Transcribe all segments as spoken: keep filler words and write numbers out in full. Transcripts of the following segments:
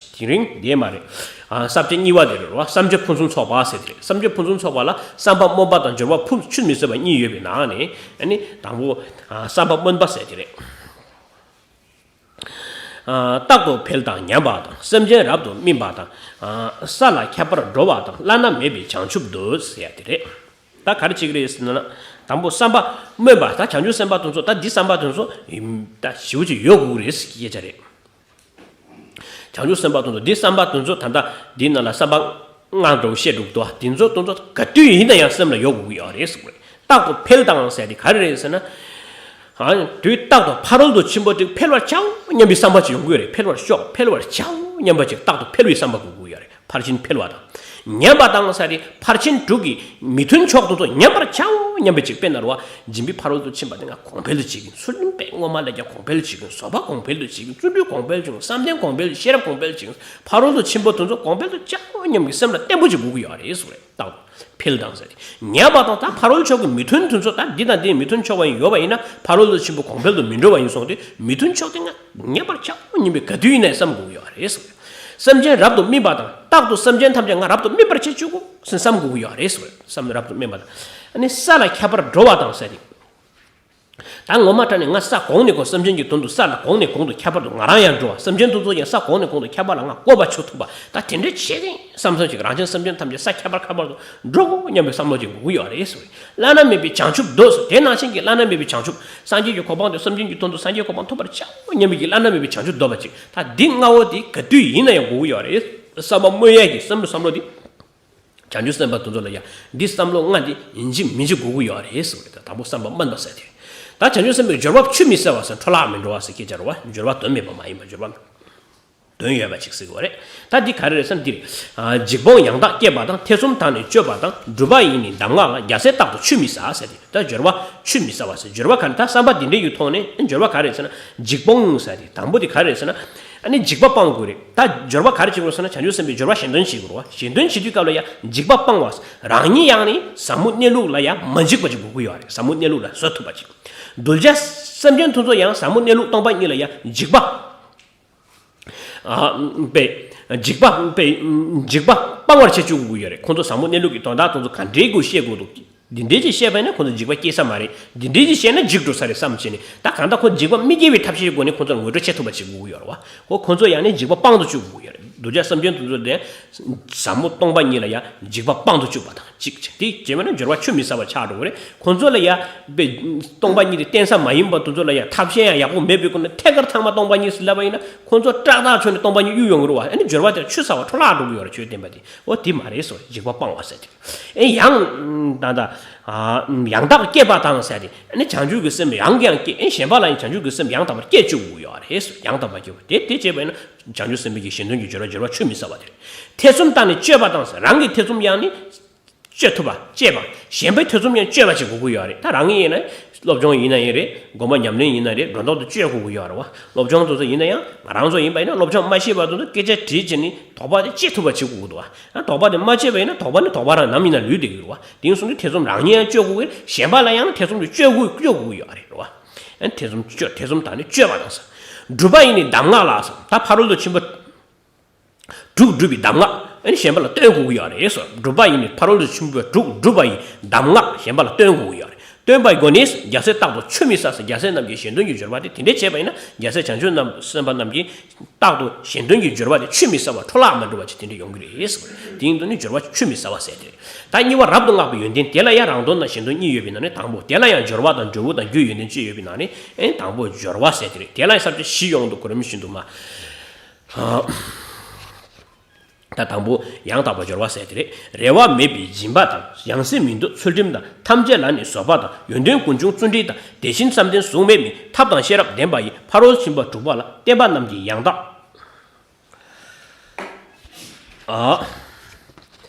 དེ་རིང་དེ་མ་རེད། ཨ། ས་བཅད་གཉིས་པ་དེ་རེད་རོ། བསམ་བྱ་ཕུན་སུམ་ཚོགས་པ་ཟེར་དེ་རེད། བསམ་བྱ་ཕུན་སུམ་ཚོགས་པ་ལ་བསམ་པ་སྨོན་པ་དང་སྦྱོར་བ་ཕུད་ཆུད་མི་ཟ་བ་གཉིས་ཡོད་པའི་ནང་ནས། ཨ་ནི་དང་པོ། ཨ། བསམ་པ་སྨོན་པ་ཟེར་དེ་རེད། ཨ། རྟག་ཏུ་འཕེལ་དང་ཉམས་པ་དང་། སེམས་ཅན་རབ་ཏུ་སྨིན་པ་དང་། ཨ། ས་ལ་ཁྱབ་པར་འགྲོ་བ་དང་། བླ་ན་མེད་པའི་བྱང་ཆུབ་འདོད་ཟེར་ཡ་དེ་རེད། ད་ག་རེ་བྱེད་ཀྱི་རེད་ཟེར་ན། དང་པོ་བསམ་པ་སྨོན་པ། ད་བྱང་ཆུབ་སེམས་དཔའ་དེ་ཚོ། ད་འདི་བསམ་པ་དེ་ཚོ་ད་ཞེ་པོ་ཅིག་ཡོད་དགོས་རེད་ཟེར་སྐད་ཆ་རེད། བྱང་ཆུབ་སེམས་དཔའ་དེ་ཚོ། འདི་བསམ་པ་དེ་ཚོ། ད་ལྟ་འདི་ནང་ལ་བསམ་པ་ལྔ་འདྲ་བོ་བཤད་འདུག་དོ། དེ་ཚོ་དེ་ཚོ་ག་དུས་ཡིན་ན་ཡང་སེམས་ལ་ཡོད་དགོས་ཀྱི་ཡོད་རེད་ཟེར་གྱི་རེད། རྟག་ཏུ་འཕེལ་དང་ཟེར་དེ་ག་རེ་རེད་ཟེར་ན། ཨ། དུས་རྟག་ཏུ་ཕ་རོལ་ཏུ་ཕྱིན་པ་དེ་འཕེལ་བར་བྱའོ་སྙམ་པའི་བསམ་པ་ཅིག་ཡོང་གི་ཡོད་རེད། འཕེལ་བར་ཤོག་འཕེལ་བར་བྱའོ་སྙམ་པ་ཅིག་རྟག་ཏུ་འཕེལ་བའི་བསམ་པ་དགོས་ཀྱི་ཡོད་རེད། ཕར་ཕྱིན་འཕེལ་བ་དང་། ཉམས་པ་དང་ཟེར་དེ་ཕར་ཕྱིན་དྲུག་གི་མི་མཐུན་ཕྱོགས་དེ་ཚོ་ཉམས་པར་བྱའོ་སྙམ་པའི་ཅིག་དཔེར་ན་རེད་བ། སྦྱིན་པའི་ཕ་རོལ་ཏུ་ཕྱིན་པ་དེ་ང་གོང་འཕེལ་དུ་བྱེད་ཀྱི་ཡིན། ཚུལ་ཁྲིམས་དཔེ་སྔོན་མ་ལས་ཀྱང་གོང་འཕེལ་བྱེད་ཀྱི་ཡིན། བཟོད་པ་གོང་འཕེལ་དུ་བྱེད་ཀྱི་ཡིན། བརྩོན་འགྲུས་གོང་འཕེལ་བྱེད་ཀྱི་ཡིན། བསམ་གཏན་གོང་འཕེལ། ཤེས་རབ་གོང་འཕེལ་བྱེད་ཀྱི་ཡིན། ཕ་རོལ་ཏུ་ཕྱིན་པ་དེ་ཚོ་གོང་འཕེལ་དུ་བྱའོ་སྙམ་གྱི་སེམས་ལ་བརྟན་པོ་ཅིག་དགོས་ཀྱི་ཡོད་རེད་ཟེར་བ་རེད། རྟག་ཏུ་འཕེལ་དང་ཟེར་ཏེ། ཉམས་པ་དང་། ད་ཕ་རོལ་ཕྱོགས་ཀྱི་མི་མཐུན་དེ་ཚོ། ད་འདི་དང་འདི་མི་མཐུན་ཕྱོགས་པ་ཡིན་ཡོད་པ་ཡིན་ན། ཕ་རོལ་ཏུ་ཕྱིན་པ་གོང་འཕེལ་དུ་མི་འགྲོ་བ་ཡིན་སོང་སྟེ། མི་མཐུན་ཕྱོགས་དེ་ང་ཉམས་པར་བྱའོ་སྙམ་པའི་ག་དུས་ཡིན་ནའི་བསམ་དགོས་ཀྱི་ཡོད་རེད་ཟེར། སེམས་ཅན་རབ་ཏུ་སྨིན་པ་དང་། རྟག་ཏུ་སེམས་ཅན་ཐམས་ཅད་ང་རབ་ཏུ་སྨིན་པར་བྱེད་བཅུག་གོ་ཟེར་བསམ་དགོས་ཀྱི་ཡོད་རེད་ཟེར། སེམས་རབ་ཏུ་སྨིན་པ་དང་། ཨ་ནི་ས་ལ་ཁྱབ་པར་འགྲོ་བ་དང་ཟེར་ཏེ། ད་ངོ་མ་དྲང་ནས་ང་ས་གོང་ནས་གོང་། སེམས་ཅན་གྱི་དོན་དུ་ས་ལ་གོང་ནས་གོང་དུ་ཁྱབ་པར་དུ་ང་རང་ཡང་འགྲོ་བ། སེམས་ཅན་དེ་ཚོ་ཡང་ས་གོང་ནས་གོང་དུ་ཁྱབ་པ་ལ་ང་བཀོད་པ་བྱེད་ཐུབ་པ། ད་དེ་འདྲ་བྱེད་ཀྱི་ཡིན་བསམ་བསམ་ཞིག་རང་གཞན་སེམས་ཅན་ཐམས་ཅད་ས་ཁྱབ་པར་ཁྱབ་པར་དུ་འགྲོ་དགོས་སྙམ་པའི་བསམ་བློ་ཅིག་དགོས་ཀྱི་ཡོད་རེད་ཟེར། བླ་ན་མེད་པའི་བྱང་ཆུབ་འདོད་ཟེར། དེ་ནང་བཞིན་གྱི་བླ་ན་མེད་པའི་བྱང་ཆུབ། སངས་རྒྱས་ཀྱི་གོ་འཕང་དེ། སེམས་ཅན་གྱི་དོན་དུ་སངས་རྒྱས་གོ་འཕང་ཐོབ་པར་བྱའོ་སྙམ་པའི་གི་བླ་ན་མེད་པའི་བྱང་ཆུབ་འདོད་པ་ཅིག་ད་འདི་ལྔ་བོ་འདི་ག་དུས་ཡིན་ན་ཡང་དགོས་ཀྱི་ཡོད་རེད། བསམ་པ་སྨོན་ཡས་ཀྱི་བསམ་བློ། བསམ་བློ་འདི། བྱང་ཆུབ་སེམས་དཔའ་དེ་ཚོ་ལ་ཡང་འདི་བསམ་བློ་ལྔ་འདི་ཡིན་གཅིག་མིན་གཅིག་དགོས་ཀྱི་ཡོད་རེད་ཟེར་བ་རེད། ད་དང་པོ་བསམ་པ་སྨོན་པ་ཟེར་དེ། ད་བྱང་ཆུབ་སེམས་དཔའི་སྦྱོར་བ་ཆུད་མི་ཟ་བ་ཟེར། འཕྲོ་བརླག་མི་འགྲོ་བ་ཟེར་སྐད་ཆ་རེད་བ། སྦྱོར་བ་དོན་མེད་པ་མ་ཡིན་པ། སྦྱོར་བ་དོན་ཡོད་པ་ཅིག་ཟེར་དགོས་རེད། ད་འདི་ག་རེ་རེད་ཟེར་ན་འདི་རེད། ཨ། འཇིགས་སྤོང་ཡང་དག་བསྐྱེད་པ་དང་། ཐེ་ཚོམ་དག་ནི་གཅོད་པ་དང་། སྒྲུབ་པ་ཡི་ནི་གདམས་ངག་ལ། རྒྱལ་སྲས་རྟག་ཏུ་ཆུད་མི་ཟ་ཟེར་དེ། ད་སྦྱོར་བ་ཆུད་མི་ཟ་བ་ཟེར། སྦྱོར་བ་ག་རེ། ད་བསམ་པ་འདི་འདྲ་ཡི་ཐོག་ནས་སྦྱོར་བ་ག་རེ་རེད་ཟེར་ན། འཇིགས་སྤོང་ཟེར་དེ། དང་པོ་དེ་ག་རེ་རེད་ཟེར་ན། ཨ་ནི་འཇིགས་པ་སྤང་དགོས་རེད། ད་སྦྱོར་བ་ག་རེ་བྱེད་དགོས་ཟེར་ན། བྱང་ཆུབ་སེམས་དཔའི་སྦྱོར་བ་གཞན་དོན་བྱེད་དགོས་རེད་བ། གཞན་དོན་བྱེད་དུས་སྐབས་ལ་ཡང་འཇིགས་པ་སྤང་བ། རང་ཉིད་ཡང་ནི་ཟབ་མོ་གནས་ལུགས་ལ་ཡང་མ་འཇིགས་པ་ཅིག་དགོས་ཀྱི་ཡོད་རེད། ཟབ་མོ་གནས་ལུགས་ལ་བཟོད་ཐུབ་པ་ཅིག་གདུལ་བྱ་སེམས་ཅན་དེ་ཚོ་ཡང་ཟབ་མོ་གནས་ལུགས་སྟོང་པ་ཉིད་ལ་ཡང་འཇིགས་པ། ཨ། པའི། འཇིགས་པ་པའི། འཇིགས་པ་སྤང་བར་བྱེད་བཅུག་དགོས་ཀྱི་ཡོད་རེད། ཁོང་ཚོ་ཟབ་མོ་གནས་ལུགས་ཀྱི་དོན་དག་དེ་ཚོ་ག་འདྲའི་སྒོ་ཤེས་དགོས་འདུག་འདི་འདྲའི་ཅིག་བཤད་པ་ཡིན་ན་ཁོང་ཚོ་འཇིགས་པ་སྐྱེ་ས་མ་རེད། འདི་འདྲའི་ཅིག་བཤད་ན་འཇིགས་འགྲོ་ས་རེད་བསམ་བྱས་ནས། ད་གང་ལྟར་ཁོ་འཇིགས་པ་མི་སྐྱེ་བའི་ཐབས་ཤེས་སྒོ་ནས་ཁོང་ཚོར་ངོ་སྤྲོད་བྱེད་ཐུབ་པ་ཅིག་དགོས་ཀྱི་ཡོད་རེད་བ། ཁོ་ཁོང་ཚོ་ཡང་ནི་འཇིགས་པ་སྤང་དུ་བཅུག་དགོས་ཀྱི་ཡོད་རེད། གདུལ་བྱ་སེམས་ཅན་དེ་ཚོ་ལ་ཟབ་མོ་སྟོང་པ་ཉིད་ལ་ཡང་འཇིགས་པ་སྤང་དུ་བཅུག་པ་དང་གཅིག་བྱས། དེ་བྱས་པ་ན་སྦྱོར་བ་ཆུད་མི་ཟ་བ་ཆགས་འགྲོ་གི་རེད། ཁོང་ཚོ་ལ་ཡང་པའི་སྟོང་པ་ཉིད་དེ་བསྟན་ས་མ་ཡིན་པ་དེ་ཚོ་ལ་ཡང་ཐབས་ཤེས་ཡང་ཡག་པོ་མེད་པའི་སྒོ་ནས། ཐད་ཀར་ཚང་མ་སྟོང་པ་ཉིད་ཟེར་ལབ་པ་ཡིན་ན། ཁོང་ཚོ་སྐྲག་ཐག་ཆོད་ནས་སྟོང་པ་ཉིད་གཡུག་ཡོང་གི་རེད་བ། ཨ་ནི་སྦྱོར་བ་དེ་ཆུད་ཟ་བ་འཕྲོ་བརླག་འགྲོ་གི་ཡོད་རེད། ཆོས་བསྟན་པ་དེ། འོ་དེ་མ་རེད་ཟེར། འཇིགས་པ་སྤང་བ་ཟེར་དེ། ཨེ་ཡང་ད་ལྟ་ཡང་དག་བསྐྱེད་པ་དང་ཟེར་དེ། ཨ་ནི་བྱང་ཆུབ་ཀྱི་སེམས་རང་གིས་ཡང་བསྐྱེད། ཨེ་གཞན་པ་ལ་ཡང་བྱང་ཆུབ་ཀྱི་སེམས་ཡང་དག་པར་བསྐྱེད་བཅུག་དགོས་ཀྱི་ཡོད་རེད་ཟེར། ཡང་དག་པར་བསྐྱེད་པ་དེ། དེ་བྱས་པ་ཡིན་ན་བྱང་ཆུབ་སེམས་དཔའི་གཞན་དོན་གྱི་སྦྱོར་བ། སྦྱོར་བ་ཆུད་མི་ཟ་བ་དེ་རེད། ཐེ་ཚོམ་དག་ནི་གཅོད་པ་དང་ཟེར། རང་གི་ཐེ་ཚོམ་ཡང་ནི་གཅོད་ཐུབ་པ། གཅེས་པ། གཞན་པའི་ཐེ་ཚོམ་ཡང་གཅོད་པ་ཞིག་དགོས་ཀྱི་ཡོད་རེད། ད་རང་ཉིད་ཡིན་ན། སློབ་སྦྱོང་ཡིན་ན་ཡང་རེད། སྒོམ་པ་ཉམས་ལེན་ཡིན་ན་རེད། སྒྲོ་འདོགས་དེ་གཅོད་དགོས་ཀྱི་ཡོད་རེད་བ། སློབ་སྦྱོང་དེ་ཚོ་ཡིན་ན་ཡང་། ང་རང་ཚོ་ཡིན་པ་ཡིན་ན་སློབ་སྦྱོང་མ་ཤེས་པ་དེ་ཚོ་སྐད་ཆ་དྲིས་བྱས་ནས་དོགས་པ་དེ་གཅོད་ཐུབ་པ་བྱེད་དགོས་ཀྱི་འདུག་བ། ཨ། དོགས་པ་དེ་མ་གཅོད་པ་ཡིན་ན་དོགས་པ་ནི་དོགས་པ་རང་ནམ་ཡིན་ན་ལུས་བསྡད་ཀྱི་རེད་བ། དེ་ཡིན་སོང་དུས་ཐེ་ཚོམ་རང་ཉིད་ཡང་གཅོད་དགོས་ཀྱི་རེད། གཞན་པ་ལ་ཡང་ཐེ་ཚོམ་དེ་གཅོད་དགོས། གཅོད་དགོས་ཀྱི་ཡོད་རེད་བ། ཨ། ཐེ་ཚོམ་གཅོད། ཐེ་ཚོམ་དག་ནི་གཅོད་པ་དང་ཟེར། སྒྲུབ་པ་ཡི་ནི་གདམས་ངག་ལ་ཟེར། ད་ཕ་རོལ་ཏུ་ཕྱིན་པ་དྲུག་སྒྲུབ་པའི་གདམས་ངག་ཨ་ནི་གཞན་པ་ལ་སྟོན་དགོས་ཀྱི་ཡོད་རེད་ཟེར། སྒྲུབ་པ་ཡི་ནི། ཕ་རོལ་ཏུ་ཕྱིན་པ་དྲུག་སྒྲུབ་པ་ཡི་གདམས་ངག་གཞན་པ་ལ་སྟོན་དགོས་ཀྱི་ཡོད་རེད། སྟོན་པའི་སྒོ་ནས། རྒྱལ་སྲས་རྟག་ཏུ་ཆུད་མི་ཟ་ཟེར། རྒྱལ་སྲས་རྣམས་ཀྱི་གཞན་དོན་གྱི་སྦྱོར་བ་དེ། དེ་འདྲ་བྱས་པ་ཡིན་ན་རྒྱལ་སྲས་བྱང་ཆུབ་རྣམས། སེམས་དཔའ་རྣམས་ཀྱིས་རྟག་ཏུ་གཞན་དོན་གྱི་སྦྱོར་བ་དེ་ཆུད་མི་ཟ་བ། འཕྲོ་བརླག་མ་འགྲོ་བ་ཅིག་དེ་འདྲ་ཡོང་གི་རེད་ཟེར། དེ་ཡིན་དུས་ནི་སྦྱོར་བ་ཆུད་མི་ཟ་བ་ཟེར་དེ་རེད། ད་གཉིས་པ་རབ་ཏུ་བསྔགས་པའི་ཡོན་ཏན། དེ་ལ་ཡང་རང་དོན་དང་གཞན་དོན་གཉིས་ཡོད་པའི་ནང་ནས། དང་པོ། དེ་ལ་ཡང་སྦྱོར་བ་དང་འབྲས་བུ་དང་རྒྱུའི་ཡོན་ཏན་བཅས་ཡོད་པའི་ནང་ནས། ཨེ། དང་པོ་སྦྱོར་བ་ཟེར་དེ་རེད། དེ་ལ་ཡང་ས་བཅད་བཞི་ཡོང་འདུག་གོ་རིམ་བཞིན་དུ་མ། ཨ། ད་དང་པོ་ཡང་དག་པར་སྦྱོར་བ་ཟེར་དེ་རེད། རེ་བ་མེད་པའི་སྦྱིན་པ་དང་། ཡང་སྲིད་མི་འདོད་ཚུལ་ཁྲིམས་དང་། ཐམས་ཅད་ལ་ནི་བཟོད་པ་དང་། ཡོན་ཏན་ཀུན་འབྱུང་བརྩོན་འགྲུས་དང་། དེ་བཞིན་བསམ་གཏན་གཟུགས་མེད་མིན། ཐབས་དང་ཤེས་རབ་ལྡན་པ་ཡི། ཕ་རོལ་ཕྱིན་པ་དྲུག་པ་ལ། བསྟན་པ་རྣམས་ཀྱི་ཡང་དག་ཨ།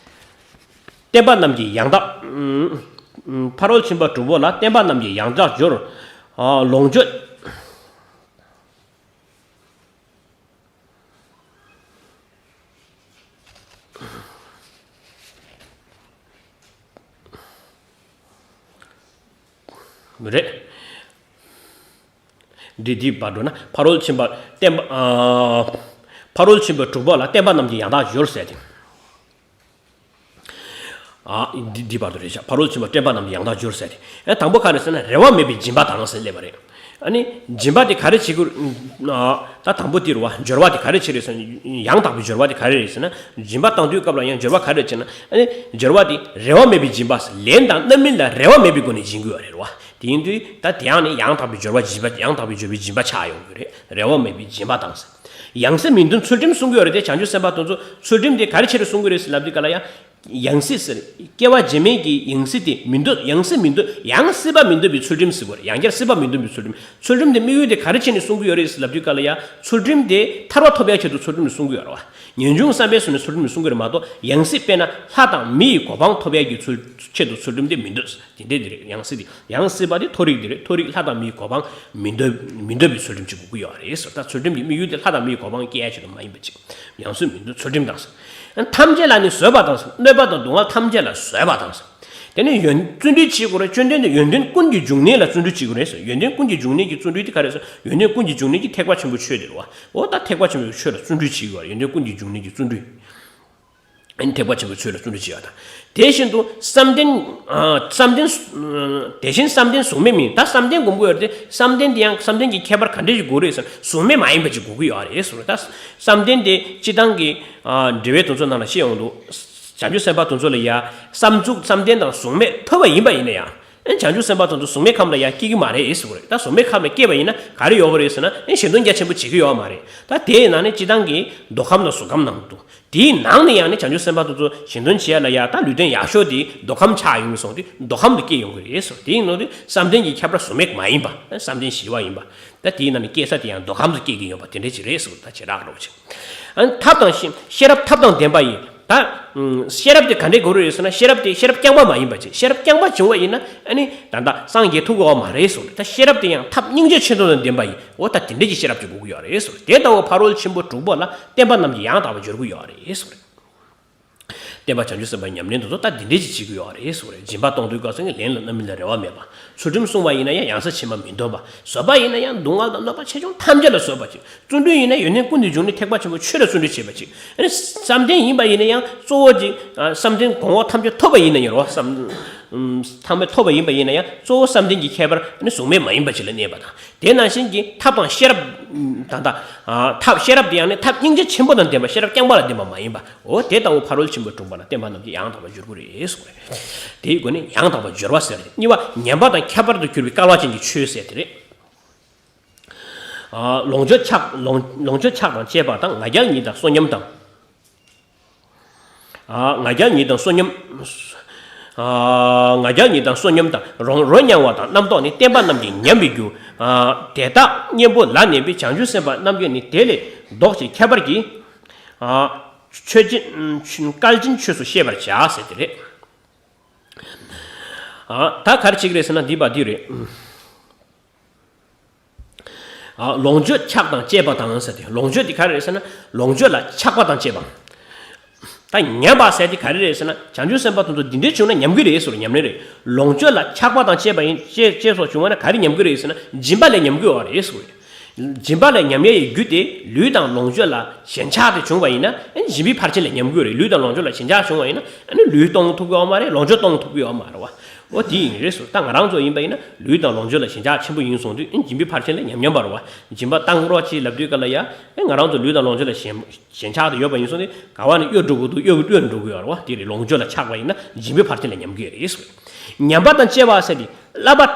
བསྟན་པ་རྣམས་ཀྱི་ཡང་དག་ཨུམ། ཕ་རོལ་ཕྱིན་པ་དྲུག་པོ་ལ་བསྟན་པ་རྣམས་ཀྱི་ཡང་དག་སྦྱོར། ཨ། ལོངས་སྤྱོད། རེད། འདི། འདི་བར་འགྲོ་ན་ཕ་རོལ་ཕྱིན་པ་བསྟན་པ། ཨ། ཕ་རོལ་ཕྱིན་པ་དྲུག་པོ་ལ་བརྟེན་པ་རྣམས་ཀྱི་ཡང་དག་སྦྱོར་ཟེར་ཏེ། ཨ། འདི་འདི་བར་དུ་རེད་ཤག་ཕ་རོལ་ཕྱིན་པ་བརྟེན་པ་རྣམས་ཀྱི་ཡང་དག་སྦྱོར་ཟེར་ཏེ། ཨ། དང་པོ་ག་རེ་ཟེར་ན་རེ་བ་མེད་པའི་སྦྱིན་པ་དང་ཟེར་སླེབས་པ་རེད། ཨ་ནི་སྦྱིན་པ་དེ་ག་རེ་བྱེད་དགོས། ཨ། ད་དང་པོ་དེ་རེད་བ། སྦྱོར་བ་དེ་ག་རེ་བྱེད་རེད་ཟེར་ན། ཡང་དག་པའི་སྦྱོར་བ་དེ་ག་རེ་རེད་ཟེར་ན། སྦྱིན་པ་བཏང་དུས་སྐབས་ལ་ཡང་སྦྱོར་བ་ག་རེ་བྱེད་ན། ཨ་ནི་སྦྱོར་བ་དེ་རེ་བ་མེད་པའི་སྦྱིན་པ་ཟེར། ལན་དང་རྣམ་སྨིན་ལ་རེ་བ་མེད་པའི་སྒོ་ནས་སྦྱིན་དགོས་པ་རེད་བ། དེ་ཡིན་དུས་ད་དེ་ཡང་ནི་ཡང་དག་པའི་སྦྱོར་བ་སྦྱིན་པ། ཡང་དག་པའི་སྦྱོར་བའི་སྦྱིན་པ་ཆགས་ཡོང་གི་རེད། རེ་བ་མེད་པའི་སྦྱིན་པ་དང་ཟེར། ཡང་སྲིད་མི་འདོད་ཚུལ་ཁྲིམས་གསུང་གི་ཡོད་རེད་དེ། བྱང་ཆུབ་སེམས་དཔའ་དེ་ཚོ་ཚུལ་ཁྲིམས་དེ་ག་རེ་བྱས་ཏེ་གསུང་གི་རེད་ཟེར་ལབ་དུས་ག་ལ་ཡང་། ཡང་སྲིད་ཟེར། སྐྱེ་བ་རྗེས་མའི་གི་ཡང་སྲིད་དེ་མི་འདོད། ཡང་སྲིད་མི་འདོད། ཡང་སྲིད་པ་མི་འདོད་པའི་ཚུལ་ཁྲིམས་ཟེར་དགོས་རེད། ཡང་བསྐྱར་སྲིད་པ་མི་འདོད་པའི་ཚུལ་ཁྲིམས། ཚུལ་ཁྲིམས་དེ་དམིགས་ཡུལ་དེ་ག་རེ་བྱས་ནས་གསུང་གི་ཡོད་རེད་ཟེར་ལབ་དུས་ག་ལ་ཡང་། ཚུལ་ཁྲིམས་དེ་ཐར་པ་ཐོབ་ཡག་ཆེད་དུ་ཚུལ་ཁྲིམས་ནས་གསུང་གི་ཡོད་རེད་བ། ངེས་འབྱུང་བསམ་པའི་ཟུར་ནས་ཚུལ་ཁྲིམས་ནས་གསུང་གི་རེད་མ་གཏོགས། ཡང་སྲིད་དཔེར་ན་ལྷ་དང་མི་ཡི་གོ་འཕང་ཐོབ་ཡག་གི་ཚུལ་ཆེད་དུ་ཚུལ་ཁྲིམས་དེ་མི་འདོད། དེ་འདྲ་དེ་རེད། ཡང་སྲིད་དེ། ཡང་སྲིད་པ་དེ་མཐོ་རིས་དེ་རེད། མཐོ་རིས་ལྷ་དང་མིའི་གོ་འཕང་མི་འདོད། མི་འདོད་པའི་ཚུལ་ཁྲིམས་ཅིག་དགོས་ཀྱི་ཡོད་རེད་ཟེར། ད་ཚུལ་ཁྲིམས་ཀྱི་དམིགས་ཡུལ་དེ་ལྷ་དང་མིའི་གོ་འཕང་སྐྱེ་ཡ་ཆེད་དུ་མ་ཡིན་པ་ཅིག། ཡང་སྲིད་མི་འདོད་ཚུལ་ཁྲིམས་དང་ཟེར། ཐམས་ཅད་ལ་ནི་བཟོད་པ་དང་ཟེར། གནོད་པ་དང་སྡུག་བསྔལ་ཐམས་ཅད་ལ་བཟོད་པ་དང་ཟེར། དེ་ནས་ཡོན། བརྩོན་འགྲུས་བྱེད་དགོས་རེད། བཅོམ་ལྡན་འདས་ཡོན་ཏན་ཀུན་གྱི་འབྱུང་གནས་ལ་བརྩོན་འགྲུས་བྱེད་དགོས་རེད་ཟེར། ཡོན་ཏན་ཀུན་གྱི་འབྱུང་གནས་ཀྱི་བརྩོན་འགྲུས་དེ་ག་རེ་ཟེར། ཡོན་ཏན་ཀུན་གྱི་འབྱུང་གནས་ཀྱི་ཐེག་པ་ཆེན་པོའི་ཆོས་དེ་རེད་བ། འོ་ད་ཐེག་པ་ཆེན་པོའི་ཆོས་ལ་བརྩོན་འགྲུས་བྱེད་དགོས་རེད། ཡོན་ཏན་ཀུན་གྱི་འབྱུང་གནས་ཀྱི་བརྩོན་འགྲུས། ཨ་ནི་ཐེག་པ་ཆེན་པོའི་ཆོས་ལ་བརྩོན་འགྲུས་བྱེད་པ་དང་། དེ་བཞིན་དུ་བསམ་གཏན། ཨ། བསམ་གཏན། ཨ། དེ་བཞིན་བསམ་གཏན་གཟུགས་མེད་མིན། ད་བསམ་གཏན་སྒོམ་དགོས་ཡོད་རེད་དེ། བསམ་གཏན་དེ་ཡང་བསམ་གཏན་གྱི་ཁྱད་པར་ག་འདྲ་ཞིག་དགོས་རེད་ཟེར་ན། གཟུགས་མེད་མ་ཡིན་པ་ཅིག་དགོས་ཀྱི་ཡོད་རེད་ཟེར། ད་བསམ་གཏན་དེ་སྤྱིར་བཏང་གི། ཨ། འགྲེལ་བའི་དོན་ཚོ་ནང་ལ་བཤད་ཡོང་འདུག། བྱང་ཆུབ་སེམས་དཔའ་དེ་ཚོ་ལ་ཡ། བསམ་གཟུགས་བསམ་གཏན་དང་གཟུགས་མེད་ཐོབ་པ་ཡིན་པ་ཡིན་ན་ཡང་། ཨ། བྱང་ཆུབ་སེམས་དཔའ་དེ་ཚོ་གཟུགས་མེད་ཁམས་ལ་ཡ་སྐྱེ་གི་མ་རེད་ཟེར་གི་རེད། ད་གཟུགས་མེད་ཁམས་ལ་སྐྱེས་པ་ཡིན་ན་ག་རེ་ཡོད་གི་རེད་ཟེར་ན། ཨ། གཞན་དོན་རྒྱ་ཆེན་པོ་བྱེད་ཀྱི་ཡོད་མ་རེད། ད་དེའི་ནང་ནས་སྤྱིར་བཏང་གི་མདོ་ཁམས་དང་གཟུགས་ཁམས་ནང་དུ། དེའི་ནང་ནས་ཡང་ནི་བྱང་ཆུབ་སེམས་དཔའ་དེ་ཚོ་གཞན་དོན་བྱེད་ཡ་ལ་ཡ། ད་ལུས་རྟེན་ཡག་ཤོས་དེ་མདོ་ཁམས་ཆགས་ཡོང་གི་སོང་དུས་མདོ་ཁམས་དུ་སྐྱེ་ཡོང་གི་རེད་ཟེར། དེ་ཡིན་ནོ་དེ་བསམ་གཏན་གྱི་ཁྱད་པར་གཟུགས་མེད་མ་ཡིན་པ། བསམ་གཏན་ཞི་བ་ཡིན་པ། ད་དེའི་ནང་ནས་སྐྱེ་ས་དེ་ཡང་མདོ་ཁམས་སུ་སྐྱེ་གི་ཡོད་པ་དེ་འདྲ་ཅིག་རེད་ཟེར། ད་བྱེ་བྲག་རོ་ཆེ། ཨ་ནི་ཐབས་དང་ཤེས། ཤེས་རབ་ཐབས་དང་ལྡན་པ་ཡིན། ད་ཤེས་རབ་དེ་ག་འདྲའི་དགོས་རེད་ཟེར་ན། ཤེས་རབ་དེ་ཤེས་རབ་རྐྱང་པ་མ་ཡིན་པ་ཅིག། ཤེས་རབ་རྐྱང་པ་བྱུང་བ་ཡིན་ན། ཨ་ནི་ད་ལྟ་སངས་རྒྱས་ཐུབ་ཀྱི་ཡོད་མ་རེད་ཟེར། ད་ཤེས་རབ་དེ་ཡང་ཐབས་སྙིང་རྗེ་ཆེ་མཐོང་དང་ལྡན་པ་ཡིན། འོ་ད་དེ་འདྲ་གྱི་ཤེས་རབ་ཅིག་དགོས་ཀྱི་ཡོད་རེད་ཟེར། དེ་ལྟ་བུ་ཕ་རོལ་ཕྱིན་པ་དྲུག་པོ་ལ་བརྟེན་པ་རྣམས་ཀྱི་ཡང་དག་པར་སྦྱོར་དགོས་ཡོད་རེད་ཟེར། བསྟན་པ་བྱང་ཆུབ་སེམས་དཔའི་ཉམས་ལེན་དེ་ཚོ་ད་འདི་འདྲས་ཅིག་བྱེད་ཀྱི་ཡོད་རེད་ཟེར་བ་རེད། སྦྱིན་པ་གཏོང་དུས་སྐབས་སུ་ལན་ལ་རྣམ་སྨིན་ལ་རེ་བ་མེད་པ། ཚུལ་ཁྲིམས་སྲུང་བ་ཡིན་ན་ཡང་ཡང་སྲིད་ཕྱི་མ་མི་འདོད་པ། བཟོད་པ་ཡིན་ན་ཡང་སྡུག་བསྔལ་དང་གནོད་པ་ཆེ་ཆུང་ཐམས་ཅད་ལ་བཟོད་པ་བྱེད། བརྩོན་འགྲུས་ཡིན་ན་ཡོན་ཏན་ཀུན་གྱི་འབྱུང་གནས་ཐེག་པ་ཆེན་པོའི་ཆོས་ལ་བརྩོན་འགྲུས་བྱེད་པ་བྱེད། ཨ་ནི་བསམ་གཏན་ཡིན་པ་ཡིན་ན་ཡང་གཙོ་བོ་གྱི། ཨ། བསམ་གཏན་གོང་འོག་ཐམས་ཅད་ཐོབ་པ་ཡིན་ན་ཡང་རོ། བསམ། ཨམ། ཐོབ་པ་ཡིན་པ་ཡིན་ན་ཡང་གཙོ་བོ་བསམ་གཏན་གྱི་ཁྱད་པར་ཨ་ནི་གཟུགས་མེད་མ་ཡིན་པ་ཅིག་ལ་གནས་པ་དང་། དེ་ནང་བཞིན་གྱི་ཐབས་དང་ཤེས་རབ། ད་ལྟ། ཨ། ཐབས་ཤེས་རབ་དེ་ཡང་ནི་ཐབས་སྙིང་རྗེ་ཆེན་པོ་དང་ལྡན་པ། ཤེས་རབ་རྐྱང་པ་ལ་ལྡན་པ་མ་ཡིན་པ། འོ་དེ་ལྟ་བུ་ཕ་རོལ་ཕྱིན་པ་དྲུག་པ་ལ་བརྟེན་པ་རྣམས་ཀྱི་ཡང་དག་པར་སྦྱོར་དགོས་རེད་ཟེར་བ་རེད། དེའི་སྒོ་ནས་ཡང་དག་པར་སྦྱོར་བ་ཟེར་བ་རེད། གཉིས་པ་ཉན་པ་དང་ཁྱད་པར་དུ་གྱུར་པའི་སྐལ་བ་ཅན་གྱི་ཆོས་ཟེར་དེ་རེད། ཨ། ལོངས་སྤྱོད་ཆགས། ལོངས། ལོངས་སྤྱོད་ཆགས་དང་བཅས་པ་དང་། ང་རྒྱལ་ཉིད་དང་བསོད་སྙོམས་དང་། ཨ། ང་རྒྱལ་ཉིད་དང་བསོད་སྙོམས། ཨ། ང་རྒྱལ་ཉིད་དང་བསོད་སྙོམས་དང་། རོ། རོ་མྱང་བ་དང་རྣམ་རྟོག་ནི། བསྟན་པ་རྣམས་ཀྱིས་ཉམས་པའི་རྒྱུ། ཨ། དེ་དག་གཉེན་པོ་ལ་གནས་པའི་བྱང་ཆུབ་སེམས་དཔའ་རྣམས་ཀྱིས་ནི། དེ་ལས་ལྡོག་ཅིང་ཁྱད་པར་གྱིས། ཨ། ཆོས་ཅན། སྐལ་ཅན་ཆོས་སུ་ཤེས་པར་བྱ་ཟེར་དེ་རེད། ཨ། ད་ག་རེ་བྱེད་ཀྱི་རེད་ཟེར་ན་འདི་པ་འདི་རེད། ཨ། ལོངས་སྤྱོད་ཆགས་དང་བཅས་པ་དང་ཟེར་ཏེ། ལོངས་སྤྱོད་དེ་ག་རེ་རེད་ཟེར་ན། ལོངས་སྤྱོད་ལ་ཆགས་པ་དང་བཅས་པ། ད་ཉམས་པ་ཟེར་དེ་ག་རེ་རེད་ཟེར་ན། བྱང་ཆུབ་སེམས་དཔའ་དེ་ཚོ་འདི་འདྲའི་བྱུང་ན་ཉམས་ཀྱི་རེད་ཟེར། ཉམས་ལེན་རེད། ལོངས་སྤྱོད་ལ་ཆགས་པ་དང་བཅས་པ་ཡིན། བཅས། བཅས་སོགས་བྱུང་བ་ན་ག་རེ་ཉམས་ཀྱི་རེད་ཟེར་ན། སྦྱིན་པ་ལས་ཉམས་ཀྱི་ཡོད་རེད་ཟེར། སྦྱིན་པ་ལས་ཉམས་ཡས་ཀྱི་རྒྱུ་དེ་ལུས་དང་ལོངས་སྤྱོད་ལ་ཞེན་ཆགས་དེ་བྱུང་བ་ཡིན་ན། ཨ་ནི་སྦྱིན་པའི་ཕར་ཕྱིན་ལས་ཉམས་ཀྱི་ཡོད་རེད། ལུས་དང་ལོངས་སྤྱོད་ལ་ཞེན་ཆགས་བྱུང་བ་ཡིན་ན། ཨ་ནི་ལུས་གཏོང་ཐུབ་ཀྱི་ཡོད་མ་རེད། ལོངས་སྤྱོད་གཏོང་ཐུབ་ཀྱི་ཡོད་མ་རེད་བ། འོ་དེ་ཡིན་རེད་ཟེར། ད་ང་རང་ཚོ་ཡིན་པ་ཡིན་ན་ལུས་དང་ལོངས་སྤྱོད་ལ་ཞེན་ཆགས་ཆེན་པོ་ཡིན་སོང་དུས། ཨེ། སྦྱིན་པའི་ཕར་ཕྱིན་ལ་ཉམས་ཉམས་པ་རེད་བ། སྦྱིན་པ་བཏང་རོགས་གྱིས་ལབ་དུས་ག་ལ་ཡ། ཨེ། ང་རང་ཚོ་ལུས་དང་ལོངས་སྤྱོད་ལ་ཞེན། ཞེན་ཆགས་དེ་ཡོད་པ་ཡིན་སོང་དུས་ག་བ་ནས་གཡོལ་འགྲོ་དགོས་འདུག། གཡོལ། གཡོལ་འགྲོ་གི་ཡོད་རེད་བ། དེ་རེད། ལོངས་སྤྱོད་ལ་ཆགས་པ་ཡིན་ན་སྦྱིན་པའི་ཕར་ཕྱིན་ལ་ཉམས་ཀྱི་རེད་ཟེར། ཉན་པ་དང་བཅས་པ་ཟེར་དེ། བསླབ་པ།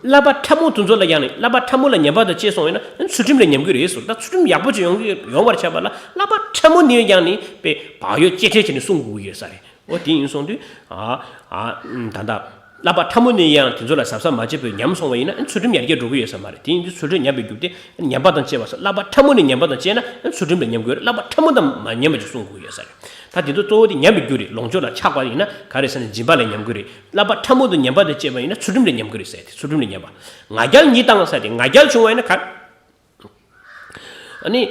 བསླབ་པ་ཕྲ་མོ་དེ་ཚོ་ལ་ཡང་ནི། བསླབ་པ་ཕྲ་མོ་ལ་ཉན་པ་དང་བཅས་སོང་ཡིན་ན་ཚུལ་ཁྲིམས་ལ་ཉམས་ཀྱི་རེད་ཟེར། ད་ཚུལ་ཁྲིམས་ཡག་པོ་ཅིག་ཡོང་གི། ཡོང་བར་བྱ་བ་ལ་བསླབ་པ་ཕྲ་མོ་ནི་ཡང་ནི་དཔེ་བག་ཡོད་གཅེས་སྤྲས་བྱས་ནས་སྲུང་དགོས་ཀྱི་ཡོད་ས་རེད། འོ་དེ་ཡིན་སོང་དུས། ཨ། ཨ། ད་ལྟ་བསླབ་པ་ཕྲ་མོ་ནས་ཡང་དེ་ཚོ་ལ་གཟབ་གཟབ་མ་བྱས་པར་ཉམས་སོང་བ་ཡིན་ན་ཚུལ་ཁྲིམས་ཡར་རྒྱས་འགྲོ་གི་ཡོད་ས་མ་རེད། དེ་ཡིན་དུས་ཚུལ་ཁྲིམས་ཉམས་པའི་རྒྱུ་དེ་ཉན་པ་དང་བཅས་པ་ཟེར། བསླབ་པ་ཕྲ་མོ་ནས་ཉན་པ་དང་བཅས་ན་ཚུལ་ཁྲིམས་ལ་ཉམས་དགོས་རེད། བསླབ་པ་ཕྲ་མོ་དང་མ་ཉན་པ་ཅིག་སྲུང་དགོས་ཡོད་ས་རེད། ད་དེ་ཚོ་གཙོ་བོ་དེ་ཉམས་པའི་རྒྱུ་རེད། ལོངས་སྤྱོད་ལ་ཆགས་པ་ཡིན་ན་ག་རེ་ཟེར་ན་སྦྱིན་པ་ལ་ཉམས་ཀྱི་རེད། བསླབ་པ་ཕྲ་མོ་དང་ཉན་པ་དང་བཅས་པ་ཡིན་ན་ཚུལ་ཁྲིམས་ལ་ཉམས་ཀྱི་རེད་ཟེར་ཏེ། ཚུལ་ཁྲིམས་ལ་ཉན་པ། ང་རྒྱལ་ཉིད་དང་ཟེར་ཏེ། ང་རྒྱལ་བྱུང་བ་ཡིན་ན་ག། ཨ་ནི།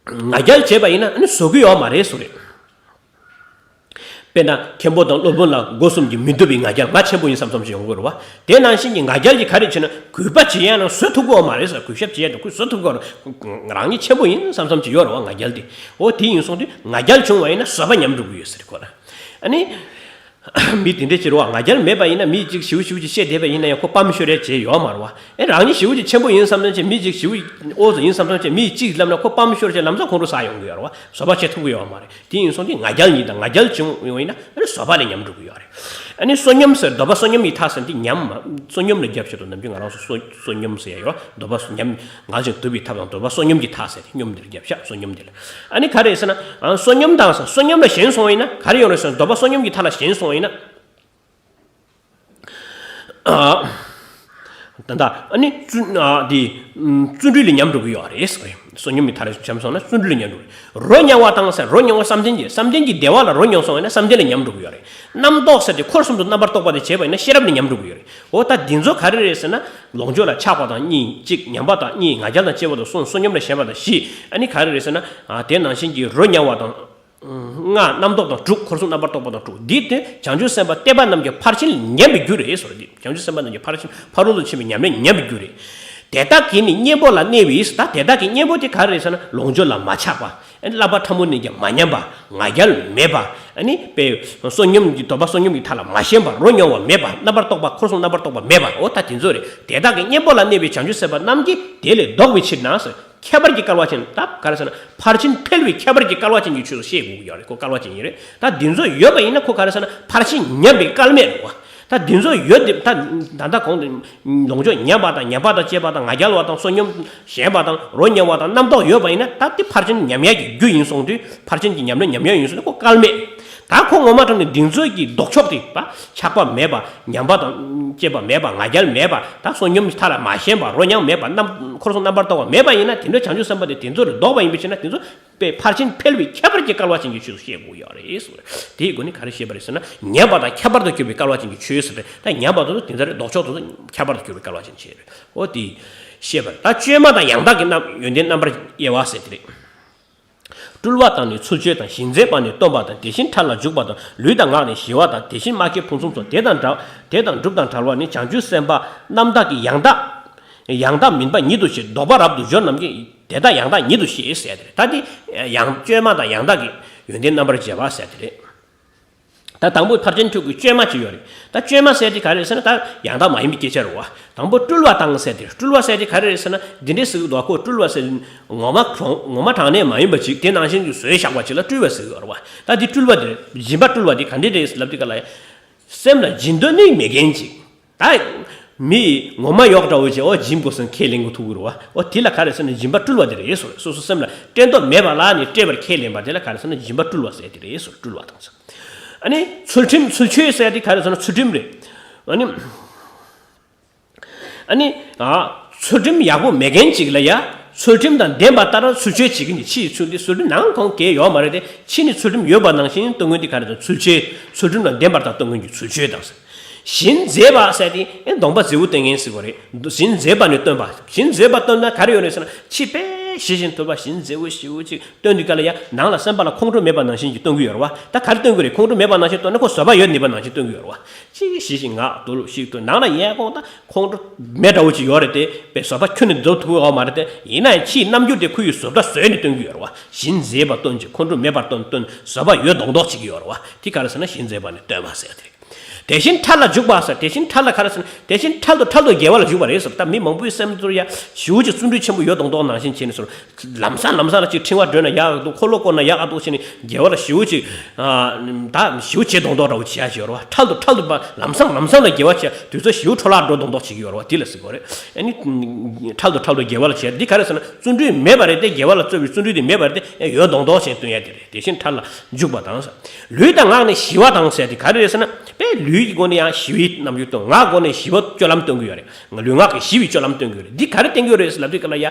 ང་རྒྱལ་བྱས་པ་ཡིན་ན་ཨ་ནི་བཟོད་ཀྱི་ཡོད་མ་རེད་ཟེར་རེད། དཔེར་ན་མཁན་པོ་དང་སློབ་དཔོན་ལ་སྒོ་གསུམ་གྱི་མི་སྡུག་པའི་ང་རྒྱལ། ང་ཆེན་པོ་ཡིན་བསམ་བསམ་ཞིག་ཡོང་གི་རེད་བ། དེ་ནང་བཞིན་གྱི་ང་རྒྱལ་གྱིས་ག་རེ་བྱས་ན་གུས་པ་བྱེད་ཡ་ན་བཟོད་ཐུབ་ཀྱི་ཡོད་མ་རེད་ཟེར། གུས་ཞབས་བྱེད་ཡ་དང་གུས་བཟོད་ཐུབ་ཀྱི་ཡོད་མ་རེད། རང་ཉིད་ཆེན་པོ་ཡིན་བསམ་བསམ་ཞིག་ཡོད་རེད་བ། ང་རྒྱལ་དེ། འོ་དེ་ཡིན་སོང་དུས་ང་རྒྱལ་བྱུང་བ་ཡིན་ན་བཟོད་པ་ཉམས་འགྲོ་གི་ཡོད་ཟེར་ཁོ་ན། ཨ་ནི། མི་དེ་འདྲ་ཅིག་རེད་བ། ང་རྒྱལ་མེད་པ་ཡིན་ན། མི་གཅིག་ཞེ་པོ་ཞེ་པོ་ཅིག་བཤད་བསྡད་པ་ཡིན་ན་ཡང་ཁོ་སྤམ་ཤོར་ཡ་བྱེད་ཡོད་མ་རེད་བ། ཨེ་རང་ཉིད་ཞེ་པོ་ཅིག་ཆེན་པོ་ཡིན་བསམ་བསམ་བྱས། མི་གཅིག་ཞེ་པོ་ཨོ་ཙི་ཡིན་བསམ་བསམ་བྱས། མི་གཅིག་ལབ་ན་ཁོ་སྤམ་ཤོར་བྱས་ལམ་སང་ཁོང་ཁྲོ་ཟ་ཡོང་གི་ཡོད་རེད་བ། བཟོད་པ་བྱེད་ཐུབ་ཀྱི་ཡོད་མ་རེད། དེ་ཡིན་སོང་དུས་ང་རྒྱལ་ཉིད་དང་། ང་རྒྱལ་བྱུང་ཡོང་བ་ཡིན་ན་ཨ་ནི་བཟོད་པ་ལས་ཉམས་འགྲོ་གི་ཡོད་རེད། ཨ་ནི་བསོད་སྙོམས་ཟེར། འདོད་པ་བསོད་སྙོམས་ཀྱི་མཐའ་ཟེར་འདི་ཉམས་མ། བསོད་སྙོམས་ལ་རྒྱབ་བྱེད་དུ་ནམ་རྒྱུན་ང་རང་ཚོ་བསོད་བསོད་སྙོམས་ཟེར་ཡ་ཡོད། འདོད་པ་ཉམས་ངལ་ཞིང་དུབ་པའི་ཐབས་དང་། འདོད་པ་བསོད་སྙོམས་ཀྱི་མཐའ་ཟེར་ཏེ་སྙོམས་འདིར་རྒྱབ་ཤག་བསོད་སྙོམས་འདི་ལ། ཨ་ནི་ག་རེ་ཟེར་ན། ཨ་བསོད་སྙོམས་དང་ཟེར། བསོད་སྙོམས་ལ་ཞེན་སོང་བ་ཡིན་ན་ག་རེ་ཡོང་རེད་ཟེར་ན། འདོད་པ་བསོད་སྙོམས་ཀྱི་མཐའ་ལ་ཞེན་སོང་བ་ཡིན་ན། ཨ། ད་ལྟ་ཨ་ནི་བརྩོན། ཨ་དེ། ཨམ། བརྩོན་འགྲུས་ལ་ཉམས་འགྲོ་གི་ཡོད་རེད་ཟེར། བསོད་སྙོམས་ཀྱི་མཐའ་ལ་ཞེན་སོང་ན་བརྩོན་འགྲུས་ལ་ཉམས་འགྲོ་གི། རོ་མྱང་བ་དང་ཟེར། རོ་མྱང་བ་བསམ་གཏན་གྱི། བསམ་གཏན་གྱི་བདེ་བ་ལ་རོ་མྱོང་སོང་བ་ཡིན་ན་བསམ་གཏན་ལ་ཉམས་འགྲོ་གི་ཡོད་རེད། རྣམ་རྟོག་ཟེར་དེ་འཁོར་གསུམ་དུ་རྣམ་པར་རྟོག་པ་དེ་བྱས་པ་ཡིན་ན་ཤེས་རབ་ལ་ཉམས་འགྲོ་གི་ཡོད་རེད། འོ་ད་འདི་ཚོ་ག་རེ་རེད་ཟེར་ན། ལོངས་སྤྱོད་ལ་ཆགས་པ་དང་གཉིས་གཅིག་ཉམས་པ་དང་གཉིས། ང་རྒྱལ་དང་བཅས་པ་དང་བཞི། ཨ་ནི་ག་རེ་རེད་ཟེར་ན། ཨ་དེ་ནང་བཞིན་གྱི་རོ་མྱང་བ་དང་། ལྔ། རྣམ་རྟོག་དང་དྲུག་འཁོར་གསུམ་རྣམ་པར་རྟོག་པ་དང་དྲུག་འདི་དེ་བྱང་ཆུབ་སེམས་དཔའ་སྟེ་པ་རྣམས་ཀྱི་ཕར་ཕྱིན་ཉམས་པའི་རྒྱུ་རེད་ཟེར། འདི་བྱང་ཆུབ་སེམས་དཔའ་རྣམས་ཀྱི་ཕར་ཕྱིན་ཕ་རོལ་ཏུ་ཕྱིན་པའི་ཉམས་ལེན་ཉམས་པའི་རྒྱུ་རེད། དེ་དག་གི་ནི་གཉེན་པོ་ལ་གནས་པའི། ད་དེ་དག་གི་གཉེན་པོ་དེ་ག་རེ་རེད་ཟེར་ན། ལོངས་སྤྱོད་ལ་མ་ཆགས་པ། ཨ་ནི་བསླབ་པ་ཕྲ་མོ་གཉིས་ཀྱང་མ་ཉམས་པ། ང་རྒྱལ་མེད་པ། ཨ་ནི་དཔེ་བསོད་སྙོམས་ཀྱི། འདོད་པ་བསོད་སྙོམས་ཀྱི་མཐའ་ལ་མ་ཞེན་པ། རོ་མྱང་བ་མེད་པ། རྣམ་པར་རྟོག་པ་འཁོར་གསུམ་རྣམ་པར་རྟོག་པ་མེད་པ། འོ་ད་དེ་ཚོ་རེད། དེ་དག་གི་གཉེན་པོ་ལ་གནས་པའི་བྱང་ཆུབ་སེམས་དཔའ་རྣམས་ཀྱིས་དེ་ལས་ལྡོག་པའི་ཕྱིར་ན་ཟེར། ཁྱད་པར་གྱི་སྐལ་བ་ཅན། ད་ག་རེ་ཟེར་ན། ཕར་ཕྱིན་འཕེལ་བའི་ཁྱད་པར་གྱི་སྐལ་བ་ཅན་གྱི་ཆོས་སུ་བཤད་དགོས་ཀྱི་ཡོད་རེད། ཁོ་སྐལ་བ་ཅན་ཡིན་རེད། ད་འདི་ཚོ་ཡོད་པ་ཡིན་ན་ཁོ་ག་རེ་ཟེར་ན། ཕར་ཕྱིན་ཉམས་པའི་སྐལ་མེད་རེད་བ། ད་འདི་ཚོ་ཡོད་དེ། ད་ད་ལྟ་གོང་དུ་ལོངས་སྤྱོད་ཉམས་པ་དང་། ཉམས་པ་དང་བཅས་པ་དང་། ང་རྒྱལ་བ་དང་། བསོད་སྙོམས་ཞན་པ་དང་། རོ་མྱང་བ་དང་། རྣམ་རྟོག་ཡོད་པ་ཡིན་ན། ད་དེ་ཕར་ཕྱིན་ཉམས་ཡག་གི་རྒྱུ་ཡིན་སོང་དུས། ཕར་ཕྱིན་གྱི་ཉམས་ལེན་ཉམས་ཡག་ཡིན་སོང་དུས་ཁོ་སྐལ་མེད། ད་ཁོ་ངོ་མ་དྲང་ནས་འདི་ཚོ་གི་ལྡོག་ཕྱོགས་དེ། ད་ཆགས་པ་མེད་པ། ཉམས་པ་དང་བཅས་པ་མེད་པ། ང་རྒྱལ་མེད་པ། ད་བསོད་སྙོམས་མཐའ་ལ་མ་ཞེན་པ། རོ་མྱང་མེད་པ། རྣམ། འཁོར་གསུམ་རྣམ་པར་རྟོག་པ་མེད་པ་ཡིན་ན། དེ་འདྲ་བྱང་ཆུབ་སེམས་དཔའ་དེ་དེ་ཚོ་ལས་ལྡོག་པ་ཡིན་པའི་ཕྱིར་ན། དེ་ཚོ་དཔེ་ཕར་ཕྱིན་འཕེལ་བའི་ཁྱད་པར་གྱི་སྐལ་བ་ཅན་གྱི་ཆོས་སུ་བཤད་དགོས་ཡོད་རེད་ཟེར། དེའི་སྒོ་ནས་ག་རེ་བཤད་པ་རེད་ཟེར་ན། ཉམས་པ་དང་ཁྱད་པར་དུ་གྱུར་པའི་སྐལ་བ་ཅན་གྱི་ཆོས་ཟེར་ཏེ། ད་ཉམས་པ་དང་དེ་ཚོ་ལྡོག་ཕྱོགས་དེ་ཚོ་ཁྱད་པར་དུ་གྱུར་པའི་སྐལ་བ་ཅན་བྱས་རེད། འོ་དེ་བཤད་པ་རེད། ད་བཅོས་མ་དང་ཡང་དག་གི་རྣམ། ཡོན་ཏན་རྣམ་པར་དབྱེ་བ་ཟེར་དེ་རེད། སྤྲུལ་བ་དང་ནི་ཚུལ་འཆོས་དང་། ཞིང་མཛེས་པ་ནི་སྟོན་པ་དང་། དེ་བཞིན་ཕྲ་ལ་འཇུག་པ་དང་། ལུས་དང་ངག་ནི་ཞི་བ་དང་། དེ་བཞིན་སྨྲ་མཁས་ཕུན་སུམ་ཚོགས། དེ་དང་འདྲ། དེ་དང་སྒྲུབ་དང་བྲལ་བ་ནི། བྱང་ཆུབ་སེམས་དཔའ་རྣམ་དག་གི། ཡང་དག་ཡང་དག་མིན་པ་ཉིད་དུ་ཤེས། ལྡོག་པ་རབ་ཏུ་སྦྱོར་རྣམས་ཀྱིས། དེ་དག་ཡང་དག་ཉིད་དུ་ཤེས་ཟེར་དེ་རེད། ད་འདི་ཡང་། བཅོས་མ་དང་ཡང་དག་གི་ཡོན་ཏན་རྣམ་པར་འབྱེད་པ་ཟེར་དེ་རེད། ད་དང་པོ་ཕར་ཕྱིན་དྲུག་གི་བཅོས་མ་ཅིག་ཡོད་རེད། ད་བཅོས་མ་ཟེར་དེ་ག་རེ་ཟེར་ན། ད་ཡང་དག་མ་ཡིན་པའི་སྐད་ཆ་རེད་བ། དང་པོ་སྤྲུལ་བ་དང་ཟེར་དེ། སྤྲུལ་བ་ཟེར་དེ་ག་རེ་རེད་ཟེར་ན། འདི་འདྲའི་ཟེར་གི་འདུག་བ། ཁོ་སྤྲུལ་བ་ཟེར། ངོ་མ་གྲོང་། ངོ་མ་དྲང་གནས་མ་ཡིན་པ་ཅིག་དེ་ནང་བཞིན་གྱི་བཟོས་བཞག་པ་ཅིག་ལ་སྤྲུལ་བ་ཟེར་གི་ཡོད་རེད་བ། ད་འདི་སྤྲུལ་བ་དེ་རེད། སྦྱིན་པ་སྤྲུལ་བ་དེ་ག་འདྲ་རེད་ལབ་དུས་ག་ལ། སེམས་ལ་སྦྱིན་འདོད་ནི་མེད་མཁན་ཅིག་ད་མི་ངོ་མ་ཡོད་འདྲ་བོ་ཅིག་འོ་སྦྱིན་དགོས་ཟེར་ཁས་ལེན་གྱི་ཐུག་གི་རེད་བ། འོ་དེ་ལ་ག་རེ་ཟེར་ན། སྦྱིན་པ་སྤྲུལ་བ་དེ་རེད་ཟེར། སོ་སོ་སེམས་ལ་སྤྲད་འདོད་མེད་པ་ལ་ནི་སྤྲད་པར་ཁས་ལེན་པ་དེ་ལ་ག་རེ་ཟེར་ན། སྦྱིན་པ་སྤྲུལ་བ་ཟེར་དེ་རེད་ཟེར། སྤྲུལ་བ་དང་ཟེར། ཨ་ནི་ཚུལ་ཁྲིམས། ཚུལ་འཆོས་ཟེར་དེ་ག་རེ་ཟེར་ན། ཚུལ་ཁྲིམས་རེད། ཨ་ནི། ཨ་ནི། ཨ། ཚུལ་ཁྲིམས་ཡག་པོ་མེད་མཁན་ཅིག་ལ་ཡ། ཚུལ་ཁྲིམས་དང་ལྡན་པ་ལྟར་ཚུལ་འཆོས་བྱེད་མཁན་གྱི། ཕྱི་ཡི་ཚུལ་འདི་ཚུལ་ཁྲིམས་ནང་གང་གས་ཡོད་མ་རེད་དེ། ཕྱི་ནི་ཚུལ་ཁྲིམས་ཡོད་པ་ནང་བཞིན་སྟོན་མཁན་འདི་ག་རེ་དང་། ཚུལ་འཆོས། ཚུལ་ཁྲིམས་དང་ལྡན་པ་ལྟར་སྟོན་མཁན་གྱི་ཚུལ་འཆོས་དང་ཟེར། ཞིང་མཛེས་པ་ཟེར་དེ་ཨེ་གདོང་པ་མཛེས་པོ་སྟོན་མཁན་ཟེར་བ་རེད། ཞིང་མཛེས་པ་ནི་སྟོན་པ། ཞིང་མཛེས་པ་སྟོན་ན་ག་རེ་ཡོད་རེད་ཟེར་ན། ཕྱི་དཔེ་ཞི་ཞིང་དུལ་བ། ཞིང་མཛེས་པོ་ཞེ་པོ་ཅིག་སྟོན་དུས་ག་ལ་ཡ། ནང་ལ་སེམས་པ་ལ་ཁོང་ཁྲོ་མེད་པ་ནང་བཞིན་གྱི་སྟོན་གྱི་ཡོད་རེད་བ། ད་ག་རེ་སྟོན་གྱི་རེད། ཁོང་ཁྲོ་མེད་པ་ནང་བཞིན་སྟོན་ན་ཁོ་བཟོད་པ་ཡོད་ནུས་པ་ནང་བཞིན་སྟོན་གྱི་ཡོད་རེད་བ། ཅིག་ཞི་ཞིང་ངག་དུལ་ཞིག་ཏུ། ནང་ལ་ཡས་ཁོང་ད་ཁོང་ཁྲོ་མེད་འདྲ་བོ་ཅིག་ཡོད་རེད་དེ། དཔེ་བཟོད་པ་ཁྱོན་ནས་རྫོགས་ཐུབ་ཡོད་མ་རེད་དེ། ཡིན་ན་ཡང་ཕྱིའི་རྣམ་འགྱུར་དེ་ཁོ་ཡི་བཟོད་པ་བཟོས་ནས་སྟོན་གྱི་ཡོད་རེད་བ། ཞིང་མཛེས་པ་སྟོན་ཅིག་ཁོང་ཁྲོ་མེད་པར་སྟོན། སྟོན་བཟོད་པ་ཡོད་མདོག་མདོག་ཅིག་ཡོད་རེད་བ། དེ་ག་རེ་ཟེར་ན། ཞིང་མཛེས་པ་ནི་སྟོན་པ་ཟེར་དེ་རེད། དེ་བཞིན་ཕྲ་ལ་འཇུག་པ་ཟེར། དེ་བཞིན་ཕྲ་ལ་ག་རེ་ཟེར་ན། དེ་བཞིན་ཕྲལ་དུ་ཕྲལ་དུ་དགེ་བ་ལ་འཇུག་པ་རེད་ཟེར། ད་མི་མང་པོའི་སེམས་ཚོར་ཡ་ཞེ་པོ་ཅིག་བརྩོན་འགྲུས་ཆེན་པོ་ཡོད་མདོག་མདོག་ནང་བཞིན་བྱས་ནས་སོ། ལམ་སང་ལམ་སང་ལ་ཅིག་ཕྲེང་བ་བསྒྲོན་ན་ཡག་འདུག་འཁོར་ལོ་བསྐོར་ན་ཡག་འདུག་བྱས་ནས་དགེ་བ་ལ་ཞེ་པོ་ཅིག་ཨ། ད་ཞེ་པོ་བྱེད་མདོག་མདོག་འདྲ་བོ་བྱེད་ཡ་ཞིག་ཡོད་རེད་བ། ཕྲལ་དུ་ཕྲལ་དུ་ཕར་ལམ་སང་ལམ་སང་ལ་དགེ་བ་བྱེད་ཡ། དུས་ཚོད་ཞེ་པོ་འཕྲོ་བརླག་འགྲོ་མདོག་མདོག་བྱེད་ཀྱི་ཡོད་རེད་བ། དེ་ལ་ཟེར་གྱི་ཡོད་རེད། ཨ་ནི་ཕྲལ་དུ་ཕྲལ་དུ་དགེ་བ་ལ་བྱེད་ཡ་འདི་ག་རེ་ཟེར་ན། བརྩོན་འགྲུས་མེད་པ་རེད་དེ། དགེ་བ་ལ་བརྩོན་པའི་བརྩོན་འགྲུས་དེ་མེད་པ་རེད་དེ། ཡོད་མདོག་མདོག་བྱས་སྟོན་ཡ་དེ་རེད། དེ་བཞིན་ཕྲ་ལ་འཇུག་པ་དང་། ལུས་དང་ངག་ནི་ཞི་བ་དང་ཟེར་དེ་ག་རེ་རེད་ཟེར་ན། དཔེ་ལུས་ཀྱི་སྒོ་ནས་ཡང་ཞི་བའི་རྣམ་འགྱུར་སྟོན། ངག་སྒོ་ནས་ཞི་བ་སྤྱོད་ལམ་སྟོན་གྱི་ཡོད་རེད། ལུས་ངག་གི་ཞི་བའི་སྤྱོད་ལམ་སྟོན་གྱི་ཡོད་རེད། འདི་ག་རེ་སྟོན་གྱི་ཡོད་རེད་ཟེར་ལབ་དུས་ག་ལ་ཡ།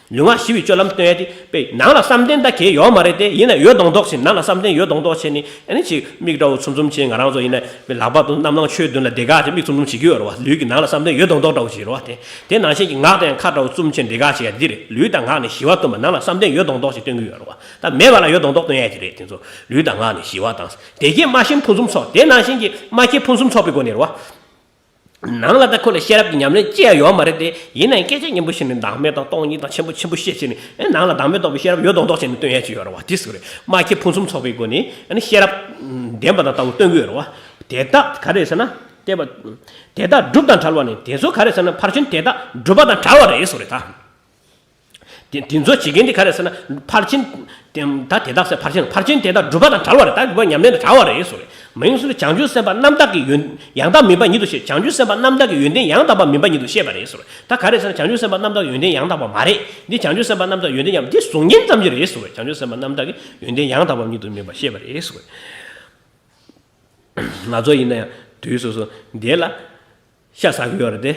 ལུས་ངག་ཞི་བའི་སྤྱོད་ལམ་སྟོན་ཡ་དེ་དཔེ་ནང་ལ་བསམ་གཏན་ད་གས་ཡོད་མ་རེད་དེ། ཡིན་ན་ཡོད་མདོག་མདོག་བྱས། ནང་ལ་བསམ་གཏན་ཡོད་མདོག་མདོག་བྱས་ནས་ཨ་ནི་ཅིག་མིག་འདྲ་བོ་ཚུམ་ཚུམ་བྱས། ང་རང་ཚོ་ཡིན་ན་ལག་པ་དང་རྣམ་སྣང་ཆོས་མདུན་ལ་བསྡད་ག་ཅིག་མིག་ཚུམ་ཚུམ་བྱེད་ཀྱི་ཡོད་རེད་བ། ལུས་ཀྱི་ནང་ལ་བསམ་གཏན་ཡོད་མདོག་མདོག་འདྲ་བོ་ཞིག་རེད་བ། དེ་དེ་ནང་བཞིན་གྱི་ངག་དང་ཁ་འདྲ་བོ་བཙུམ་བྱས་བསྡད་ག་ཅིག་ཡ་འདི་རེད། ལུས་དང་ངག་ནི་ཞི་བ་སྟོན་པ། ནང་ལ་བསམ་གཏན་ཡོད་མདོག་མདོག་ཅིག་སྟོན་གྱི་ཡོད་རེད་བ། ད་མེད་པ་ལ་ཡོད་མདོག་མདོག་སྟོན་ཡ་དེ་རེད། དེ་ཚོ་ལུས་དང་ངག་ནི་ཞི་བ་དང་། དེ་སྐད་སྨྲ་ཤེས་ཕུན་སུམ་ཚོགས། དེ་ནང་བཞིན་གྱི་སྨྲ་ཤེས་ཕུན་སུམ་ཚོགས་པའི་སྒོ་ནས་རེད་བ། ནང་ལ་ད་ཁོ་ལ་ཤེས་རབ་ཀྱི་ཉམས་ལེན་ཅི་ཡང་ཡོད་མ་རེད་དེ། ཡིན་ན་ཡང་སྐད་ཆ་སྙན་པོ་བཤད་ནས་བདག་མེད་དང་སྟོང་ཉིད་དང་ཆེན་པོ་ཆེན་པོ་བཤད་བྱས་ནས། ཨེ་ནང་ལ་བདག་མེད་རྟོགས་པའི་ཤེས་རབ་ཡོད་མདོག་མདོག་བྱས་ནས་སྟོན་ཡ་ཅིག་ཡོད་རེད་བ། དེ་ཟེར་རེད། སྨྲ་ཤེས་ཕུན་སུམ་ཚོགས་པའི་སྒོ་ནས་ཨ་ནི་ཤེས་རབ་ལྡན་པ་དང་ལྟ་བུ་སྟོན་གྱི་ཡོད་རེད་བ། དེ་དག་ག་རེ་ཟེར་ན། དེ་བ། དེ་དག་སྒྲུབ་དང་བྲལ་བ་ནི། དེ་ཚོ་ག་རེ་ཟེར་ན། ཕར་ཕྱིན་དེ་དག་སྒྲུབ་པ་དང་བྲལ་བ་རེད་ཟེར་རེད་ད། དེ་དེ་ཚོ་བྱེད་མཁན་དེ་ག་རེ་ཟེར་ན། ཕར་ཕྱིན་དེ་ད་དེ་དག་ཟེར། ཕར་ཕྱིན། ཕར་ཕྱིན་དེ་དག་སྒྲུབ་པ་དང་བྲལ་བ་རེད། ད་སྒྲུབ་པ་ཉམས་ལེན་དང་བྲལ་བ་རེད་ཟེར་རེད། མ་ཡིན་ཟེར་ན། བྱང་ཆུབ་སེམས་དཔའ་རྣམ་དག་གི་ཡོན་ཡང་དག་མིན་པ་ཉིད་དུ་ཤེས། བྱང་ཆུབ་སེམས་དཔའ་རྣམ་དག་གི་ཡོན་ཏན་ཡང་དག་པ་མིན་པ་ཉིད་དུ་ཤེས་པ་རེད་ཟེར་རེད། ད་ག་རེ་ཟེར་ན། བྱང་ཆུབ་སེམས་དཔའ་རྣམ་དག་གི་ཡོན་ཏན་ཡང་དག་པ་མ་རེད། འདི་བྱང་ཆུབ་སེམས་དཔའ་རྣམ་དག་ཡོན་ཏན་ཡང་། འདི་གཟུགས་བརྙན་ཙམ་ཞིག་རེད་ཟེར་རེད། བྱང་ཆུབ་སེམས་དཔའ་རྣམ་དག་གི་ཡོན་ཏན་ཡང་དག་པ་ཉིད་དུ་མིན་པ་ཤེས་པ་རེད་ཟེར་རེད། ང་ཚོ་ཡིན་ན་ཡང་དུས་སོ་སོ་འདི་ལ་ཤ་ཟ་གི་ཡོད་རེད་དེ།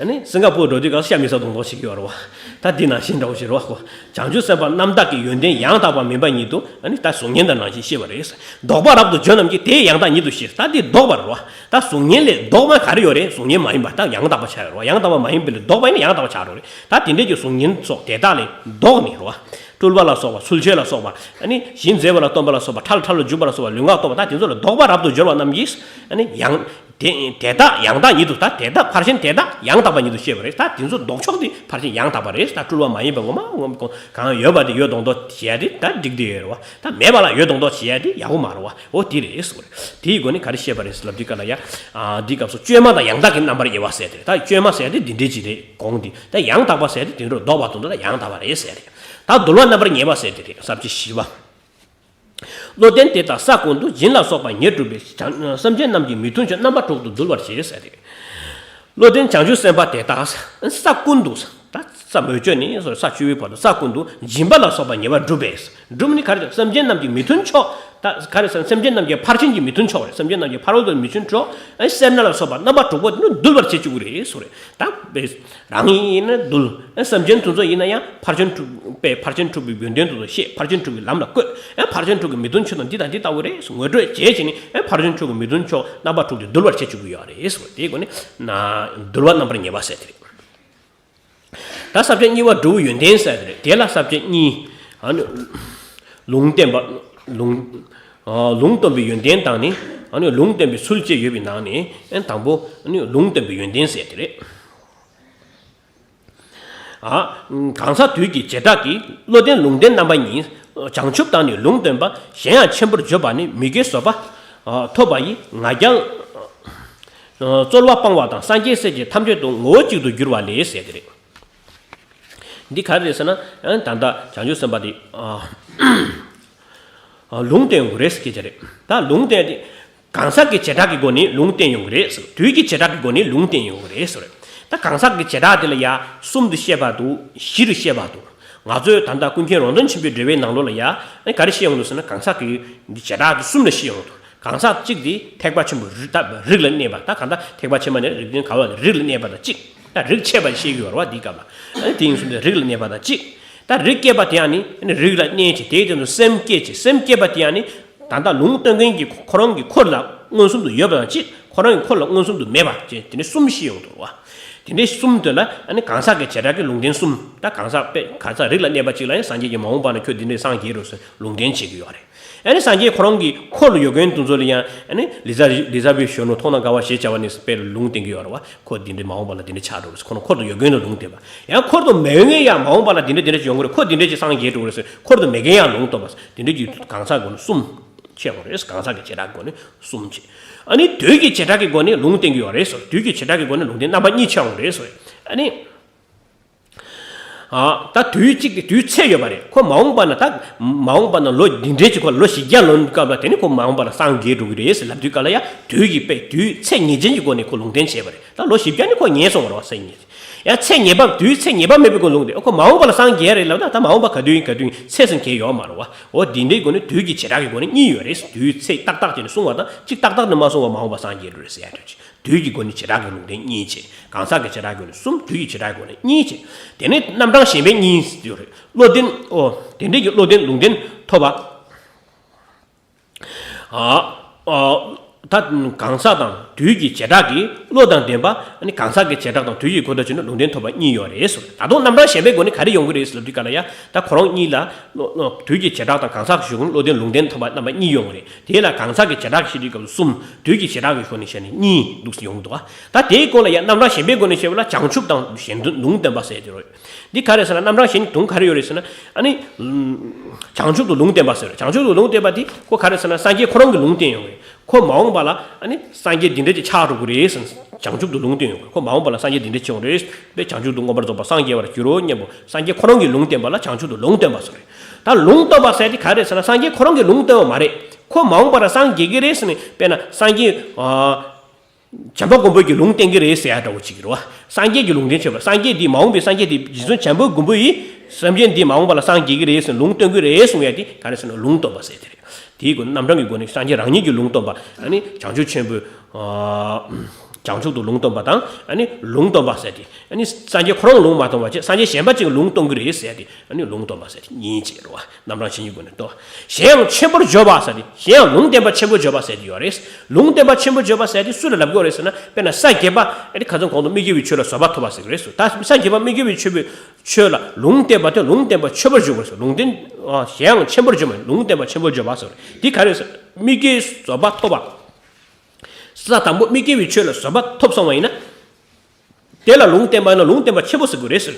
ཨ་ནི་སིང་ག་པུར་འགྲོ་དུས་སྐབས་སུ་ཤ་མི་ཟ་མདོག་མདོག་བྱེད་ཀྱི་ཡོད་རེད་བ། ད་འདི་ནང་བཞིན་འདྲ་བོ་ཞིག་རེད་བ་ཁོ། བྱང་ཆུབ་སེམས་དཔའ་རྣམ་དག་གི་ཡོན་ཏན་ཡང་དག་པ་མིན་པ་ཉིད་དུ། ཨ་ནི་ད་གཟུགས་བརྙན་དང་ནང་བཞིན་ཤེས་པ་རེད། ལྡོག་པ་རབ་ཏུ་འཇོམས་རྣམས་ཀྱིས། དེ་ཡང་དག་ཉིད་དུ་ཤེས། ད་འདི་ལྡོག་པ་རེད་བ། ད་གཟུགས་བརྙན་ལས་ལྡོག་མ་ག་རེ་ཡོད་རེད། གཟུགས་བརྙན་མ་ཡིན་པ་ད་ཡང་དག་པ་ཆགས་ཡོད་རེད་བ། ཡང་དག་པ་མ་ཡིན་པ་ལས་ལྡོག་པ་ཡིན་ན་ཡང་དག་པ་ཆགས་འགྲོ་རེད། ད་དེ་འདྲས་ཀྱི་གཟུགས་བརྙན་སོགས་དེ་དག་ལས་ལྡོག་ནས་རེད་བ། སྤྲུལ་པ་ལ་སོགས་པ། ཚུལ་འཆོས་ལ་སོགས་པ། ཨ་ནི་གཞི་མཛེས་པ་ལ་སྟོན་པ་ལ་སོགས་པ། ཁྲ་ལ་ཁྲ་ལ་འཇུག་པ་ལ་སོགས་པ། ལུས་ངག་སྟོན་པ། ད་དེ་ཚོ་ལ་ལྡོག་པ་རབ་ཏུ་འཇོམས་པ་རྣམས་ཀྱིས། ཨ་ནི་ཡང་དེ་དེ་དག་ཡང་དག་ཉིད་དུ། ད་དེ་དག་ཕར་ཕྱིན་དེ་དག་ཡང་དག་པ་ཉིད་དུ་ཤེས་པ་རེད། ད་དེ་ཚོ་ལྡོག་ཕྱོགས་དེ་ཕར་ཕྱིན་ཡང་དག་པ་རེད། ད་སྤྲུལ་པ་མ་ཡིན་པ་ངོ་མ་ངོ་མ་གང་ཡོད་པ་དེ་ཡོད་མདོག་མདོག་བྱེད་ཡ་དེ་ད་འགྲིག་བསྡད་ཡོད་རེད་བ། ད་མེད་པ་ལ་ཡོད་མདོག་མདོག་བྱེད་ཡ་དེ་ཡག་པོ་མ་རེད་བ། འོ་དེ་རེད་ཟེར་བ་རེད། དེའི་སྒོ་ནས་ག་རེ་བཤད་པ་རེད་ཟེར་ལབ་དུས་སྐབས་ལ་ཡ། ཨ་འདིའི་སྐབས་སུ་བཅོས་མ་དང་ཡང་དག་གི་རྣམ་པར་དབྱེ་བ་ཟེར་དེ་རེད། ད་བཅོས་མ་ཟེར་དེ་འདི་འདྲས་ཅིག་རེད་དགོངས་ཏེ། ད་ཡང་དག་པ་ཟེར་དེ་དེ་འདྲ་ལྡོག་པ་དང་འདྲ་ལ་ཡང་དག་པ་རེད་ཟེར་དེ། ད་འདུལ་བ་རྣམ་པར་ངེས་པ་ཟེར་དེ་རེད། ས་བཅད་བཞི་པ། བློ་ལྡན་དེ་དག་ས་ཀུན་ཏུ། སྦྱིན་ལ་སོགས་པ་ཉེར་བསྒྲུབས་པས། བྱང་སེམས་ཅན་རྣམས་ཀྱི་མི་མཐུན་ཕྱོགས། རྣམ་པ་དྲུག་ཏུ་འདུལ་བར་བྱེད་ཟེར་དེ། བློ་ལྡན་བྱང་ཆུབ་སེམས་དཔའ་དེ་དག་ས་ཀུན་ཏུ། ད་ས་མོས་སྤྱོད་ནས་ས་བཅུ་པའི་བར་དུ་ས་ཀུན་ཏུ་སྦྱིན་པ་ལ་སོགས་པ་ཉེ་བར་བསྒྲུབས་པས། བསྒྲུབས་ནི་ག་རེ། སེམས་ཅན་རྣམས་ཀྱི་མི་མཐུན་ཕྱོགས། ད་ག་རེ་ཟེར་ན། སེམས་ཅན་རྣམས་ཀྱི་ཕར་ཕྱིན་གྱི་མི་མཐུན་ཕྱོགས་རེད། སེམས་ཅན་རྣམས་ཀྱི་ཕ་རོལ་ཏུ་མི་ཕྱིན་ཕྱོགས། ཨ་སེར་སྣ་ལ་སོགས་པ་རྣམ་པ་དྲུག་པོ་དེ་ནི་འདུལ་བར་བྱེད་བཅུག་གི་རེད་ཟེར་རེད། ད་རང་ཡིན་ན་འདུལ། སེམས་ཅན་དེ་ཚོ་ཡིན་ན་ཡང་ཕར་ཕྱིན་དྲུག་པའི་ཕར་ཕྱིན་དྲུག་པའི་ཡོན་ཏན་དེ་ཚོ་ཤེས། ཕར་ཕྱིན་དྲུག་པའི་ལམ་ལ་བཀོད། ཨ་ཕར་ཕྱིན་དྲུག་གི་མི་མཐུན་ཕྱོགས་དང་འདི་དང་འདི་ལྟ་བུ་རེད་ངོ་སྤྲོད་བྱེད་བྱས་ནས། ཨ་ཕར་ཕྱིན་དྲུག་གི་མི་མཐུན་ཕྱོགས་རྣམ་པ་དྲུག་དེ་འདུལ་བར་བྱེད་བཅུག་གི་ཡོད་རེད་ཟེར་བ་དེའི་སྒོ་ནས་ན་འདུལ་བ་རྣམ་པར་ངེས་པ་ཟེར་དེ་རེད། ད་ས་བཅད་གཉིས་པ་འབྲས་བུ་ཡོན་ཏན་ཟེར་དེ་རེད། དེ་ལ་ས་བཅད་གཉིས། ཨ་ནི་ལུང་བསྟན་པ། ལུང་ཨ་ལུང་སྟོན་པའི་ཡོན་ཏན་དང་ནི། ཨ་ནི་ལུང་བསྟན་པའི་ཚུལ་བཅས་ཡོད་པའི་ནང་ནས། ཨ་དང་པོ་ཨ་ནི་ལུང་བསྟན་པའི་ཡོན་ཏན་ཟེར་དེ་རེད། ཨ་གང་ཟག་དུས་ཀྱི་བྱེ་བྲག་གིས། བློ་ལྡན་ལུང་བསྟན་རྣམ་པ་གཉིས། བྱང་ཆུབ་དང་ནི་ལུང་སྟོན་པ། གཞན་ཡང་ཆེན་པོར་བརྗོད་པ་ནི། མི་དགེ་བཟོད་པ་ཐོབ་པ་ཡི། ང་རྒྱལ་རྩོལ་བ་སྤང་བ་དང་། སངས་རྒྱས་སྲས་ཀྱི་ཐམས་ཅད་དུ། ངོ་བོ་གཅིག་ཏུ་འགྱུར་བ་ལས་ཟེར་དེ་རེད། འདི་ག་རེ་རེད་ཟེར་ན། ད་ལྟ་བྱང་ཆུབ་སེམས་དཔའ་དེ་ལུང་སྟོན་དགོས་རེད་ཟེར་གྱི་རེད། ད་ལུང་བསྟན་དེ། གང་ཟག་གི་བྱེ་བྲག་གི་སྒོ་ནས་ལུང་བསྟན་ཡོང་གི་རེད་ཟེར། དུས་ཀྱི་བྱེ་བྲག་གི་སྒོ་ནས་ལུང་བསྟན་ཡོང་གི་རེད་ཟེར། ད་གང་ཟག་གི་བྱེ་བྲག་དེ་ལ་ཡ་གསུམ་དུ་བཤད་པ་འདུག་བཞི་རུ་བཤད་པ་འདུག་ང་ཚོས་ད་ལྟ་ཀུན་མཁྱེན་རོང་སྟོན་ཆེན་པོའི་འགྲེལ་པའི་ནང་ལོགས་ལ་ཡ་ག་རེ་བཤད་ཡོང་འདུག་ཟེར་ན། གང་ཟག་གི་བྱེ་བྲག་གི་གསུམ་ལ་བཤད་ཡོང་འདུག་གང་ཟག་གཅིག་དེ་ཐེག་པ་ཆེན་པོའི་རིགས་ད་རིགས་ལ་གནས་པ། ད་གང་ལྟར་ཐེག་པ་ཆེན་པོ་ནས་རིགས་ལྡན་ག་བ་རིགས་ལ་གནས་པ་དང་གཅིག་ད་རིགས་ཆད་པ་བཤད་ཀྱི་ཡོད་རེད་བ། འདིའི་སྐབས་ལ་དེ་ཡིན་སོང་སྟེ་རིགས་ལ་གནས་པ་དང་གཅིག་ད་རིགས་སྐྱེས་པ་དེ་ཡང་ནི་རིགས་ལ་གནས་བྱས། དེའི་རྗེས་སུ་སེམས་སྐྱེས་བྱས། སེམས་སྐྱེས་པ་དེ་ཡང་ནི། ད་ལྟ་ལུང་སྟོན་མཁན་གྱི་ཁོ་རང་གི་འཁོར་ལ་མངོན་སུམ་དུ་ཡོད་པ་དང་གཅིག་ཁོ་རང་གི་འཁོར་ལ་མངོན་སུམ་དུ་མེད་པ་བཅས། དེ་འདྲའི་གསུམ་བཤད་ཡོང་འདུག་བ། དེ་འདྲའི་གསུམ་དེ་ལ་ཨ་ནི་གང་ཟག་གི་བྱེ་བྲག་གི་ལུང་བསྟན་གསུམ། ད་གང་ཟག་དཔེ་གང་ཟག་རིགས་ལ་གནས་པ་གཅིག་ལ་ཡང་སངས་རྒྱས་ཀྱིས་མ་འོངས་པ་ན་ཁྱོད་འདི་འདྲའི་སངས་རྒྱས་འགྲོ་ཟེར་ལུང་བསྟན་བྱེད་ཀྱི་ཡོད་རེད། ཨ་ནི་སངས་རྒྱས་ཁོ་རང་གི་འཁོར་ལ་ཡོད་མཁན་དེ་ཚོ་ལ་ཡང་ཨ་ནི་ལི་ཙ་ལི་ཙ་བྷེ་གཞོན་ནུ་མཐོང་ན་དགའ་བ་ཞེས་བྱ་བ་ནི་དཔེ་ལུང་བསྟན་གྱི་ཡོད་རེད་བ། ཁོ་འདི་འདྲའི་མ་འོངས་པ་ལ་འདི་འདྲའི་ཆགས་འགྲོ་རེད་ཟེར། ཁོ་རང་འཁོར་དུ་ཡོད་མཁན་ལ་ལུང་བསྟན་པ། ཡང་འཁོར་དུ་མེད་མཁན་ཡང་མ་འོངས་པ་ལ་འདི་འདྲ་འདི་འདྲ་ཅིག་ཡོང་གི་རེད། ཁོ་འདི་འདྲ་ཅིག་སངས་རྒྱས་འགྲོ་གི་རེད་ཟེར། འཁོར་དུ་མེད་མཁན་ཡང་ལུང་སྟོན་པ་ཟེར། འདི་འདྲ་ཅིག་གང་ཟག་སྒོ་ནས་གསུམ་ཕྱེ་ཡོང་གི་རེད། གང་ཟག་གི་བྱེ་བྲག་གི་སྒོ་ནས་གསུམ་ཕྱེ། ཨ་ནི་དུས་ཀྱི་བྱེ་བྲག་གི་སྒོ་ནས་ལུང་བསྟན་གྱི་ཡོད་རེད་ཟེར། དུས་ཀྱི་བྱེ་བྲག་གི་སྒོ་ནས་ལུང་བསྟན་རྣམ་པ་གཉིས་ཕྱེ་ཡོང་གི་རེད་ཟེར། ཨ་ནི། ཨ་ད་དུས་གཅིག་དེ་དུས་ཚད་ཡོད་པ་རེད། ཁོ་མ་འོངས་པ་ན། ད་མ་འོངས་པ་ན་ལོ་འདི་འདྲའི་ཅིག་ཁོ་ལ་ལོ་བཞི་བརྒྱ་ལོན་སྐབས་ལ་དེ་ནི་ཁོ་མ་འོངས་པ་ལ་སངས་རྒྱས་འགྲོ་གི་རེད་ཟེར་ལབ་དུས་སྐབས་ལ་ཡ་དུས་ཀྱི་དཔེ་དུས་ཚད་ངེས་ཅན་གྱི་སྒོ་ནས་ཁོ་ལུང་བསྟན་བྱས་པ་རེད། ད་ལོ་བཞི་བརྒྱ་ནི་ཁོ་ངེས་སོང་བ་རེད་བ། སངས་རྒྱས། ཡང་ཚེ་ངེས་པ། དུས་ཚེ་ངེས་པ་མེད་པའི་སྒོ་ནས་ལུང་སྟོན། ཁོ་མ་འོངས་པ་ལ་སངས་རྒྱས་རེད་ལབ་ན། ད་མ་འོངས་པ་ག་དུས་ཡིན་ག་དུས་ཡིན་ཚེས་སུ་འགལ་ཡོད་མ་རེད་བ། འོ་འདི་འདྲའི་སྒོ་ནས་དུས་ཀྱི་བྱེ་བྲག་གི་སྒོ་ནས་གཉིས་ཡོད་རེད། དུས་ཚེས་ཏག་ཏག་བྱས་ནས་གསུངས་པ་དང་། གཅིག་ཏག་ཏག་ནས་མ་གསུངས་པ་མ་འོངས་པ་སངས་རྒྱས་འགྲོ་རེད་ཟེར་ཡ་འདྲ་ཅིག་དུས་ཀྱི་སྒོ་ནས་བྱེ་བྲག་གི་ལུང་བསྟན་གཉིས་བྱས། གང་ཟག་གི་བྱེ་བྲག་སྒོ་ནས་གསུམ། དུས་ཀྱི་བྱེ་བྲག་སྒོ་ནས་གཉིས་བྱས། དེ་ནས་རྣམ་གྲངས་གཞན་པའི་གཉིས་ཡོད་རེད། བློ་ལྡན། ཨོ། དེ་འདྲའི་གི་བློ་ལྡན་ལུང་བསྟན་ཐོབ་པ། ཨ། ཨ། ད་གང་ཟག་དང་དུས་ཀྱི་བྱེ་བྲག་གིས་བློ་དང་ལྡན་པ། ཨ་ནི་གང་ཟག་གི་བྱེ་བྲག་དང་དུས་ཀྱི་འཁོར་དུ་བྱས་ན་ལུང་བསྟན་ཐོབ་པ་གཉིས་ཡོད་རེད་ཟེར། ད་དུང་རྣམ་གྲངས་གཞན་པའི་སྒོ་ནས་ག་རེ་ཡོང་གི་རེད་ཟེར་ལབ་དུས་ག་ལ་ཡ། ད་ཁོ་རང་གཉིས་ལ་བློ་བློ་དུས་ཀྱི་བྱེ་བྲག་དང་གང་ཟག་གི་ཞུ་གུན་བློ་ལྡན་ལུང་བསྟན་ཐོབ་པ་རྣམ་པ་གཉིས་ཡོང་གི་རེད། དེ་ལ་གང་ཟག་གི་བྱེ་བྲག་ཞེས་དུས་སྐབས་སུ་གསུམ། དུས་ཀྱི་བྱེ་བྲག་གི་སྒོ་ནས་བཤད་ན་གཉིས་འདུག་སེ་ཡོང་གི་འདུག་ད་དེའི་སྐོར་ལ་ཡང་རྣམ་གྲངས་གཞན་པའི་སྒོ་ནས་བཤད་པ་ལ་བྱང་ཆུབ་དང་གཞན་དོན་ལུང་བསྟན་པ་ཟེར་དེ་རེད། འདི་ག་རེ་ཟེར་ན། རྣམ་གྲངས་གཞན་དུང་ག་རེ་ཡོད་རེད་ཟེར་ན། ཨ་ནི། བྱང་ཆུབ་ཏུ་ལུང་བསྟན་པ་ཟེར། བྱང་ཆུབ་ཏུ་ལུང་བསྟན་པ་དེ་ཁོ་ག་རེ་ཟེར་ན། སངས་རྒྱས་ཁོ་རང་གི་ལུང་བསྟན་ཡོང་གི་རེད། ཁོ་མ་འོངས་པ་ལ་ཨ་ནི་སངས་རྒྱས་འདི་འདྲ་ཅིག་ཆགས་འགྲོ་གི་རེད་ཟེར། བྱང་ཆུབ་ཏུ་ལུང་བསྟན་ཡོང་གི་རེད། ཁོ་མ་འོངས་པ་ལ་སངས་རྒྱས་འདི་འདྲ་ཅིག་ཡོང་རེད། དཔེ་བྱང་ཆུབ་ཏུ་མངོན་པར་རྫོགས་པར་སངས་རྒྱས་པར་འགྱུར་རོ་སྙམ་པོ་སངས་རྒྱས་ཁོ་རང་གི་ལུང་བསྟན་པ་ལ་བྱང་ཆུབ་ཏུ་ལུང་བསྟན་པ་ཟེར་རེད། ད་ལུང་སྟོན་པ་ཟེར་དེ་ག་རེ་ཟེར་ན། སངས་རྒྱས་ཁོ་རང་གི་ལུང་བསྟན་པ་མ་རེད། ཁོ་མ་འོངས་པ་ལ་སངས་རྒྱས་ཀྱི་རེད་ཟེར་ནས། དཔེར་ན་སངས་རྒྱས། ཨ། བྱམས་པ་མགོན་པོ་གི་ལུང་བསྟན་གྱི་རེད་ཟེར་ཡ་འདྲ་བོ་ཅིག་རེད་བ། སངས་རྒྱས་ཀྱི་ལུང་བསྟན་བྱས་པ། སངས་རྒྱས་འདི་མ་འོངས་པའི་སངས་རྒྱས་འདི་རྗེ་བཙུན་བྱམས་པ་མགོན་པོ་ཡིས་སེམས་ཅན་འདི་མ་འོངས་པ་ལ་སངས་རྒྱས་ཀྱི་རེད་ཟེར་ལུང་བསྟན་གྱི་རེད་གསུང་ཡ་དེ་ག་རེ་ཟེར་ན། ལུང་སྟོན་པ་ཟེར་དེ་རེད། དེའི་སྒོ་ནས་རྣམ་གྲངས་ཀྱི་སྒོ་ནས་སངས་རྒྱས་རང་ཉིད་ཀྱི་ལུང་སྟོན་པ། ཨ་ནི་བྱང་ཆུབ་ཆེན་པོའི། ཨ། བྱང་ཆུབ་ཏུ་ལུང་སྟོན་པ་དང་། ཨ་ནི་ལུང་སྟོན་པ་ཟེར་དེ། ཨ་ནི་སངས་རྒྱས་ཁོ་རང་ལུང་མ་སྟོན་པ་བྱས། སངས་རྒྱས་གཞན་པ་ཅིག་ལུང་སྟོན་གྱི་རེད་ཟེར་དེ། ཨ་ནི་ལུང་སྟོན་པ་ཟེར་དེ་གཉིས་བྱས་རེད་བ། རྣམ་གྲངས་གཞན་གྱི་སྒོ་ནས་ལྟོས། གཞན་ཡང་ཆེན་པོར་བརྗོད་པ་ཟེར་ཏེ། གཞན་ཡང་ལུང་བསྟན་པ་ཆེན་པོར་བརྗོད་པ་ཟེར་ཏེ་ཡོད་རེད། ལུང་བསྟན་པ་ཆེན་པོར་བརྗོད་པ་ཟེར་ཏེ་སུ་ལ་ལབ་དགོས་རེད་ཟེར་ན། དཔེར་ན་ས་བརྒྱད་པ། ཨ་ནི་ཁ་སང་གོང་དུ་མི་དགེ་བའི་ཆོས་ལ་བཟོད་པ་ཐོབ་པ་ཟེར་གྱི་རེད་ཟེར། ད་ས་བརྒྱད་པ་མི་དགེ་བའི་ཆོས་པའི་ཆོས་ལ་ལུང་བསྟན་པ་དེ་ལུང་བསྟན་པ་ཆེན་པོར་བརྗོད་པ་ཟེར། ལུང་བསྟན། ཨ། གཞན་ཡང་ཆེན་པོར་བརྗོད་པ། ལུང་བསྟན་པ་ཆེན་པོར་བརྗོད་པ་ཟེར། འདི་ག་རེ་ཟེར། མི་དགེ་བཟོད་པ་ཐོབ་པ། ས་དང་པོ་མི་དགེ་བའི་ཆོས་ལ་བཟོད་པ་ཐོབ་སོང་བ་ཡིན་ན། དེ་ལ་ལུང་བསྟན་པ་ཡིན་ན་ལུང་བསྟན་པ་ཆེན་པོ་ཟེར་དགོས་རེད་ཟེར།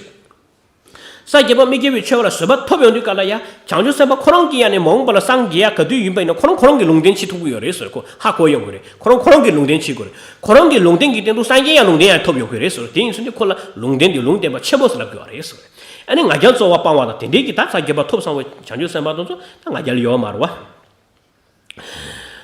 ས་བརྒྱད་པ་མི་དགེ་བའི་ཆོས་ལ་བཟོད་པ་ཐོབ་ཡོང་དུས་ག་ལ་ཡ། བྱང་ཆུབ་སེམས་དཔའ་ཁོ་རང་གིས་ཡང་ནས་མ་འོངས་པ་ལ་སངས་རྒྱས་ཡ་ག་དུས་ཡིན་པ་ཡིན་ན་ཁོ་རང་ཁོ་རང་གི་ལུང་བསྟན་བྱེད་ཐུབ་ཀྱི་ཡོད་རེད་ཟེར། ཁོ་ཧ་གོ་ཡོང་གི་རེད། ཁོ་རང་ཁོ་རང་གི་ལུང་བསྟན་བྱེད་དགོས་རེད། ཁོ་རང་གི་ལུང་བསྟན་གྱི་སྟེང་དུ་སངས་རྒྱས་ཡང་ལུང་བསྟན་ཡང་ཐོབ་ཡོང་གི་རེད་ཟེར། དེ་ཡིན་ཚུལ་དུ་ཁོ་ལ་ལུང་བསྟན་དེ་ལུང་བསྟན་པ་ཆེན་པོ་ཟེར་ལབ་དགོས་པ་རེད་ཟེར། ཨ་ནི་ང་རྒྱལ་རྩོལ་བ་སྤང་བ་དང་དེ་འདྲའི་གི་ད་ས་བརྒྱད་པ་ཐོབ་སོང་བའི་བྱང་ཆུབ་སེམས་དཔའ་དེ་ཚོ་ད་ང་རྒྱལ་ཡོད་མ་རེད་བ།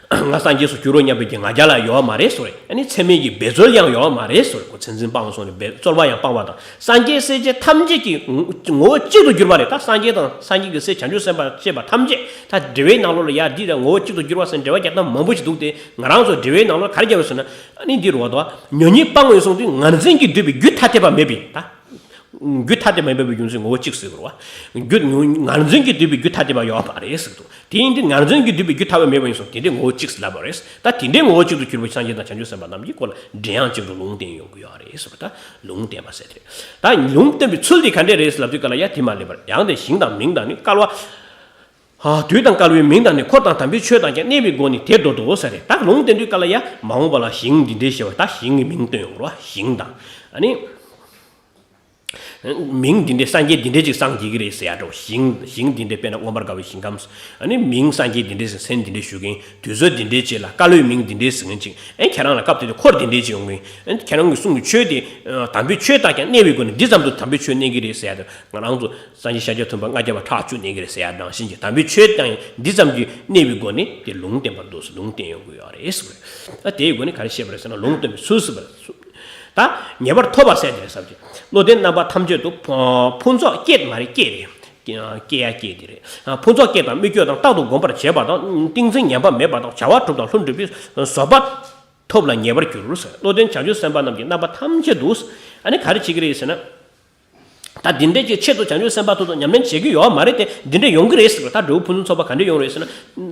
ང་སངས་རྒྱས་སུ་འགྱུར་རོ་སྙམ་པའི་གི་ང་རྒྱལ་ལ་ཡོད་མ་རེད་ཟེར། ཨ་ནི་ཚད་མེད་ཀྱི་འབད་རྩོལ་ཡང་ཡོད་མ་རེད་ཟེར། ཁོ་མཚན་འཛིན་སྤངས་སོང་ནས་འབད་རྩོལ་བ་ཡང་སྤངས་པ་དང་། སངས་རྒྱས་སྲས་བཅས་ཐམས་ཅད་ཀྱི་ངོ་བོ་གཅིག་ཏུ་གྱུར་པ་རེད། ད་སངས་རྒྱས་དང་སངས་རྒྱས་ཀྱི་སྲས་བྱང་ཆུབ་སེམས་དཔའ་བཅས་པ་ཐམས་ཅད་ད་འགྲེལ་བའི་ནང་ལོགས་ལ་ཡ་འདི་ལ་ངོ་བོ་གཅིག་ཏུ་གྱུར་པ་ཟེར་འགྲེལ་བ་རྒྱག་སྟངས་མང་པོ་ཞིག་འདུག་སྟེ། ང་རང་ཚོ་འགྲེལ་བའི་ནང་ལོགས་ག་རེ་བརྒྱབ་པ་ཟེར་ན། ཨ་ནི་འདི་རུ་བ་དང་ཉོན་མོངས་སྤངས་ཡོང་སོང་དུས་ངར་འཛིན་གྱིས་བསྡུས་པའི་རྒྱུད་ཐ་དད་པ་མེད་པའི་ད། རྒྱུད་ཐ་དད་མེད་པའི་རྒྱུ་མཚན་ངོ་བོ་གཅིག་ཟེར་བ། རྒྱུད་ངར་འཛིན་གྱིས་བསྡུས་པའི་རྒྱུད་ཐ་དད་པ་ཡོད་པ་རེད་ཟེར་འདུག་དེ་ཡིན་དུས་ངར་འཛིན་གྱིས་བསྡུས་པའི་རྒྱུད་ཐ་དད་མེད་པ་ཡིན་སོང་དེ་འདྲའི་ངོ་བོ་གཅིག་ཟེར་ལབ་པ་རེད། ད་དེ་འདྲའི་ངོ་བོ་གཅིག་ཏུ་གྱུར་པའི་སངས་རྒྱས་དང་བྱང་ཆུབ་སེམས་དཔའ་རྣམས་ཀྱི་སྐོར་ལ་འགྲེལ་ཡང་གཅིག་ཏུ་ལུང་བསྟན་ཡོང་གི་ཡོད་རེད་ཟེར་བ། ད་ལུང་བསྟན་པ་ཟེར་དེ་རེད། ད་ལུང་བསྟན་པའི་ཚུལ་དེ་ག་འདྲས་རེད་ཟེར་ལབ་དུས་ག་ལ་ཡ་དེ་མ་ལེབ་པར་ཡང་དེ་ཞིང་དང་མིང་དང་ནི་བསྐལ་བ། ཨ། དུས་དང་བསྐལ་བའི་མིང་དང་ནི། འཁོར་དང་དམ་པའི་ཆོས་དང་ཀྱང་། གནས་པའི་སྒོ་ནི་དེར་འདོད་དོ་ཟེར་རེད། ད་ལུང་བསྟན་དུས་ག་ལ་ཡ་མ་འོངས་པ་ལ་ཞིང་འདི་འདྲའི་ཞེས་པ་ད་ཞིང་གི་མིང་བཏོན་ཡོང་རོ། ཞིང་དང་། ཨ་ནི། མིང་འདི་འདྲའི་སངས་རྒྱས་འདི་འདྲའི་ཅིག་སངས་རྒྱས་ཀྱི་རེད་ཟེར་ཡ་འདྲ་བོ། ཞིང་ཞིང་འདི་འདྲའི་དཔེར་ན་མངོན་པར་དགའ་བའི་ཞིང་ཁམས། ཨ་ནི་མིང་སངས་རྒྱས་འདི་འདྲའི་ཟེར་མཚན་འདི་འདྲའི་ཞུ་མཁན། དུས་ཚོད་འདི་འདྲའི་ཅིག་ལ་བསྐལ་བའི་མིང་འདི་འདྲའི་ཟེར་མཁན་ཅིག་ཨེ་ཁྱེད་རང་ལ་སྐབས་དེ་དུས་འཁོར་འདི་འདྲའི་ཅིག་ཡོང་གི་ཨེ་ཁྱེད་རང་གི་གསུང་གི་ཆོས་དེ། དམ་པའི་ཆོས་དང་ཀྱང་གནས་པའི་སྒོ་ནས་འདི་ཙམ་དུ་དམ་པའི་ཆོས་གནས་ཀྱི་རེད་ཟེར་ཡ་དེ་ང་རང་ཚོ། སངས་རྒྱས་ཤཱཀྱ་ཐུབ་པ་ལྔ་བརྒྱ་པ་ཕྲག་བཅུ་གནས་ཀྱི་རེད་ཟེར་ཡ་ནང་བཞིན་གྱི་དམ་པའི་ཆོས་དང་འདི་ཙམ་གྱིས་གནས་པའི་སྒོ་ནས་དེ་ལུང་བསྟན་པར་འདུག་ཟེར་ལུང་བསྟན་ཡོང་གི་ཡོད་རེད་ཟེར། ད་དེའི་སྒོ་ནས་ག་རེ་བཤད་པ་རེད་ཟེར་ན་ལུང་བསྟན་པའི་ཚུལ་ཟེར་བ་རེད། ད་ངེས་པར་ཐོབ་པ་ཟེར་དེ་རེད་ཟེར་གྱི། བློ་ལྡན་རྣམ་པ་ཐམས་ཅད་དུ། ཕུན་ཚོགས་བསྐྱེད་མ་རེད་བསྐྱེད་རེད། བསྐྱེད་ཡ་བསྐྱེད་དེ་རེད། ཕུན་ཚོགས་བསྐྱེད་དང་མི་བསྐྱོད་དང་རྟག་ཏུ་བསྒོམ་པར་བྱེད་པ་དང་ཏིང་འཛིན་ངན་པ་མེད་པ་དང་བྱ་བ་གྲུབ་དང་ལྷུན་གྲུབ་པའི་བཟོད་པ་ཐོབ་ལ་ངེས་པར་འགྱུར་ཟེར། བློ་ལྡན་བྱང་ཆུབ་སེམས་དཔའ་རྣམས་ཀྱི་རྣམ་པ་ཐམས་ཅད་དུ། ཨ་ནི་ག་རེ་བྱེད་ཀྱི་རེད་ཟེར་ན། ད་འདི་འདྲས་ཀྱི་ཆེད་དུ་བྱང་ཆུབ་སེམས་དཔའ་ཐོབ་ཐང་ཉམས་ལེན་བྱེད་ཀྱི་ཡོད་མ་རེད་དེ་འདི་འདྲས་ཡོང་གི་རེད་ཟེར་བ། ད་འབྲས་བུ་ཕུན་སུམ་ཚོགས་པ་ག་འདྲས་ཡོང་རེད་ཟེར་ན།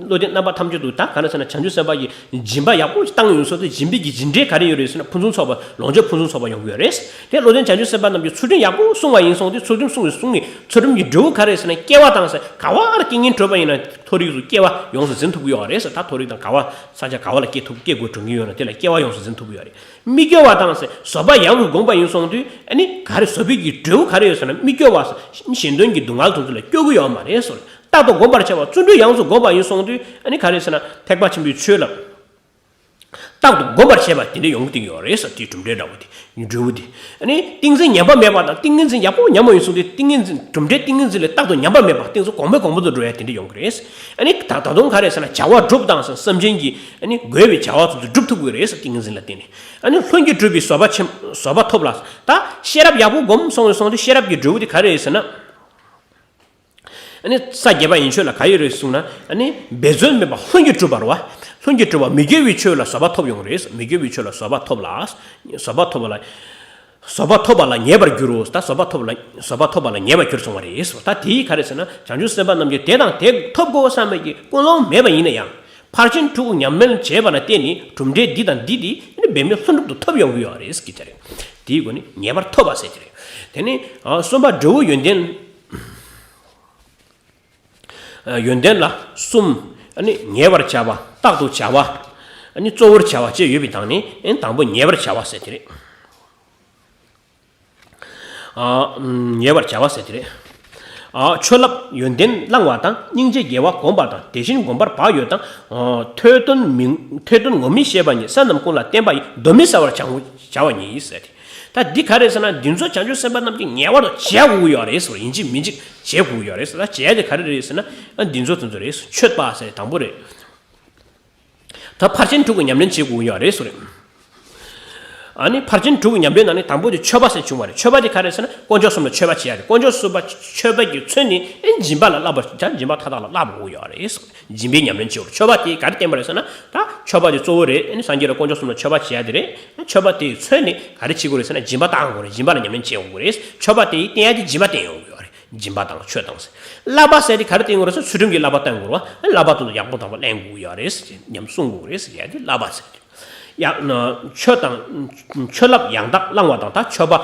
བློ་ལྡན་རྣམ་པ་ཐམས་ཅད་དུ་ད་ག་རེ་ཟེར་ན་བྱང་ཆུབ་སེམས་དཔའ་གི་སྦྱིན་པ་ཡག་པོ་བཏང་ཡོང་སོང་དུས་སྦྱིན་པའི་གི་སྦྱིན་འབྲས་ག་རེ་ཡོད་རེད་ཟེར་ན་ཕུན་སུམ་ཚོགས་པ་ལོངས་སྤྱོད་ཕུན་སུམ་ཚོགས་པ་ཡོང་གི་ཡོད་རེད། དེ་བློ་ལྡན་བྱང་ཆུབ་སེམས་དཔའ་རྣམས་ཀྱིས་ཚུལ་ཁྲིམས་ཡག་པོ་བསྲུང་བ་ཡིན་སོང་དུས་ཚུལ་ཁྲིམས་བསྲུང་བའི་བསྲུང་བའི་ཚུལ་ཁྲིམས་ཀྱི་འབྲས་བུ་ག་རེ་ཟེར་ན་སྐྱེ་བ་དང་ཟེར་ག་བ་ལ་སྐྱེ་གཉེན་གྲོལ་བ་ཡིན་ན་མཐོ་རིས་སུ་སྐྱེ་བ་ཡོངས་སུ་འཛིན་ཐུབ་ཀྱི་ཡོད་རེད་ཟེར། ད་མཐོ་རིས་དང་ག་བ་ས་ཆ་ག་བ་ལ་སྐྱེ་ཐུབ་སྐྱེ་དགོས་འགྲོ་གི་ཡོད་ན་དེ་ལ་སྐྱེ་བ་ཡོངས་སུ་འཛིན་ཐུབ་ཀྱི་ཡོད་རེད། མི་སྐྱོ་བ་དང་ཟེར་བཟོད་པ་ཡག་པོ་བསྒོམས་པ་ཡིན་སོང་དུས་ཨ་ནི་ག་རེ་བཟོད་པའི་གི་འབྲས་བུ་ག་རེ་ཡོད་ཟེར་ན་མི་སྐྱོ་བ་ཟེར་གཞན་དོན་གྱི་སྡུག་བསྔལ་དེ་ཚོ་ལ་སྐྱོ་གི་ཡོད་མ་རེད་ཟེར། རྟག་ཏུ་བསྒོམ་པར་བྱ་བ་བརྩོན་འགྲུས་ཡག་པོ་བསྒོམས་པ་ཡིན་སོང་དུས་ཨ་ནི་ག་རེ་ཟེར་ན་ཐེག་པ་ཆེན་པོའི་ཆོས་ལ་རྟག་ རྟག་ཏུ་སྒོམ་པར་བྱེད་པ་དེ་འདྲ་ཡོང་གི་ཡོད་རེད་ཟེར། དེའི་གྲུབ་འབྲས་འདྲ་བོ་དེ་འབྲས་བུ་དེ། ཨ་ནི་ཏིང་འཛིན་ཉམས་པ་མེད་པ་དང་ཏིང་ངེ་འཛིན་ཡག་པོ་ཉམས་པ་ཡིན་སོང་དུས་ཏིང་ངེ་འཛིན་གྲུབ་འབྲས་ཏིང་ངེ་འཛིན་ལས་རྟག་ཏུ་ཉམས་པ་མེད་པ་ཏིང་འཛིན་གོང་མའི་གོང་བུ་དུ་འགྲོ་ཡ་དེ་འདྲ་ཡོང་གི་རེད། ཨ་ནི་ད་ད་དུང་ག་རེ་ཟེར་ན་བྱ་བ་སྒྲུབ་དང་ཟེར་བསམ་བྱེད་ཀྱི་ཨ་ནི་དགོས་པའི་བྱ་བ་ཚོ་སྒྲུབ་ཐུབ་ཀྱི་རེད་ཟེར། ཏིང་ངེ་འཛིན་ལ་བརྟེན་ནས་ཨ་ནི་ལྷུན་གྱིས་གྲུབ་པའི་བཟོད་པ་ཆེན་བཟོད་པ་ཐོབ་ལ། ད་ཤེས་རབ་ཡག་པོ་སྒོམ་སོང་སོང་དུས་ཤེས་རབ་ཀྱི་འབྲས་བུ་དེ་ག་རེ་རེད་ཟེར་ན། ཨ་ནི་ས་བརྒྱད་པ་ཡན་ཆོད་ལ་ག་ཡོད་རེད་གསུངས་ན། ཨ་ནི་འབད་རྩོལ་མེད་པ་ལྷུན་གྱིས་གྲུབ་པ་རེད་བ། ལྷུན་གྱིས་གྲུབ་པ་མི་དགེ་བའི་ཆོས་ལ་བཟོད་པ་ཐོབ་ཡོང་གི་རེད། མི་དགེ་བའི་ཆོས་ལ་བཟོད་པ་ཐོབ་ལ། བཟོད་པ་ཐོབ་པ་ལ། བཟོད་པ་ཐོབ་པ་ལ་ཉེས་པར་འགྱུར་རོ། ད་བཟོད་པ་ཐོབ་ལ་བཟོད་པ་ཐོབ་པ་ལ་ཉེས་པར་གྱུར་སོང་བ་རེད། ད་དེའི་ག་རེ་ཟེར་ན་བྱང་ཆུབ་སེམས་དཔའ་རྣམས་ཀྱིས་དེ་དང་དེ་ཐོབ་དགོས་བསམ་པའི་ཀུན་སློང་མེད་པ་ཡིན་ན་ཡང་། ཕར་ཕྱིན་དྲུག་ཉམས་ལེན་བྱས་པ་ལ་བརྟེན་ནས་གྲུབ་འབྲས་འདི་དང་འདི་དེ་འབད་མེད་ལྷུན་གྲུབ་ཏུ་ཐོབ་ཡོང་གི་ཡོད་རེད་ཟེར་གྱི་རེད། དེའི་སྒོ་ནས་ཉེས་པར་ཐོབ་པ་ཟེར་གྱི་རེད། དེ་ནས་གསུམ་པ་འབྲས་བུ་ཡོན་ཏན། ཡོན་ཏན་ལ་གསུམ། ཨ་ནི་ཉེ་བར་བྱ་བ། རྟག་ཏུ་བྱ་བ། ཨ་ནི་གཙོ་བོར་བྱ་བ་བཅས་ཡོད་པའི་སྟེང་ནས་ཨ་ནི་དང་པོ་ཉེ་བར་བྱ་བ་ཟེར་དེ་རེད། ཨ། ཉེ་བར་བྱ་བ་ཟེར་དེ་རེད། ཨ། མཆོད་བསླབ་ཡོན་ཏན་བླང་བ་དང་སྙིང་རྗེ་དགེ་བ་བསྒོམ་པ་དང་དེ་བཞིན་སྒོམ་པར་བག་ཡོད་དང་། ཨ། ཐོས་དོན་མི་ཐོས་དོན་ངོ་མི་ཤེས་པ་ཉིད་ས་རྣམས་ཀུན་ལ་བརྟེན་པ་ཡི་གདོན་མི་ཟ་བར་བྱ་བ་ཉིད་ཟེར་ཏེ། ད་འདི་ག་རེ་ཟེར་ན་འདི་ཚོ་བྱང་ཆུབ་སེམས་དཔའ་རྣམས་ཀྱིས་ངེས་པར་དུ་བྱེད་དགོས་ཀྱི་ཡོད་རེད་ཟེར། ཡིན་གཅིག་མིན་གཅིག་བྱེད་དགོས་ཀྱི་ཡོད་རེད་ཟེར། ད་བྱེད་ཡ་དེ་ག་རེ་རེད་ཟེར་ན་འདི་ཚོ་དེ་ཚོ་རེད་ཟེར། མཆོད་པ་ཟེར་དང་པོ་རེད། ད་ཕར་ཕྱིན་དྲུག་གི་ཉམས་ལེན་བྱེད་དགོས་ཀྱི་ཡོད་རེད་ཟེར། ཨ་ནི་ཕར་ཕྱིན་དྲུག་གི་ཉམས་ལེན་ནང་ནས་དང་པོ་དེ་མཆོད་པ་ཟེར་བྱུང་བ་རེད། མཆོད་པ་དེ་ག་རེ་ཟེར་ན་དཀོན་མཆོག་གསུམ་ལ་མཆོད་པ་བྱེད་ཡ་རེད། དཀོན་མཆོག་གསུམ་པ་མཆོད་པ་གི་མཚོན་ནི་ཨེ་སྦྱིན་པ་ལ་བསླབ་པ་བྱ། སྦྱིན་པ་མཐའ་དག་ལ་བསླབ་དགོས་ཀྱི་ཡོད་རེད་ཟེར། སྦྱིན་པའི་ཉམས་ལེན་བྱེད་དགོས། མཆོད་པ་དེ་ག་རེ་བསྟན་པ་རེད་ཟེར་ན། ད་མཆོད་པ་དེ་གཙོ་བོ་རེད། ཨ་ནི་སངས་རྒྱས་ལ་དཀོན་མཆོག་གསུམ་ལ་མཆོད་པ་བྱེད་ཡ་དེ་རེད། མཆོད་པ་དེའི་མཚོན་ནི་ག་རེ་བྱེད་དགོས་རེད་ཟེར་ན་སྦྱིན་པ་བཏང་དགོས་རེད། སྦྱིན་པ་ལ་ཉམས་ལེན་བྱེད་དགོས་རེད། མཆོད་པ་དེའི་བསྟན་ཡ་དེ་སྦྱིན་པ་བསྟན་ཡོང་གི་ཡོད་རེད། སྦྱིན་པ་དང་མཆོད་དང་ཟེར། བསླབ་པ་ཟེར་དེ་ག་རེ་བསྟན་དགོས་རེད་ཟེར། ཚུལ་ཁྲིམས་ཀྱི་བསླབ་པ་བསྟན་དགོས་རེད་བ། བསླབ་པ་དེ་ཚོ་ཡག་པོ་དང་པོ་ལེན་དགོས་ཀྱི་ཡོད་རེད་ཟེར། ཉམས་སྲུང་དགོས་རེད་ཟེར་ཡ་དེ་བསླབ་པ་ཟེར། ཡང་ན་མཆོད་དང་། མཆོད་བསླབ་ཡང་དག་བླང་བ་དང་། ད་མཆོད་པ།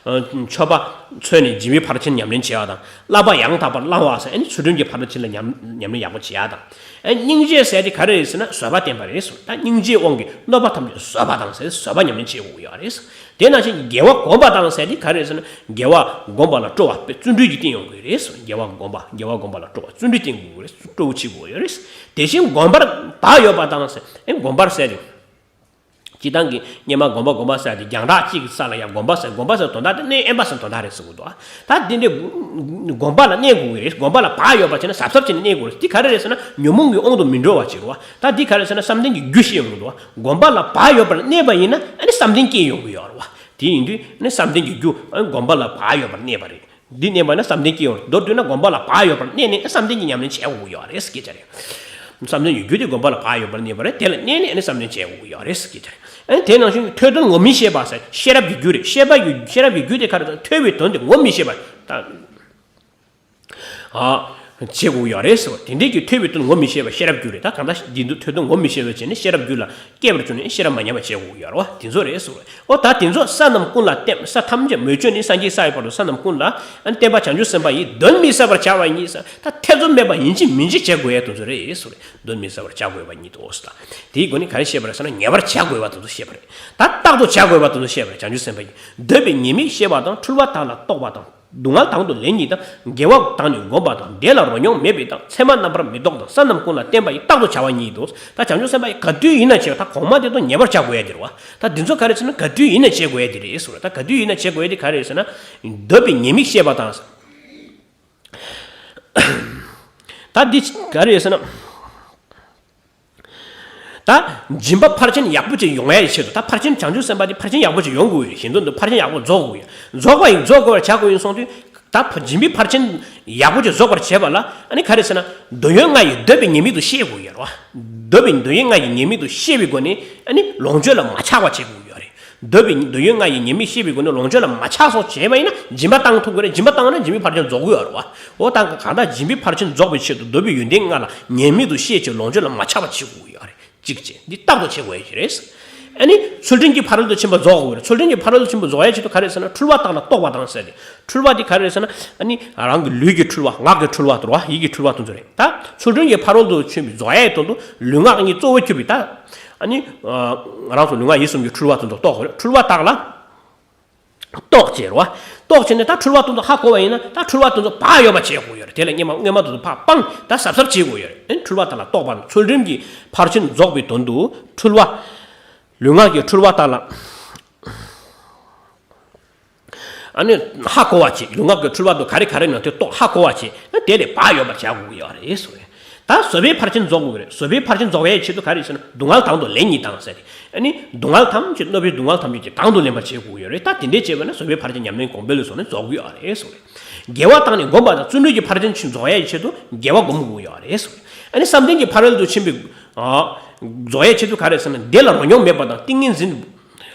ཨ། མཆོད་པ་མཚོན་ནས་སྦྱིན་པའི་ཕར་ཕྱིན་ཉམས་ལེན་བྱེད་པ་དང་། བསླབ་པ་ཡང་དག་པར་བླང་བ་ཟེར། ཨ་ནི་ཚུལ་ཁྲིམས་ཀྱི་ཕར་ཕྱིན་ལ་ཉམས་ཉམས་ལེན་ཡག་པོ་བྱེད་ཡ་དང་། ཨ། སྙིང་རྗེ་ཟེར་དེ་ག་རེ་རེད་ཟེར་ན་བཟོད་པ་བསྟན་པ་རེད་ཟེར། ད་སྙིང་རྗེའི་དབང་གིས་གནོད་པ་ཐམས་ཅད་བཟོད་པ་དང་ཟེར། བཟོད་པ་ཉམས་ལེན་བྱེད་དགོས་ཡོད་རེད་ཟེར། དེ་ནང་བཞིན་དགེ་བ་བསྒོམ་པ་དང་ཟེར་དེ་ག་རེ་རེད་ཟེར་ན་དགེ་བ་བསྒོམ་པ་ལ་སྤྲོ་བ་བརྩོན་འགྲུས་ཀྱིས་བསྟན་ཡོང་གི་རེད་ཟེར། དགེ་བ་བསྒོམ་པ་དགེ་བ་བསྒོམ་པ་ལ་སྤྲོ་བ་བརྩོན་འགྲུས་བསྟན་དགོས་རེད། སྤྲོ་བོ་བྱེད་དགོས་ཡོད་རེད། དེ་བཞིན་སྒོམ་པར་བག་ཡོད་པ་དང་ཟེར། ཨེ། སྒོམ་པར་ཟེར་དེ། སྤྱིར་བཏང་གི་སྔོན་མ་སྒོམ་པ་སྒོམ་པ་ཟེར་དེ་རྒྱང་གྲགས་གཅིག་གི་ས་ལ་ཡང་སྒོམ་པ་ཟེར། སྒོམ་པ་ཟེར་དོན་དག་དེ་གནས་དབེན་པ་ཟེར་དོན་དག་རེད་ཟེར་གི་འདུག་ད་དེ་འདྲའི་སྒོམ་པ་ལ་གནས་དགོས་ཀྱི་རེད། སྒོམ་པ་ལ་བག་ཡོད་པ་བྱས་ན་གཟབ་གཟབ་བྱས་ནས་གནས་དགོས་རེད། འདི་ག་རེ་རེད་ཟེར་ན་ཉོན་མོངས་ཀྱི་དབང་དུ་མི་འགྲོ་བ་ཅིག་རེད་བ། ད་འདི་ག་རེ་ཟེར་ན་བསམ་གཏན་གྱི་རྒྱུ་ཤེས་ཡོང་གི་འདུག་སྒོམ་པ་ལ་བག་ཡོད་པར་གནས་པ་ཡིན་ན་ཨ་ནི་བསམ་གཏན་སྐྱེ་ཡོང་གི་ཡོད་རེད་བ། དེ་ཡིན་དུས་ཨ་ནི་བསམ་གཏན་གྱི་རྒྱུ་ཨ་ནི་སྒོམ་པ་ལ་བག་ཡོད་པར་གནས་པ་རེད། འདི་གནས་པ་ན་བསམ་གཏན་སྐྱེ་ཡོང་། མདོར་བསྡུས་ན་སྒོམ་པ་ལ་བག་ཡོད་པར་གནས་ནས་བསམ་གཏན་གྱི་ཉམས་ལེན་བྱེད་དགོས་ཀྱི་ཡོད་རེད་ཟེར་གྱི་རེད། བསམ་གཏན་གྱི་རྒྱུ་དེ་སྒོམ་པ་ལ་བག་ཡོད་པར་གནས་པ་རེད། དེ་ལ་གནས་ནས་ཨ་ནི་བསམ་གཏན་བྱེད་དགོས་ཀྱི་ཡོད་རེད་ཟེར་གྱི་རེད། ཨ་ནི་དེ་ནང་བཞིན་ཐོས་དོན་ངོ་མི་ཤེས་པ་ཟེར་ཤེས་རབ་ཀྱི་རྒྱུ་རེད། ཤེས་པ་ཡོད། ཤེས་རབ་ཀྱི་རྒྱུ་དེ་ག་རེ་ཟེར་ཐོས་པའི་དོན་དེ་ངོ་མི་ཤེས་པ་ད་ཨ་བྱེད་དགོས་ཀྱི་ཡོད་རེད་ཟེར་བ། དེ་འདྲའི་གི་ཐོས་པའི་དོན་ངོ་མི་ཤེས་པ་ཤེས་རབ་ཀྱི་རྒྱུ་རེད། ད་གང་ལྟར་འདི་འདུག་ཐོས་དོན་ངོ་མི་ཤེས་པ་བྱས་ནས་ཤེས་རབ་ཀྱི་རྒྱུ་ལ་སྐྱེས་པར་གྱུར་ནས་ཤེས་རབ་མ་ཉམས་པ་བྱེད་དགོས་ཀྱི་ཡོད་རེད་བ། དེ་ཚོ་རེད་ཟེར་བ། ཨོ་ད་དེ་ཚོ་ས་རྣམས་ཀུན་ལ་བརྟེན། ས་ཐམས་ཅད་མོས་སྤྱོད་ནི་སངས་རྒྱས་ས་ཡི་བར་དུ་ས་རྣམས་ཀུན་ལ་ཨ་ནི་བརྟེན་པ་བྱང་ཆུབ་སེམས་དཔའ་ཡིས་གདོན་མི་ཟ་བར་བྱ་བ་ཉིད་ཟེར། ད་ཐེ་ཚོམ་མེད་པ་ཡིན་གཅིག་མིན་གཅིག་བྱེད་དགོས་ཡ་དེ་ཚོ་རེད་ཟེར་བ། གདོན་མི་ཟ་བར་བྱ་དགོས་པ་ཉིད་དོ་ཟེར། དེའི་སྒོ་ནས་ག་རེ་བཤད་པ་རེད་ཟེར་ན་ངེས་པར་བྱ་དགོས་པ་དེ་ཚོ་བཤད་པ་རེད། ད་རྟག་ཏུ་བྱ་དགོས་པ་དེ་ཚོ་བཤད་པ་རེད། བྱང་ཆུབ་སེམས་དཔའ་ཡིས་འདོད་པའི་ཉེས་དམིགས་ཤེས་པ་དང་། འཁྲུལ་བ་དག་ལ་རྟོག་པ་དང་། སྡུག་བསྔལ་དང་དུ་ལེན་ཉིད་དང་། དགེ་བ་དང་ནི་བསྒོམ་པ་དང་། དེ་ལ་རོ་མྱོང་མེད་པའི་དང་། མཚན་མ་རྣམ་པར་མི་རྟོག་དང་། ས་རྣམས་ཀུན་ལ་བརྟེན་པ་ཡི། རྟག་ཏུ་བྱ་བ་ཉིད་དོ། ད་བྱང་ཆུབ་སེམས་དཔའ་ཡིས་ག་དུས་ཡིན་ན་བྱེད་པ། ད་གོང་མ་དེ་དང་ཉེ་བར་བྱ་དགོས་ཡ་དེ་རེད་བ། ད་འདི་ཚོ་ག་རེ་ཟེར་ན་ག་དུས་ཡིན་ན་བྱེད་དགོས་ཡ་དེ་རེད་ཟེར་བ། ད་ག་དུས་ཡིན་ན་བྱེད་དགོས་ཡ་དེ་ག་རེ་ཟེར་ན། འདོད་པའི་ཉེས་དམིགས་ཤེས་པ་དང་། ད་འདི་ག་རེ་ཟེར་ན། ད་སྦྱིན་པ་ཕར་ཕྱིན་ཡག་པོ་ཅིག་ཡོང་ཡ་ཡི་ཆེད་དུ། ད་ཕར་ཕྱིན་བྱང་ཆུབ་སེམས་དཔའ་དེ་ཕར་ཕྱིན་ཡག་པོ་ཅིག་ཡོང་དགོས་ཡོད། གཞན་དོན་དུ་ཕར་ཕྱིན་ཡག་པོ་རྫོགས་དགོས་ཡོད། རྫོགས་པ་ཡིན། རྫོགས་དགོས་པར་བྱ་དགོས་ཡིན་སོང་དུས། ད་སྦྱིན་པའི་ཕར་ཕྱིན་ཡག་པོ་ཅིག་རྫོགས་པར་བྱེད་པ་ལ་ཨ་ནི་ག་རེ་ཟེར་ན། འདོད་ཡོན་ལྔ་ཡི་འདོད་པའི་ཉེས་དམིགས་དུ་ཤེས་དགོས་ཡོད་རེད་བ། འདོད་པའི་འདོད་ཡོན་ལྔ་ཡི་ཉེས་དམིགས་དུ་ཤེས་པའི་སྒོ་ནས་ཨ་ནི་ལོངས་སྤྱོད་ལ་མ་ཆགས་པ་བྱེད་དགོས་ཡོད་རེད། འདོད་པའི་འདོད་ཡོན་ལྔ་ཡི་ཉེས་དམིགས་ཤེས་པའི་སྒོ་ནས་ལོངས་སྤྱོད་ལ་མ་ཆགས་སོགས་བྱས་པ་ཡིན་ན་སྦྱིན་པ་བཏང་ཐུབ་ཀྱི་རེད། སྦྱིན་པ་བཏང་ན་སྦྱིན་པའི་ཕར་ཕྱིན་རྫོགས་ཀྱི་ཡོད་རེད་བ། འོ་ད་གང་ལྟར་སྦྱིན་པའི་ཕར་ཕྱིན་རྫོགས་པའི་ཆེད་དུ་འདོད་པའི་ཡོན་ཏན་ལྔ་ལ་ཉེས་དམིགས་དུ་ཤེས་བྱས་ལོངས་སྤྱོད་ལ་མ་ཆགས་པ་བྱེད་དགོས་ཀྱི་ཡོད་རེད། གཅིག་བྱས། འདི་རྟག་ཏུ་བྱེད་དགོས་ཡ་ཞིག་རེད། ཨ་ནི་ཚུལ་ཁྲིམས་ཀྱི་ཕ་རོལ་ཏུ་ཕྱིན་པ་རྫོགས་དགོས་རེད། ཚུལ་ཁྲིམས་ཀྱི་ཕ་རོལ་ཏུ་ཕྱིན་པ་རྫོགས་ཡ་ཆེད་དུ་ག་རེ་ཟེར་ན་འཁྲུལ་བ་དག་ལ་རྟོག་པ་དང་ཟེར་ཏེ། འཁྲུལ་བ་འདི་ག་རེ་རེད་ཟེར་ན། ཨ་ནི་རང་གི་ལུས་ཀྱི་འཁྲུལ་བ། ངག་གི་འཁྲུལ་བ་དང་། ཡིད་ཀྱི་འཁྲུལ་བ་དེ་ཚོ་རེད། ད་ཚུལ་ཁྲིམས་ཀྱི་ཕ་རོལ་ཏུ་ཕྱིན་པ་རྫོགས་ཡ་ཡི་དོན་དུ་ལུས་ངག་གཉིས་གཙོ་བོར་གྱུར་པའི། ད་ཨ་ནི་རང་སོགས་ལུས་ངག་ཡིད་གསུམ་གྱི་འཁྲུལ་བ་དེ་ཚོ་རྟོག་དགོས་རེད། འཁྲུལ་བ་དག་ལ་རྟོག་བྱེད་རོ། རྟོག་བྱེད་ནས་ད་འཁྲུལ་བ་དེ་ཚོ་ཧ་གོ་བ་ཡིན་ན་ད་འཁྲུལ་བ་དེ་ཚོ་བག་ཡོད་པ་བྱེད་དགོས་ཡོད་རེད། དེ་ལ་སྔོན་མ་སྔོན་མ་དེ་ཚོ་ཕར་སྤངས། ད་གཟབ་གཟབ་བྱེད་དགོས་ཡོད་རེད། ཨ་ནི་འཁྲུལ་བ་དག་ལ་རྟོག་པ། ཚུལ་ཁྲིམས་ཀྱི་ཕར་ཕྱིན་རྫོགས་པའི་དོན་དུ་འཁྲུལ་བ། ལུས་ངག་གི་འཁྲུལ་བ་དག་ལ། ཨ་ནི་ཧ་གོ་བ་བྱེད། ལུས་ངག་གི་འཁྲུལ་བ་དུ་ག་རེ་ག་རེ་ན་དེ་རྟོགས་ཧ་གོ་བ་བྱེད་ན་དེ་ལས་བག་ཡོད་པར་བྱ་དགོས་ཀྱི་ཡོད་རེད་ཟེར་བས། ད་བཟོད་པའི་ཕར་ཕྱིན་རྫོགས་དགོས་རེད། བཟོད་པའི་ཕར་ཕྱིན་རྫོགས་ཡའི་ཆེད་དུ་ག་རེ་ཟེར་ན་སྡུག་བསྔལ་དང་དུ་ལེན་ཉིད་དང་ཟེར་ཏེ། ཨ་ནི་སྡུག་བསྔལ་ཐམས་ཅད་རྣོ་བའི་སྡུག་བསྔལ་ཐམས་ཅད་ཀྱི་དང་དུ་ལེན་པར་བྱེད་དགོས་ཀྱི་ཡོད་རེད། ད་དེ་འདྲའི་བྱས་པ་ན་བཟོད་པའི་ཕར་ཕྱིན་ཉམས་ལེན་གོང་འཕེལ་ལ་སོགས་ནས་རྫོགས་ཀྱི་ཡོད་རེད་ཟེར་བས། དགེ་བ་དང་ནི་བསྒོམ་པ་དང་བརྩོན་འགྲུས་ཀྱི་ཕར་ཕྱིན་རྫོགས་ཡའི་ཆེད་དུ་དགེ་བ་བསྒོམ་དགོས་ཀྱི་ཡོད་རེད་ཟེར་བས། ཨ་ནི་བསམ་གཏན་གྱི་ཕ་རོལ་ཏུ་ཕྱིན་པའི་རྫོགས་ཡའི་ཆེད་དུ་ག་རེ་ཟེར་ན་བདེ་ལ་རོ་སྙོམས་མེད་པ་དང་ཏིང་ངེ་འཛིན།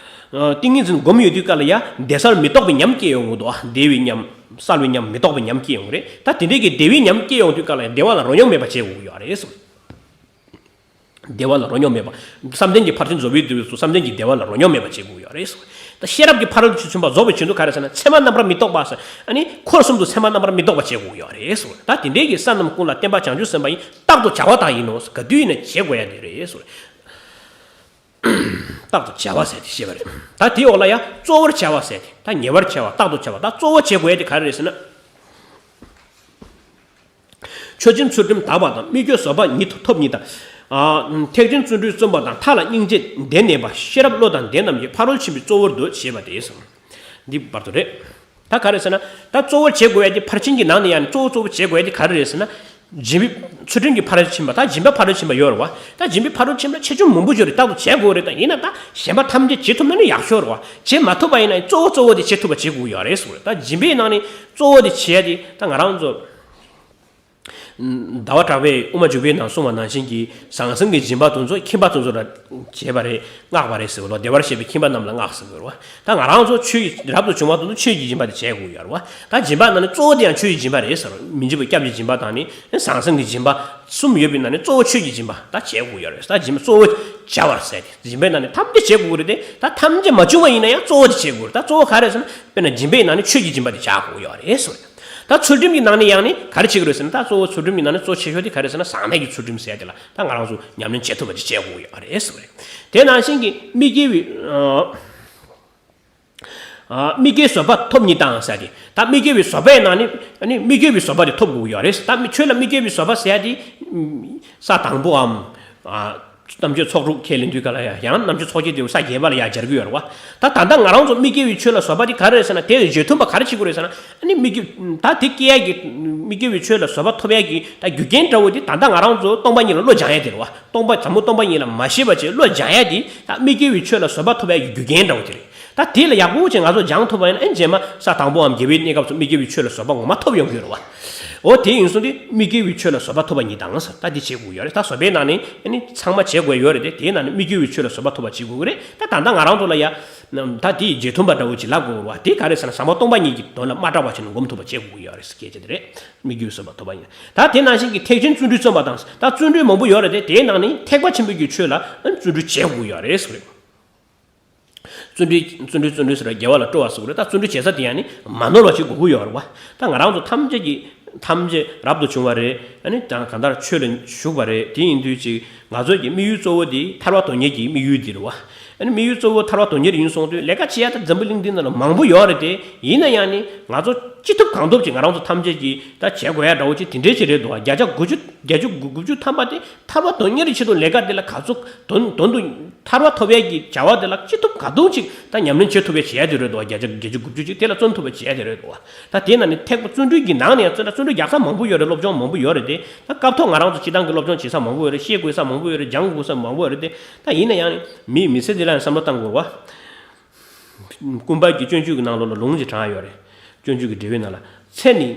ཏིང་ངེ་འཛིན་སྒོམ་ཡོད་དུས་སྐབས་ལ་ཡང་བདེ་གསལ་མི་རྟོག་པའི་ཉམས་སྐྱེ་ཡོང་གི་འདུག་བདེ་བའི་ཉམས་གསལ་བའི་ཉམས་མི་རྟོག་པའི་ཉམས་སྐྱེ་ཡོང་གི་རེད། ད་དེ་འདྲའི་གི་བདེ་བའི་ཉམས་སྐྱེ་ཡོང་དུས་སྐབས་ལ་ཡང་བདེ་བ་ལ་རོ་སྙོམས་མེད་པ་བྱེད་དགོས་ཀྱི་ཡོད་རེད་གསུངས། བདེ་བ་ལ་རོ་སྙོམས་མེད་པ། བསམ་གཏན་གྱི་ཕར་ཕྱིན་རྫོགས་པའི་དུས་སུ་བསམ་གཏན་གྱི་བདེ་བ་ལ་རོ་སྙོམས་མེད་པ་བྱེད་དགོས་ཀྱི་ཡོད་རེད་གསུངས། ད་ཤེས་རབ་ཀྱི་ཕ་རོལ་ཏུ་ཕྱིན་པ་རྫོགས་པའི་ཆེད་དུ་ག་རེ་ཟེར་ན་མཚན་མ་རྣམ་པར་མི་རྟོག་པ་ཟེར། ཨ་ནི་འཁོར་གསུམ་དུ་མཚན་མ་རྣམ་པར་མི་རྟོག་པ་བྱེད་དགོས་ཀྱི་ཡོད་རེད་གསུངས། ད་དེ་འདྲའི་གི་ས་རྣམས་ཀུན་ལ་བརྟེན་པ་བྱང་ཆུབ་སེམས་དཔའ་ཡིས། རྟག་ཏུ་བྱ་བ་དག་ཡིན་ནོ། ག་དུས་ཡིན་ན་བྱེད་དགོས་ཡ་དེ་རེད་གསུངས། རྟག་ཏུ་བྱ་བ་ཟེར་ཏེ་བཤད་པ་རེད། ད་དེའི་འོག་ལ་ཡང་གཙོ་བོར་བྱ་བ་ཟེར་ཏེ། ད་ཉེ་བར་བྱ་བ། རྟག་ཏུ་བྱ་བ། ད་གཙོ་བོ་བྱེད་དགོས་ཡ་དེ་ག་རེ་རེད་ཟེར་ན། མཆོད་སྦྱིན་ཚུལ་ཁྲིམས་དག་པ་དང་། དམིགས་རྒྱུད་བཟོད་པ་ཉིད་ཐོབ་ཉིད་དང་། ཨ། ཐེག་ཆེན་བརྩོན་འགྲུས་བརྩོན་པ་དང་། མཐའ་ལ་སྙིང་རྗེ་བདེ་གནས་པ། ཤེས་རབ་བློ་དང་ལྡན་རྣམས་ཀྱི་ཕ་རོལ་ཕྱིན་པའི་གཙོ་བོར་འདོད་ཅེས་པ་དེ་གསུངས། འདི་བར་དུ་རེད། ད་ག་རེ་ཟེར་ན། ད་གཙོ་བོར་བྱེད་དགོས་ཡ་དེ་ཕར་ཕྱིན་གྱི་ནང་ནས་ཡང་གཙོ་བོ་གཙོ་བོ་བྱེད་དགོས་ཡ་དེ་ག་རེ་རེད་ཟེར་ན། སྦྱིན་པའི་ཚུལ་ཁྲིམས་ཀྱི་ཕ་རོལ་ཕྱིན་པ། ད་སྦྱིན་པ་ཕ་རོལ་ཕྱིན་པ་ཡོད་རེད་བ། ད་སྦྱིན་པའི་ཕ་རོལ་ཕྱིན་པ་ཆེ་ཆུང་མང་པོ་ཡོད་རེད། རྟག་ཏུ་བྱེད་དགོས་རེད། ད་ཡིན་ན་ད་གཞན་པ་ཐམས་ཅད་བྱེད་ཐུབ་ན་ནི་ཡག་ཤོས་རེད་བ། བྱེད་མ་ཐུབ་པ་ཡིན་ན་གཙོ་བོ་གཙོ་བོ་དེ་བྱེད་ཐུབ་པ་བྱེད་དགོས་ཡོད་རེད་ཟེར་བ་རེད། ད་སྦྱིན་པའི་ནང་ནས་གཙོ་བོ་དེ་བྱེད་ཡ་དེ་ད་ང་རང་ཚོ། ཟླ་བ་གྲགས་པས་དབུ་མ་འཇུག་པའི་ནང་གསུངས་པ་ནང་བཞིན་གྱི་ཟང་ཟིང་གི་སྦྱིན་པ་དེ་ཚོ་ཁྱིམ་པ་དེ་ཚོ་ལ་བྱས་པ་རེད། བསྔགས་པ་རེད་ཟེར་བ་ལ། བདེ་བར་གཤེགས་པའི་ཁྱིམ་པ་རྣམས་ལ་བསྔགས་ཟེར་བ་རེད་བ། ད་ང་རང་ཚོ་ཆོས་ཀྱི་རབ་ཏུ་བྱུང་བ་དེ་ཚོ་ཆོས་ཀྱི་སྦྱིན་པ་དེ་བྱས་དགོས་ཡོད་རེད་བ། ད་སྦྱིན་པ་ནང་ནས་གཙོ་བོ་དེ་ཡང་ཆོས་ཀྱི་སྦྱིན་པ་རེད་ཟེར་བ། མི་འཇིགས་པ་སྐྱབས་ཀྱི་སྦྱིན་པ་དང་ནི་ཟང་ཟིང་གི་སྦྱིན་པ་གསུམ་ཡོད་པའི་ནང་ནས་གཙོ་བོ་ཆོས་ཀྱི་སྦྱིན་པ་ད་བྱས་དགོས་ཡོད་རེད། ད་སྦྱིན་པ་གཙོ་བོ་བྱ་བར་ཟེར་ཏེ། སྦྱིན་པའི་ནང་ནས་ཐམས་ཅད་བྱས་དགོས་རེད་དེ། ད་ཐམས་ཅད་མ་བྱུང་བ་ཡིན་ན་ཡང་གཙོ་བོ་དེ་བྱས་དགོས་རེད། ད་གཙོ་བོ་ག་རེ་ཟེར་ན། དཔེར་ན་སྦྱིན་པའི་ནང་ནས་ཆོས་ཀྱི་སྦྱིན་པ་དེ་བྱ་དགོས་ཡོད་རེད་ཟེར་བ་རེད། ད་ཚུལ་ཁྲིམས་ཀྱི་ནང་ནས་ཡང་ནི་ག་རེ་བྱེད་ཀྱི་རེད་ཟེར་ན། ད་གཙོ་བོ་ཚུལ་ཁྲིམས་ཀྱི་ནང་ནས་གཙོ་ཆེ་ཤོས་དེ་ག་རེ་ཟེར་ན། ཟང་ཐལ་གྱི་ཚུལ་ཁྲིམས་ཟེར་ཡ་དེ་ལ་ད་ང་རང་ཚོ་ཉམས་ལེན་བྱེད་ཐུབ་པ་དེ་བྱེད་དགོས་ཡོད་རེད་ཟེར་བ་རེད། དེ་ནང་བཞིན་གྱི་དམིགས་དགེ་བའི། ཨ། དམིགས་དགེ་བཟོད་པ་ཐོབ་ཉིད་དང་ཟེར་ཏེ། ད་དམིགས་དགེ་བའི་བཟོད་པའི་ནང་ནས་ནི་དམིགས་དགེ་བའི་བཟོད་པ་དེ་ཐོབ་དགོས་ཡོད་རེད། ད་མི་ཆོས་ལ་དམིགས་དགེ་བའི་བཟོད་པ་ཟེར་ཡ་དེ་ས་དང་པོའམ། ཨ། རྣམ་དཔྱོད་ཚོགས་དྲུག་ཁས་ལེན་དུས་ག་ལ་ཡང་། ཡང་རྣམ་དཔྱོད་ཚོགས་བརྒྱད་དེ་ས་བརྒྱད་པ་ལ་ཡང་སྦྱར་གྱི་ཡོད་རེད་བ། ད་ད་ལྟ་ང་རང་ཚོ་དམིགས་དགེ་བའི་ཆོས་ལ་བཟོད་པ་དེ་ག་རེ་རེད་ཟེར་ན། དེ་རྗེས་མཐུན་པ་ག་རེ་བྱེད་དགོས་རེད་ཟེར་ན། ཨ་ནི་དམིགས་དགེ་ད་དེ་སྐྱེ་ཡ་གི་དམིགས་དགེ་བའི་ཆོས་ལ་བཟོད་པ་ཐོབ་ཡ་གི་ད་རྒྱུ་རྐྱེན་འདྲ་བོ་དེ་ད་ལྟ་ང་རང་ཚོ་སྟོང་པ་ཉིད་ལ་བློ་སྦྱང་ཡ་དེ་རེད་བ། སྟོང་པ་ཟབ་མོ་སྟོང་པ་ཉིད་ལ་མ་ཤེས་པ་བྱས་བློ་སྦྱང་ཡ་དེ་ད་དམིགས་དགེ་བའི་ཆོས་ལ་བཟོད་པ་ཐོབ་ཡ་གི་རྒྱུ་རྐྱེན་འདྲ་བོ་དེ་རེད། ད་དེ་ལ་ཡག་པོ་བྱས་ང་ཚོ་སྦྱང་ཐུབ་པ་ཡིན་ན། ཨ་ནི་རྗེས་མ་ས་དང་པོའམ་བརྒྱད་པའི་གནས་སྐབས་སུ་དམིགས་དགེ་བའི་ཆོས་ལ་བཟོད་པ་ངོ་མ་ཐོབ་ཡོང་གི་ཡོད་རེད་བ། འོ་དེ་ཡིན་སོང་སྟེ་དམིགས་དགེ་བའི་ཆོས་ལ་བཟོད་པ་ཐོབ་པ་ཉིད་དང་ཟེར། ད་འདི་བྱེད་དགོས་ཡོད་རེད། ད་བཟོད་པའི་ནང་ནས་ཨ་ནི་ཚང་མ་བྱེད་དགོས་ཡོད་རེད་དེ། དེའི་ནང་ནས་དམིགས་དགེ་བའི་ཆོས་ལ་བཟོད་པ་ཐོབ་པ་བྱེད་དགོས་ཀྱི་རེད། ད་ད་ལྟ་ང་རང་ཚོ་ལ་ཡ། ད་དེའི་རྗེས་མཐུན་པ་འདྲ་བོ་ཅིག་ལབ་དགོས་རེད་བ། དེ་ག་རེ་ཟེར་ན། ཟབ་མོ་སྟོང་པ་ཉིད་ཀྱི་དོན་ལ་མ་སྐྲག་པ་བྱས་ནས་སྒོམ་ཐུབ་པ་བྱེད་དགོས་ཀྱི་ཡོད་རེད་ཟེར་སྐད་ཆ་དེ་རེད། དམིགས་དགེ་བའི་བཟོད་པ་ཐོབ་པ་ཡིན། ད་དེ་ནང་བཞིན་གྱི་ཐེག་ཆེན་བརྩོན་འགྲུས་བརྩོན་པ་དང་། ད་བརྩོན་འགྲུས་མང་པོ་ཡོད་རེད་དེ། དེའི་ནང་ནས་ཐེག་པ་ཆེན་པོའི་གི་ཆོས་ལ་བརྩོན་འགྲུས་བྱེད་དགོས་ཀྱི་ཡོད་རེད་ཟེར་བ་རེད། བརྩོན་འགྲུས་བརྩོན་འགྲུས་བརྩོན་འགྲུས་ཟེར་བ་དགེ་བ་ལ་སྤྲོ་བ་ཟེར་གྱི་རེད། ད་བརྩོན་འགྲུས་བྱེད་ས་དེ་ཡང་ནི་མ་ནོར་བ་ཅིག་དགོས་ཀྱི་ཡོད་རེད་བ། ད་ང་རང་ཚོ་ཐམས་ཅད་ཀྱི་ཐམས་ཅད་རབ་ཏུ་བྱུང་བ་རེད། ཨ་ནི་ད་གང་ལྟར་ཆོས་ལ་ཞུགས་པ་རེད། དེ་ཡིན་དུས་ཅིག་ང་ཚོ་གི་དམིགས་ཡུལ་གཙོ་བོ་དེ་ཐར་པ་དོན་གཉེར་གྱི་དམིགས་ཡུལ་དེ་རེད་བ། ཨ་ནི་དམིགས་ཡུལ་གཙོ་བོ་ཐར་པ་དོན་གཉེར་ཡིན་སོང་དུས་ལས་ཀ་བྱེད་ཡ་ད་འཛམ་བུ་གླིང་འདི་ནང་ལ་མང་པོ་ཡོད་རེད་དེ། ཡིན་ན་ཡང་ནི་ང་ཚོ་ཅི་ཐུབ་གང་ཐུབ་ཅིག་ང་རང་ཚོ་ཐམས་ཅད་ཀྱིས་ད་བྱེད་དགོས་ཡ་འདྲ་བོ་ཅིག་དེ་འདྲའི་ཅིག་རེད་འདུག་བ། བརྒྱ་ཆ་དགུ་བཅུ་བརྒྱད་ཅུ་དགུ་བཅུ་ཐམ་པ་དེ་ཐར་པ་དོན་གཉེར་གྱི་ཆེད་དུ་ལས་ཀ་དེ་ལ་ག་ཚོད་དོན་དོན་དུ་ཐར་པ་ཐོབ་ཡས་ཀྱི་བྱ་བ་དེ་ལ་ཅི་ཐུབ་ག་ཐུབ་ཅིག་ད་ཉམས་ལེན་བྱེད་ཐུབ་ཡས་བྱེད་ཡས་དེ་རེད་འདུག་བ། བརྒྱ་ཆ་བརྒྱད་ཅུ་དགུ་བཅུ་ཅིག་དེ་ལ་བརྩོན་ཐུབ་པ་བྱེད་ཡས་དེ་རེད་འདུག་བ། ད་དེ་ན་ནི་ཐེག་པ་བརྩོན་འགྲུས་ཀྱི་ནང་ནས་ཡང་བརྩོན་ན་བརྩོན་འགྲུས་རྒྱག་ས་མང་པོ་ཡོད་རེད། སློབ་སྦྱོང་མང་པོ་ཡོད་རེད་དེ། ད་སྐབས་ཐོག་ང་རང་ཚོ་སྤྱི་བཏང་གི་སློབ་སྦྱོང་བྱེད་ས་མང་པོ་ཡོད་རེད། ཤེས་དགོས་ས་མང་པོ་ཡོད་རེད། སྦྱང་དགོས་ས་མང་པོ་ཡོད་རེད་དེ། ད་ཡིན་ན་ཡང་ནི་མི་མི་ཚེ་འདི་ལ་ཡང་བསམ་བློ་བཏང་དགོས་རེད་བ། ཀུན་པར་གྱི་སྤྱོད་འཇུག་གི་ནང་ལོགས་ལ་ལུང་ཅིག་དྲངས་ཡོད་རེད། སྤྱོད་འཇུག་གི་འགྲེལ་པའི་ནང་ལ། ཚེ་ནི།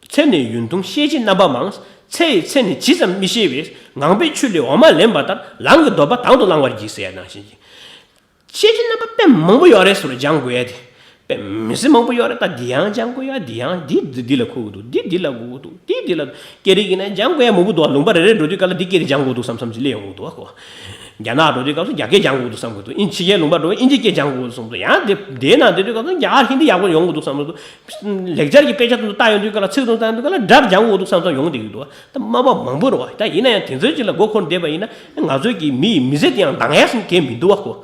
ཚེ་ནི་ཡུན་ཐུང་ཤེས་བྱའི་རྣམ་པ་མང་། ཚེ་ཡི་ཚད་ནི་ཇི་ཙམ་མི་ཤེས་པས། ངང་པས་ཆུ་ལས་འོ་མ་ལེན་པ་ལྟར། ལམ་གྱི་འདོད་པ་དང་དུ་བླང་བར་བགྱི་ཟེར་ཡ་ནང་བཞིན་གྱི། ཤེས་བྱའི་རྣམ་པ་དཔེ་མང་པོ་ཡོད་རེད་ཟེར་བ། སྦྱང་དགོས་ཡ་དེ་དཔེ་མི་སྲིད་མང་པོ་ཡོད་རེད། ད་འདི་ཡང་སྦྱང་དགོས་ཡ། འདི་ཡང་འདི་འདི་འདི་ལ་གོ་གི་འདུག་འདི་འདི་ལ་གོ་གི་འདུག་འདི་འདི་ལ། སྐད་རིགས་ཡིན་ན་སྦྱང་དགོས་ཡ་མང་པོ་འདུག་ལུང་པ་རེ་རེ་འགྲོ་དུས་སྐབས་ལ་འདི་སྐད་རིགས་སྦྱང་དགོས་འདུག་བསམ་བསམ་ཅིག་སླེབས་ཡོང་གི་འདུག་གོ། རྒྱ་ནག་འགྲོ་དུས་སྐབས་སུ་རྒྱ་སྐད་སྦྱང་དགོས་འདུག་བསམ་གི་འདུག་ཨིན་ཕྱི་རྒྱལ་ལུང་པ་འགྲོ་ཨིན་ཇི་སྐད་སྦྱང་དགོས་འདུག་བསམ་གི་འདུག་ཡང་དེ་དེའི་ནང་བསྡད་དུས་སྐབས་སུ་རྒྱ་གར་ཧིན་དི་ཡག་པོ་ཡོང་གི་འདུག་བསམ་གི་འདུག་ལེགས་སྦྱར་གྱི་དཔེ་ཆ་དེ་ཚོ་ལྟ་ཡོང་དུས་སྐབས་ལ་ཚིག་དེ་ཚོ་ལྟ་ཡོང་དུས་སྐབས་ལ་སྒྲ་སྦྱང་དགོས་འདུག་བསམ་བསམ་ཡོང་བསྡད་ཀྱི་འདུག་ད་སྨྲ་བ་མང་པོ་རེད་བ། ད་ཡིན་ན་ཡང་དེ་ཚོའི་རྗེས་ལ་མགོ་འཁོར་བསྡད་པ་ཡིན་ན་ང་ཚོའི་གི་མི་ཡི་མི་ཚེ་དེ་ཡང་འདང་ཡ་སུ་གང་མི་འདུག་བ་ཁོ།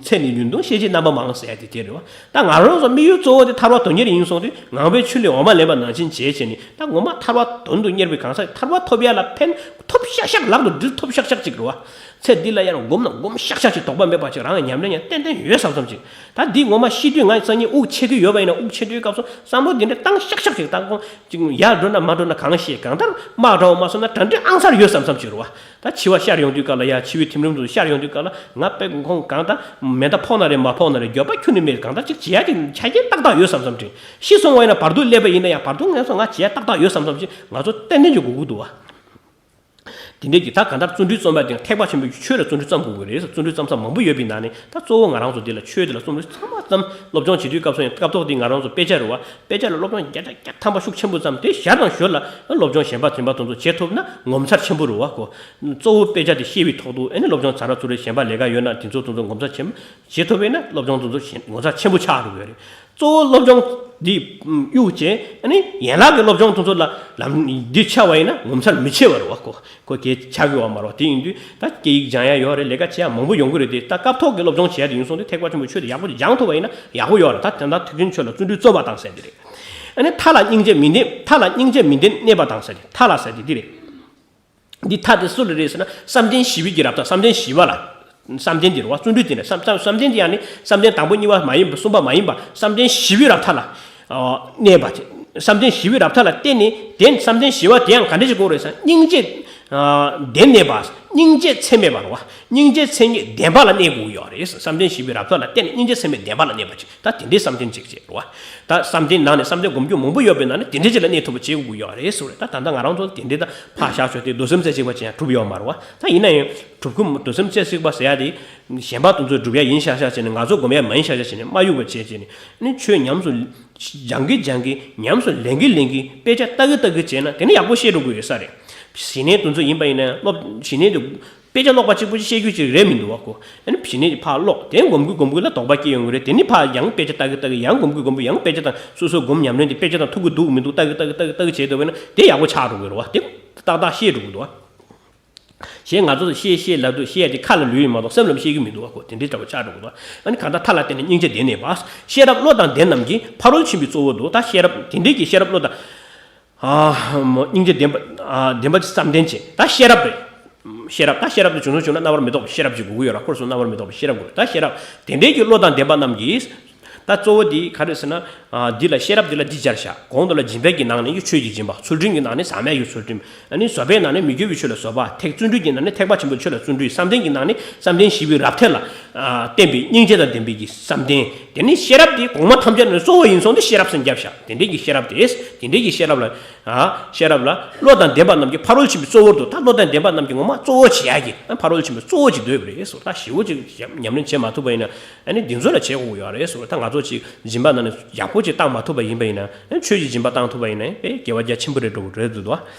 ཚེ་ནི་ཡུན་ཐུང་ཤེས་བྱའི་རྣམ་པ་མང་ཟེར་ཡ་དེ་དེ་རེད་བ། ད་ང་རང་ཚོ་དམིགས་ཡུལ་གཙོ་བོ་དེ་ཐར་པ་དོན་གཉེར་ཡིན་སོང་དུས་ངང་པའི་ཆུ་ལས་འོ་མ་ལེན་པ་ནང་བཞིན་བྱས་བྱས་ནས་ད་ངོ་མ་ཐར་པ་དོན་དུ་གཉེར་བའི་གང་ཟག་ཐར་པ་ཐོབ་ཡ་ལ་ཕན་ཐོགས་ཤག་ཤག་ལག་ཏུ་འབྲི་ཐོབ་ཤག་ཤག་ཅིག་རེད་བ། ཚེ་འདི་ལ་ཡང་སྒོམ་ན་སྒོམ་ཤག་ཤག་ཅིག་དོགས་པ་མེད་པ་ཅིག་རང་ཉམས་ལེན་ཡང་ཏན་ཏན་ཡོད་བསམ་བསམ་ཅིག་ད་འདི་ངོ་མ་ཤི་དུས་ང་སང་ཉིན་དབུགས་ཆད་ཀྱི་ཡོད་པ་ཡིན་ན་དབུགས་ཆད་དུས་སྐབས་སུ་བསམ་བློ་འདི་འདྲ་བཏང་ཤག་ཤག་ཅིག་བཏང་ཁོང་ཅིག་ཡར་འགྲོ་ན་མར་འགྲོ་ན་གང་ཤེས། གང་ལྟར་དམག་འདྲ་བོ་མ་སོང་ན་གྲ་སྒྲིག་ཨང་གསར་ཡོད་བསམ་བསམ་ཅིག་རེད་བ། ད་འཆི་བ་ཤར་ཡོང་དུས་སྐབས་ལ་ཡ་འཆི་བའི་ཐིམ་རིམ་དུ་ཤར་ཡོང་དུས་སྐབས་ལ་ང་དཔེ་ཁོང་གང་ལྟར་མེ་མདའ་ཕོག་ན་རེད་མ་ཕོག་ན་རེད་འགྱོད་པ་ཁྱོན་ནས་མེད། གང་ལྟར་ཅིག་བྱེད་ཡ་ཅིག་ཆ་རྐྱེན་ཏག་ཏག་ཡོད་བསམ་བསམ་ཅིག་ཤི་སོང་བ་ཡིན་ན་བར་དུ་སླེབས་པ་ཡིན་ན་ཡང་བར་དུ་ངས་སོང་ང་བྱེད་ཡ་ཏག་ཏག་ཡོད་བསམ་བསམ་ཅིག་ང་ཚོ་ཏན་ཏན་ཅིག་དགོས་ཀྱི་འདུག་བ། དེ་འདྲའི་གི་ད་གང་ལྟར་བརྩོན་འགྲུས་རྩོམ་པ་དེ་ཐེག་པ་ཆེན་པོའི་ཆོས་ལ་བརྩོན་འགྲུས་རྩོམ་དགོས་ཀྱི་རེད། བརྩོན་འགྲུས་རྩོམ་ས་མང་པོ་ཡོད་པའི་ནང་ནས་ད་གཙོ་བོ་ང་རང་ཚོ་འདི་ལ་ཆོས་འདི་ལ་བརྩོན་འགྲུས་ཚང་མ་རྩོམ། སློབ་སྦྱོང་བྱེད་དུས་སྐབས་སུ་ཡང་སྐབས་ཐོག་འདི་ང་རང་ཚོ་དཔེ་ཆ་རེད་བ། དཔེ་ཆ་ལ་སློབ་སྦྱོང་བརྒྱ་ཆ་བརྒྱ་ཐམ་པ་ཤུགས་ཆེན་པོ་བརྩམས་ཏེ་ཞར་དང་ཞོར་ལ་སློབ་སྦྱོང་གཞན་པ་དེ་འདྲ་དེ་ཚོ་བྱེད་ཐུབ་ན་ངོ་མཚར་ཆེན་པོ་རེད་བ་གོ། གཙོ་བོ་དཔེ་ཆ་དེ་ཤེས་པའི་ཐོག་ཏུ་ཨ་ནི་སློབ་སྦྱོང་ཛ་དྲག་ཚུར་རེ་གཞན་པ་ལས་ཀ་ཡོད་ན་དེ་ཚོ་དེ་ཚོ་ངོ་མཚར་ཆེན་པོ། བྱེད་ཐུབ་པས་ན་སློབ་སྦྱོང་དེ་ཚོ་ཞན་ངོ་མཚར་ཆེན་པོ་ཆགས་འགྲོ་གི་རེད། གཙོ་བོ་སློབ་སྦྱོང་འདི་གཡུག་བྱས་ཨ་ནི་ཡན་ལག་གི་སློབ་སྦྱོང་དེ་ཚོ་ལ་ལམ་འདི་ཆགས་པ་ཡིན་ན་ངོ་མཚར་མི་ཆེ་བ་རེད་བ་ཁོ། ཁོ་གལ་ཆགས་ཀྱི་ཡོད་མ་རེད་བ། དེ་ཡིན་དུས་ད་སྐད་ཡིག་སྦྱང་ཡ་ཡོད་རེད། ལས་ཀ་བྱེད་ཡ་མང་པོ་ཡོང་གི་རེད། དེ་ད་སྐབས་ཐོག་གི་སློབ་སྦྱོང་བྱེད་ཡ་དེ་ཡིན་སོང་དུས་ཐེག་པ་ཆེན་པོའི་ཆོས་དེ་ཡག་པོ་སྦྱང་ཐུབ་པ་ཡིན་ན་ཡག་པོ་ཡོད་རེད། ད་དེ་འདྲ་ཐེག་ཆེན་ཆོས་ལ་བརྩོན་འགྲུས་རྩོམ་པ་དང་ཟེར་འདི་རེད། ཨ་ནི་མཐའ་ལ་སྙིང་རྗེ་མི་ལྡན་མཐའ་ལ་སྙིང་རྗེ་མི་ལྡན་གནས་པ་དང་ཟེར་འདི་མཐའ་ལ་ཟེར་འདི་འདི་རེད། འདི་མཐའ་དེ་སུ་ལ་རེད་ཟེར་ན་བསམ་གཏན་བཞི་པའི་གི་རབ་མཐའ་བསམ་གཏན་བཞི་པ་ལ། བསམ་གཏན་འདི་རེད་བ། བརྩོན་འགྲུས་དེ་ནས་བསམ་བསམ་བསམ་གཏན་འདི་ཡང་ནི་བསམ་གཏན་དང་པོ་གཉིས་པ་མ་ཡིན་པ་གསུམ་པ་མ་ཡིན་པ་བསམ་གཏན་བཞི་པའི་རབ་མཐའ་ལ། ཨ་གནས་པ་དེ། བསམ་གཏན་བཞི་པའི་རབ་མཐའ་ལ་བརྟེན་ནས་དེ་བསམ་གཏན་བཞི་པ་དེ་ཡང་ག་འདྲ་ཞིག་དགོས་རེད་ཟེར་ན་སྙིང་རྗེ། ཨ་ལྡན་གནས་པ། སྙིང་རྗེ་ཚད་མེད་པ་རེད་བ། སྙིང་རྗེ་མཚན་ཉིད་ལྡན་པ་ལ་གནས་དགོས་ཀྱི་ཡོད་རེད། བསམ་གཏན་བཞི་པའི་རབ་མཐའ་ལ་བརྟེན་ནས་སྙིང་རྗེ་ཚད་མེད་ལྡན་པ་ལ་གནས་པ་ཅིག་ད་དེ་འདྲའི་བསམ་གཏན་ཅིག་ཅིག་རེད་བ། ད་བསམ་གཏན་ནང་ནས་བསམ་གཏན་སྒོམ་རྒྱུ་མང་པོ་ཡོད་པའི་ནང་ནས་དེ་འདྲའི་ཅིག་ལ་གནས་ཐུབ་པ་བྱེད་དགོས་ཀྱི་ཡོད་རེད་ཟེར་བ་རེད། ད་ད་ལྟ་ང་རང་ཚོ་དེ་འདྲའི་ད་ཕར་བཞག་ཆོག་སྟེ་རྡོ་སེམས་རྩེ་གཅིག་པ་ཅན་ཡང་གྲུབ་ཡོད་མ་རེད་བ། ད་ཡིན་ན་ཡང་གྲུབ་ཁུམ་རྡོ་སེམས་རྩེ་གཅིག་པ་ཟེར་ཡ་དེ་གཞན་པ་དེ་ཚོ་སྒྲུབ་ཡ་ཡིན་ཤག་ཤག་བྱས་ནས་ང་ཚོ་སྒོམ་ཡ་མ་ཡིན་ཤག་ཤག་བྱས་ནས་མ་གཡུག་པ་བྱས་བྱས་ནས་ནི་ཆོས་ཉམས་སུ་སྦྱང་གི་སྦྱང་གི་ཉམས་སུ་ལེན་གི་ལེན་གི་དཔེ་ཆ་ལྟ་གི་ལྟ་གི་བྱས་ན་དེ་ནི་ཡག་པོ་ཤེས་འགྲོ་དགོས་ཡོད་ས་རེད། ཞི་གནས་དེ་ཚོ་ཡིན་པ་ཡིན་ན་སློབ་ཞི་གནས་དེ། དཔེ་ཆ་ཀློག་པ་གཅིག་པུ་ཅིག་བཤད་རྒྱུ་ཅིག་རེད་མི་འདུག་བ་ཁོ། ཨ་ནི་ཕྱི་ནས་ཕར་ཀློག་དེ་སྒོམ་དགོས་སྒོམ་དགོས་ལ་དོགས་པ་སྐྱེ་ཡོང་གི་རེད། དེ་ནི་ཕར་ཡང་དཔེ་ཆ་ལྟ་གི་ལྟ་གི་ཡང་སྒོམ་དགོས་སྒོམ་དགོས་ཡང་དཔེ་ཆ་དང་སོ་སོ་སྒོམ་ཉམས་ལེན་དེ་དཔེ་ཆ་དང་ཐུག་གི་འདུག་མི་འདུག་ལྟ་གི་ལྟ་གི་ལྟ་གི་ལྟ་གི་བྱས་འདུག་བས་ན་དེ་ཡག་པོ་ཆགས་འགྲོ་གི་རེད་བ། དེ་ཏག་ཏག་ཤེས་འགྲོ་གི་འདུག་བ། ཞེས་ང་ཚོ་ཤེས་ཤེས་ལབ་དུས་ཤེས་ཡ་དེ་ཁ་ལ་ལུས་ཡིན་མ་གཏོགས་སེམས་ལ་ཤེས་ཀྱི་མི་འདུག་བ་ཁོ། དེ་འདྲའི་འདྲ་བོ་ཆགས་འགྲོ་གི་འདུག་བ། ཨ་ནི་གང་ལྟར་མཐའ་ལ་བརྟེན་ནས་སྙིང་རྗེ་ལྡན་གནས་པ། ཤེས་རབ་བློ་དང་ལྡན་རྣམས་ཀྱི་ཕ་རོལ་ཕྱིན་པའི་གཙོ་བོ་འདུག་ད་ཤེས་རབ་དེ་འདྲའི་གི་ཤེས་རབ་བློ་དང་། ཨ་མོ་སྙིང་རྗེ་ལྡན་པ། ཨ་ལྡན་པ་ཅིག་བསམ་གཏན་ཅིག་ད་ཤེས་རབ་རེད། ཤེས་རབ་ད་ཤེས་རབ་དེ་བྱུང་སོང་བྱུང་ན་རྣམ་པར་མི་རྟོག་པའི་ཤེས་རབ་ཅིག་དགོས་ཀྱི་ཡོད་ར། ཁོར་སོང་རྣམ་པར་མི་རྟོག་པའི་ཤེས་རབ་དགོས་རེད། ད་ཤེས་རབ་དེ་འདྲའི་གི་བློ་དང་ལྡན་པ་རྣམས་ཀྱིས། ད་གཙོ་བོ་དེ་ག་རེ་ཟེར་ན། ཨ་འདི་ལ་ཤེས་རབ་འདི་ལ་འདི་སྦྱར་བཞག་གོང་དུ་ལ་སྦྱིན་པའི་གི་ནང་ནས་ཀྱི་ཆོས་ཀྱི་སྦྱིན་པ། ཚུལ་ཁྲིམས་ཀྱི་ནང་ནས་ཟག་མེད་ཀྱི་ཚུལ་ཁྲིམས། ཨ་ནི་བཟོད་པའི་ནང་ནས་མི་དགེ་བའི་ཆོས་ལ་བཟོད་པ། ཐེག་བརྩོན་འགྲུས་ཀྱི་ནང་ནས་ཐེག་པ་ཆེན་པོའི་ཆོས་ལ་བརྩོན་འགྲུས། བསམ་གཏན་གྱི་ནང་ནས་བསམ་གཏན་བཞི་པའི་རབ་མཐའ་ལ་ཨ་བརྟེན་པའི་སྙིང་རྗེ་དང་ལྡན་པའི་གི་བསམ་གཏན། དེ་ནི་ཤེས་རབ་དེ་གོང་མ་ཐམས་ཅད་ནི་གཙོ་བོ་ཡིན་སོང་སྟེ་ཤེས་རབ་ཟེར་བརྒྱབ་བཞག་དེ་འདྲའི་གི་ཤེས་རབ་དེ། དེ་འདྲའི་གི་ཤེས་རབ་ལ། ཨ་ཤེས་རབ་ལ་བློ་དང་ལྡན་པ་རྣམས་ཀྱི་ཕ་རོལ་ཕྱིན་པའི་གཙོ་བོར་འདུག་ད་བློ་དང་ལྡན་པ་རྣམས་ཀྱི་ངོ་མ་གཙོ་བོ་བྱེད་ཡ་གི་ཨ་ཕ་རོལ་ཕྱིན་པའི་གཙོ་བོ་ཅིག་འདོད་པ་རེད་ཟེར། ད་ཞི་བོ་ཅིག་ཉམས་ལེན་བྱེད་མ་ཐུབ་པ་ཡིན་ན་ཨ་ནི་འདི་ཚོ་ལ་བྱེད་དགོས་ཡོད་རེད་ཟེར། ད་ང་ཚོ་ཅིག་སྦྱིན་པ་ནང་ནས་ཡག་པོ་ཅིག་བཏང་མ་ཐུབ་པ་ཡིན་པ་ཡིན་ན་ཨ་ཆོས་ཀྱི་སྦྱིན་པ་བཏང་ཐུབ་པ་ཡིན་ན་དཔེ་དགེ་བ་རྒྱ་ཆེན་པོ་རེད་འགྲོ་གི་རེད་འདུག་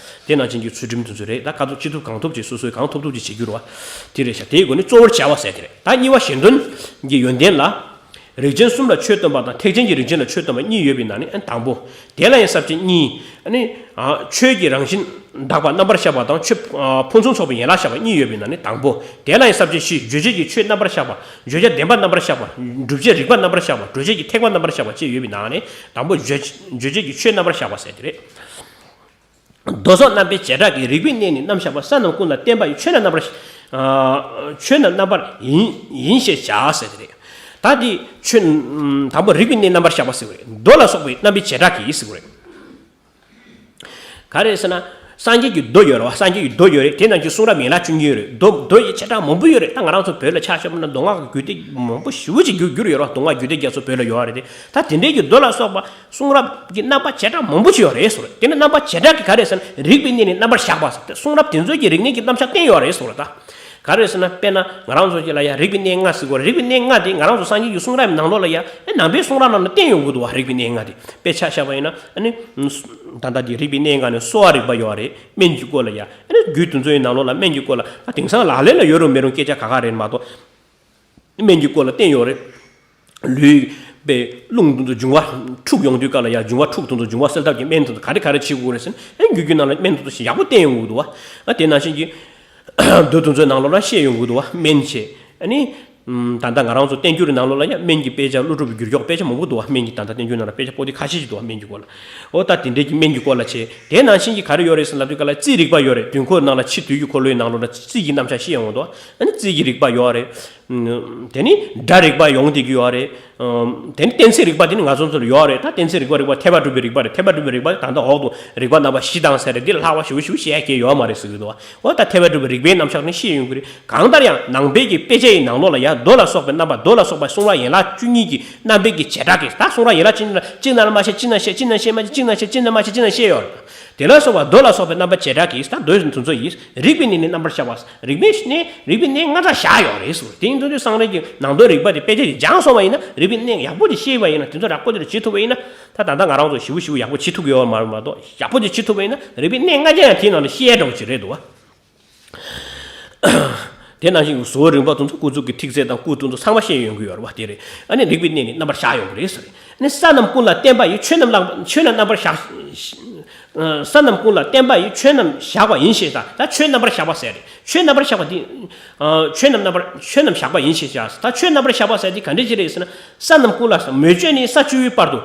དེ་ནང་བཞིན་གྱི་ཚུལ་ཁྲིམས་དེ་ཚོ་རེད། ད་ག་ཚོད་ཅི་ཐུབ་གང་ཐུབ་ཅིག་སོ་སོས་གང་ཐུབ་ཐུབ་ཅིག་བྱེད་རྒྱུ་རེད་བ། དེ་རེད་ཤག་དེའི་སྒོ་ནས་གཙོ་བོར་བྱ་བ་ཟེར་དེ་རེད། ད་གཉིས་པ་གཞན་དོན་གྱི་ཡོན་ཏན་ལ། རིགས་ཅན་གསུམ་ལ་ཆོས་སྟོན་པ་དང་ཐེག་ཆེན་གྱི་རིགས་ཅན་ལ་ཆོས་སྟོན་པ་གཉིས་ཡོད་པའི་ནང་ནས་ཨ་དང་པོ། དེ་ལ་ཡང་ས་བཅད་གཉིས། ཨ་ནི། ཨ་ཆོས་ཀྱི་རང་བཞིན་དག་པ་རྣམ་པར་གཞག་པ་དང་ཆོས་ཨ་ཕུན་སུམ་ཚོགས་པའི་ཡན་ལག་བཞག་པ་གཉིས་ཡོད་པའི་ནང་ནས་དང་པོ། དེ་ལ་ཡང་ས་བཅད་བཞི། བརྗོད་བྱེད་ཀྱི་ཆོས་རྣམ་པར་གཞག་པ། བརྗོད་བྱ་བདེན་པ་རྣམ་པར་གཞག་པ། སྒྲུབ་བྱེད་རིགས་པ་རྣམ་པར་གཞག་པ། སྒྲུབ་བྱེད་ཀྱི་ཐེག་པ་རྣམ་པར་གཞག་པ་བཅས་ཡོད་པའི་ནང་ནས་དང་པོ་བརྗོད་བརྗོད་བྱེད་ཀྱི་ཆོས་རྣམ་པར་གཞག་པ་ཟེར་དེ་རེད། མདོ་སོགས་རྣམ་པའི་བྱེ་བྲག་གིས། རིགས་པའི་གནས་ནི་རྣམ་གཞག་པ། ས་རྣམས་ཀུན་ལ་བརྟེན་པ་ཡི། ཆོས་རྣམས་རྣམ་པར། ཨ་ཆོས་རྣམས་རྣམ་པར་ཡིན་ཡིན་ཞེས་བྱ་ཟེར་དེ་རེད། ད་འདི་ཆོས་དང་པོ་རིགས་པའི་གནས་རྣམ་པར་གཞག་པ་ཟེར་བ་རེད། མདོ་ལ་སོགས་པའི་རྣམ་པའི་བྱེ་བྲག་གིས་ཟེར་བ་རེད། ག་རེ་ཟེར་ན། སངས་རྒྱས་ཀྱི་མདོ་ཡོད་རེད་བ། སངས་རྒྱས་ཀྱི་མདོ་ཡོད་རེད། དེ་རྣམས་ཀྱི་གསུང་རབ་ཡན་ལག་བཅུ་གཉིས་ཡོད་རེད། མདོ་མདོ་ཡི་བྱེ་བྲག་མང་པོ་ཡོད་རེད། ད་ང་རང་ཚོ་བོད་ལ་ཆ་བཞག་པ་ན་མདོ་སྔགས་ཀྱི་རྒྱུད་སྡེ་མང་པོ་ཞེ་པོ་ཅིག་བསྒྱུར་བསྒྱུར་ཡོད་རེད་བ། མདོ་སྔགས་རྒྱུད་སྡེ་རྒྱ་མཚོ་བོད་ལ་ཡོད་རེད་དེ། ད་དེ་འདྲའི་གི་མདོ་ལ་སོགས་པ། གསུང་རབ་ཀྱི་རྣམ་པ་བྱེ་བྲག་མང་པོ་ཅིག་ཡོད་རེད་ཟེར། དེ་ནི་རྣམ་པ་བྱེ་བྲག་གི་ག་རེ་ཟེར་ན་རིགས་པའི་གནས་ནི་རྣམ་པར་གཞག་པ་ཟེར་ཏེ་གསུང་རབ་དེ་ཚོའི་གི་རིགས་གནས་ཀྱི་རྣམ་གཞག་བསྟན་ཡོད་རེད་ཟེར་ད། ག་རེ་ཟེར་ན་དཔེར་ན་ང་རང་ཚོ་ཅིག་ལ་ཡ་རིགས་པའི་གནས་ལྔ་ཟེར་གོ། རིགས་པའི་གནས་ལྔ་དེ་ང་རང་ཚོ་སངས་རྒྱས་ཀྱི་གསུང་རབ་ནང་ལོགས་ལ་ཡ་ཨེ་ནང་པའི་གསུང་རབ་ནང་ལ་བསྟན་ཡོང་གི་འདུག་བ། རིགས་པའི་གནས་ལྔ་དེ་དཔེ་ཆ་བཞག་པ་ཡིན་ན་ཨ་ནི་ད་ལྟ་དེ་རིགས་པའི་གནས་ལྔ་ནས་གསོ་བ་རིག་པ་ཡོད་རེད། སྨན་གྱི་སྐོར་ལ་ཡ་ཨ་ནི་རྒྱུད་དེ་ཚོའི་ནང་ལོགས་ལ་སྨན་གྱི་སྐོར་ལ་ད་དེང་སང་ལག་ལེན་ལ་ཡོད་རུང་མེད་རུང་སྐད་ཆ་ཁ་ཁ་རེད་མ་གཏོགས། སྨན་གྱི་སྐོར་ལ་བསྟན་ཡོད་རེད། ལུས་པའི་རླུང་དེ་ཚོ་འབྱུང་བ་འཁྲུགས་ཡོང་དུས་སྐབས་ལ་ཡང་འབྱུང་བ་འཁྲུགས་དེ་ཚོ་འབྱུང་བ་སེལ་ཐབས་ཀྱི་སྨན་དེ་ཚོ་ག་རེ་ག་རེ་བྱེད་དགོས་རེད་ཟེར་ན་ཨ་རྒྱུད་རྒྱུད་ནང་ལ་སྨན་དེ་ཚོ་ཞིག་ཡག་པོ་བསྟན་ཡོང་གི་འདུག་བ། ཨ་དེ་ནང་བཞིན་གྱི་མདོ་དེ་ཚོའི་ནང་ལོགས་ལ་བཤད་ཡོང་གི་འདུག་བ། སྨན་བྱས་ཨ་ནི་ ད་ལྟ་ང་རང་ཚོ་བསྟན་འགྱུར་ནང་ལོགས་ལ་ཡང་སྨན་གྱི་དཔེ་ཆ་ཀླུ་སྒྲུབ་བསྒྱུར་ཀྱོག་དཔེ་ཆ་མང་པོ་འདུག་བ། སྨན་གྱི་ད་ལྟ་བསྟན་འགྱུར་ནང་ལ་དཔེ་ཆ་པོ་ཏི་ཁ་ཤས་ཅིག་འདུག་བ། སྨན་གྱི་སྐོར་ལ། འོ་ད་དེ་འདྲའི་གི་སྨན་གྱི་སྐོར་ལ་བྱས། དེ་ནང་བཞིན་གྱི་ག་རེ་ཡོད་རེད་ཟེར་ལབ་དུས་ག་ལ་རྩིས་རིག་པ་ཡོད་རེད། དུས་འཁོར་ནང་ལ་ཕྱི་དུས་ཀྱི་འཁོར་ལོའི་ནང་ལོགས་ལ་རྩིས་ཀྱི་རྣམ་གཞག་བཤད་ཡོང་འདུག། ཨ་ནི་རྩིས་ཀྱི་རིག་པ་ཡོད་རེད། དེ་ནི་སྒྲ་རིག་པ་ཡོང་བསྡད་ཀྱི་ཡོད་རེད། དེ་ནི་གཏན་ཚིགས་རིག་པ་དེ་ནི་ང་ཚོ་ཚོ་ལ་ཡོད་རེད། ད་གཏན་ཚིགས་རིག་པ་རིག་པ་ཐེག་པ་གྲུབ་པའི་རིག་པ་རེད། ཐེག་པ་གྲུབ་པའི་རིག་པ་དེ་ད་ལྟ་འོག་ཏུ་རིག་པ་རྣམ་པ་བཞི་དང་ཟེར་རེད། འདི་ལ་ལྷག་པ་ཞེ་པོ་ཞེ་པོ་བཤད་ཡ་གལ་ཡོད་མ་རེད་ཟེར་གྱི་འདུག། འོ་ད་ཐེག་པ་གྲུབ་པའི་རིག་པའི་རྣམ་གཞག་ནི་ཤེས་ཡོང་གི་རེད། གང་ལྟར་ཡང་ནང་པའི་གི་དཔེ་ཆ་ཡི་ནང་ལོགས་ལ་ཡང་མདོ་ལ་སོགས་པའི་རྣམ་པ། མདོ་ལ་སོགས་པའི་གསུང་རབ་ཡན་ལག་བཅུ་གཉིས་ཀྱི་རྣམ་པའི་གི་བྱེ་བྲག་གིས། ད་གསུང་རབ་ཡན་ལག་བཅུ་གཉིས་ལ་གཅིག་ན་ལ་མ་བཤད། གཅིག་ན་བཤད། གཅིག་ན་བཤད། གཅིག་ན་མ་བཤད། གཅིག་ན་བཤད་ཡོད་རེད། དེ་ལ་སོགས་པ་མདོ་ལ་སོགས་པའི་རྣམ་པ་བྱེ་བྲག་གིས། ད་མདོ་དེ་ཚོ་ཡིས་རིག་པའི་གནས་ནི་རྣམ་པར་བཞག་པ། རིག་པའི་གནས། རིག་པའི་གནས་ལྔ་ཆ་བཞག་ཡོད་རེད་ཟེར། དེ་ཡིན་དུས་སང་རེས་ཀྱི་ནང་དོན་རིག་པ་དེ་དཔེ་ཆ་དེ་སྦྱངས་སོང་བ་ཡིན་ན། རིག་པའི་གནས་ཡག་པོ་དེ་ཤེས་པ་ཡིན་ན། དེ་ཚོ་ཡག་པོ་དེ་བྱེད་ཐུབ་པ་ཡིན་ན། ད་ད་ལྟ་ང་རང་ཚོ་ཞེ་པོ་ཞེ་པོ་ཡག་པོ་བྱེད་ཐུབ་ཀྱི་ཡོད་མ་རེད་མ་གཏོགས། ཡག་པོ་དེ་བྱེད་ཐུབ་པ་ཡིན་ན་རིག་པའི་གནས་ལྔ་ཆ་ཡང་དེའི་ནང་ལ་ཤེས་ཡ་འདྲ་བོ་ཅིག་རེད་འདུག་བ། དེ་ནང་བཞིན་གཟུགས་པོ་རིམ་པ་དེ་ཚོ་སྐུ་གཟུགས་ཀྱི་ཐིག་ཚད་དང་སྐུ་དེ་ཚོ་ཚང་མ་ཤེས་ཡོང་གི་ཡོད་རེད་བ། དེ་རེད། ཨ་ནི་རིག་པའི་གནས་ནི་རྣམ་པར་བཞག་ཡོང་གི་རེད་ཟེར། ཨ་ནི་ས་རྣམས་ཀུན་ལ་བརྟེན་པ་ཡི་ཆོས་རྣམས་བཞག་ཆོས་རྣམས་རྣམ་པར་བཞག་ས་རྣམས་ཀུན་ལ་བརྟེན་པ་ཡི་ཆོས་རྣམས་བཞག་པ་ཡིན་ཞེས་བྱ། ད་ཆོས་རྣམ་པར་བཞག་པ་ཟེར་རེད། ཆོས་རྣམ་པར་བཞག་པ་འདི། ཆོས་རྣམས་རྣམ་པར། ཆོས་རྣམས་བཞག་པ་ཡིན་ཞེས་བྱ། ད་ཆོས་རྣམ་པར་བཞག་པ་ཟེར་འདི་ག་འདྲ་ཅིག་རེད་ཟེར་ན། ས་རྣམས་ཀུན་ལ། མོས་སྤྱོད་ནི་ས་བཅུ་པའི་བར་དུ།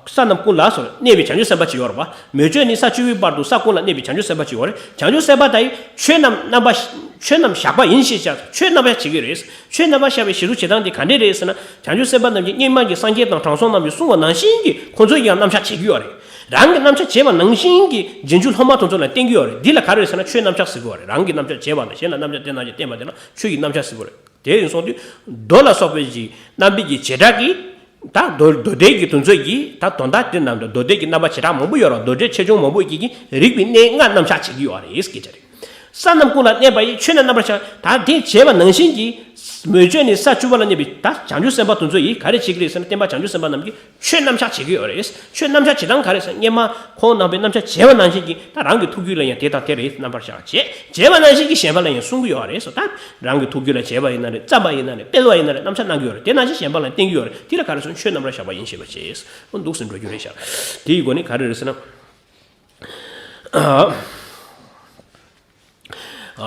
ས་རྣམས་ཀུན་ལ་གནས་པའི་བྱང་ཆུབ་སེམས་དཔའ་ཅིག་ཡོད་རེད་བ། མོས་སྤྱོད་ནི་ས་བཅུ་པའི་བར་དུ་ས་ཀུན་ལ་གནས་པའི་བྱང་ཆུབ་སེམས་དཔའ་ཅིག་ཡོད་རེད། བྱང་ཆུབ་སེམས་དཔའ་དེ་ཡིས་ཆོས་རྣམས་རྣམ་པ། ཆོས་རྣམས་བཞག་པ་ཡིན་ཞེས་བྱ། ཆོས་རྣམ་པ་བྱེད་ཀྱི་རེད། ཆོས་རྣམ་པ་བཞག་པའི་ཞེ་ལུགས་བྱེད་སྟངས་དེ་ག་འདྲ་རེད་ཟེར་ན། བྱང་ཆུབ་སེམས་དཔའ་རྣམས་ཀྱིས་སྔོན་མ་གི་སངས་རྒྱས་དང་དྲང་སྲོང་རྣམས་ཀྱིས་གསུངས་པ་ནང་བཞིན་གྱི་ཁོང་ཚོ་ཡིས་ཡང་རྣམ་གཞག་བྱེད་ཀྱི་ཡོད་རེད། རང་གི་རྣམ་གཞག་བྱས་པ་ནང་བཞིན་གྱི་རྗེས་འཇུག་སློབ་མ་དེ་ཚོ་ལ་བསྟན་གྱི་ཡོད་རེད། འདི་ལ་ག་རེ་ཟེར་ན་ཆོས་རྣམ་གཞག་ཟེར་གྱི་ཡོད་རེད། རང་གི་རྣམ་གཞག་བྱས་པ་དང་གཞན་ལ་རྣམ་གཞག་དེ་ནང་བཞིན་བསྟན་པ་དེ་ལ་ཆོས་ཀྱི་རྣམ་གཞག་ཟེར་གྱི་ཡོད་རེད། དེ་ཡིན་སོང་དུས་མདོ་ལ་སོགས་པའི་གི་རྣམ་པའི་གི་བྱེ་བྲག་གིས། ད་མདོ་མདོ་སྡེ་གི་དེ་ཚོ་གིས་ད་དོན་དག་དེ་རྣམས་དང་མདོ་སྡེ་གི་རྣམ་པ་བྱེ་བྲག་མང་པོ་ཡོད་རེད། མདོ་སྡེ་ཆེ་ཆུང་མང་པོ་གིས་གིས་རིག་པའི་གནས་ལྔ་རྣམ་གཞག་བྱེད་ཀྱི་ཡོད་རེད་ཟེར་གྱི་རེད། ས་རྣམས་ཀུན་ལ་གནས་པ་ཡི་ཆོས་རྣམས་རྣམ་པར་བཞག་ད་དེ་བྱས་པ་ནང་བཞིན་གྱི། མོས་སྤྱོད་ནི་ས་བཅུ་པ་ལ་གནས་པའི་ད་བྱང་ཆུབ་སེམས་དཔའ་དེ་ཚོ་ཡིས་ག་རེ་བྱེད་ཀྱི་རེད་ཟེར་ན། བསྟན་པ་བྱང་ཆུབ་སེམས་དཔའ་རྣམས་ཀྱིས་ཆོས་རྣམ་གཞག་བྱེད་ཀྱི་ཡོད་རེད། ཆོས་རྣམ་གཞག་བྱེད་སྟངས་ག་རེ་ཟེར་ན། སྔོན་མ་ཁོང་རྣམ་པས་རྣམ་གཞག་བྱས་པ་ནང་བཞིན་གྱི་ད་རང་གི་ཐུགས་རྒྱུད་ལ་ཡང་དེ་དང་དེ་རེད་རྣམ་པར་བཞག་བྱས། བྱས་པ་ནང་བཞིན་གྱི་གཞན་པ་ལ་ཡང་གསུང་གི་ཡོད་རེད་སོ། ད་རང་གི་ཐུགས་རྒྱུད་ལ་བྱས་པ་ཡིན་ན་རེད། བརྩམས་པ་ཡིན་ན་རེད། སྤེལ་བ་ཡིན་ན་རེད། རྣམ་གཞག་གནང་གི་ཡོད་རེད། དེ་ནང་བཞིན་གཞན་པ་ལ་བསྟན་གྱི་ཡོད་རེད། དེ་ལ་ག་རེ་ཟེར་ན་ཆོས་རྣམ་པར་བཞག་པ་ཡིན་ཞེས་པ་བྱས། འོ་འདུག་སེ་འགྲོ་རྒྱུ་རེད་ཤག། དེའི་སྒོ་ནས་ག་རེ་རེད་ཟེར་ན། ཨ། ཨ།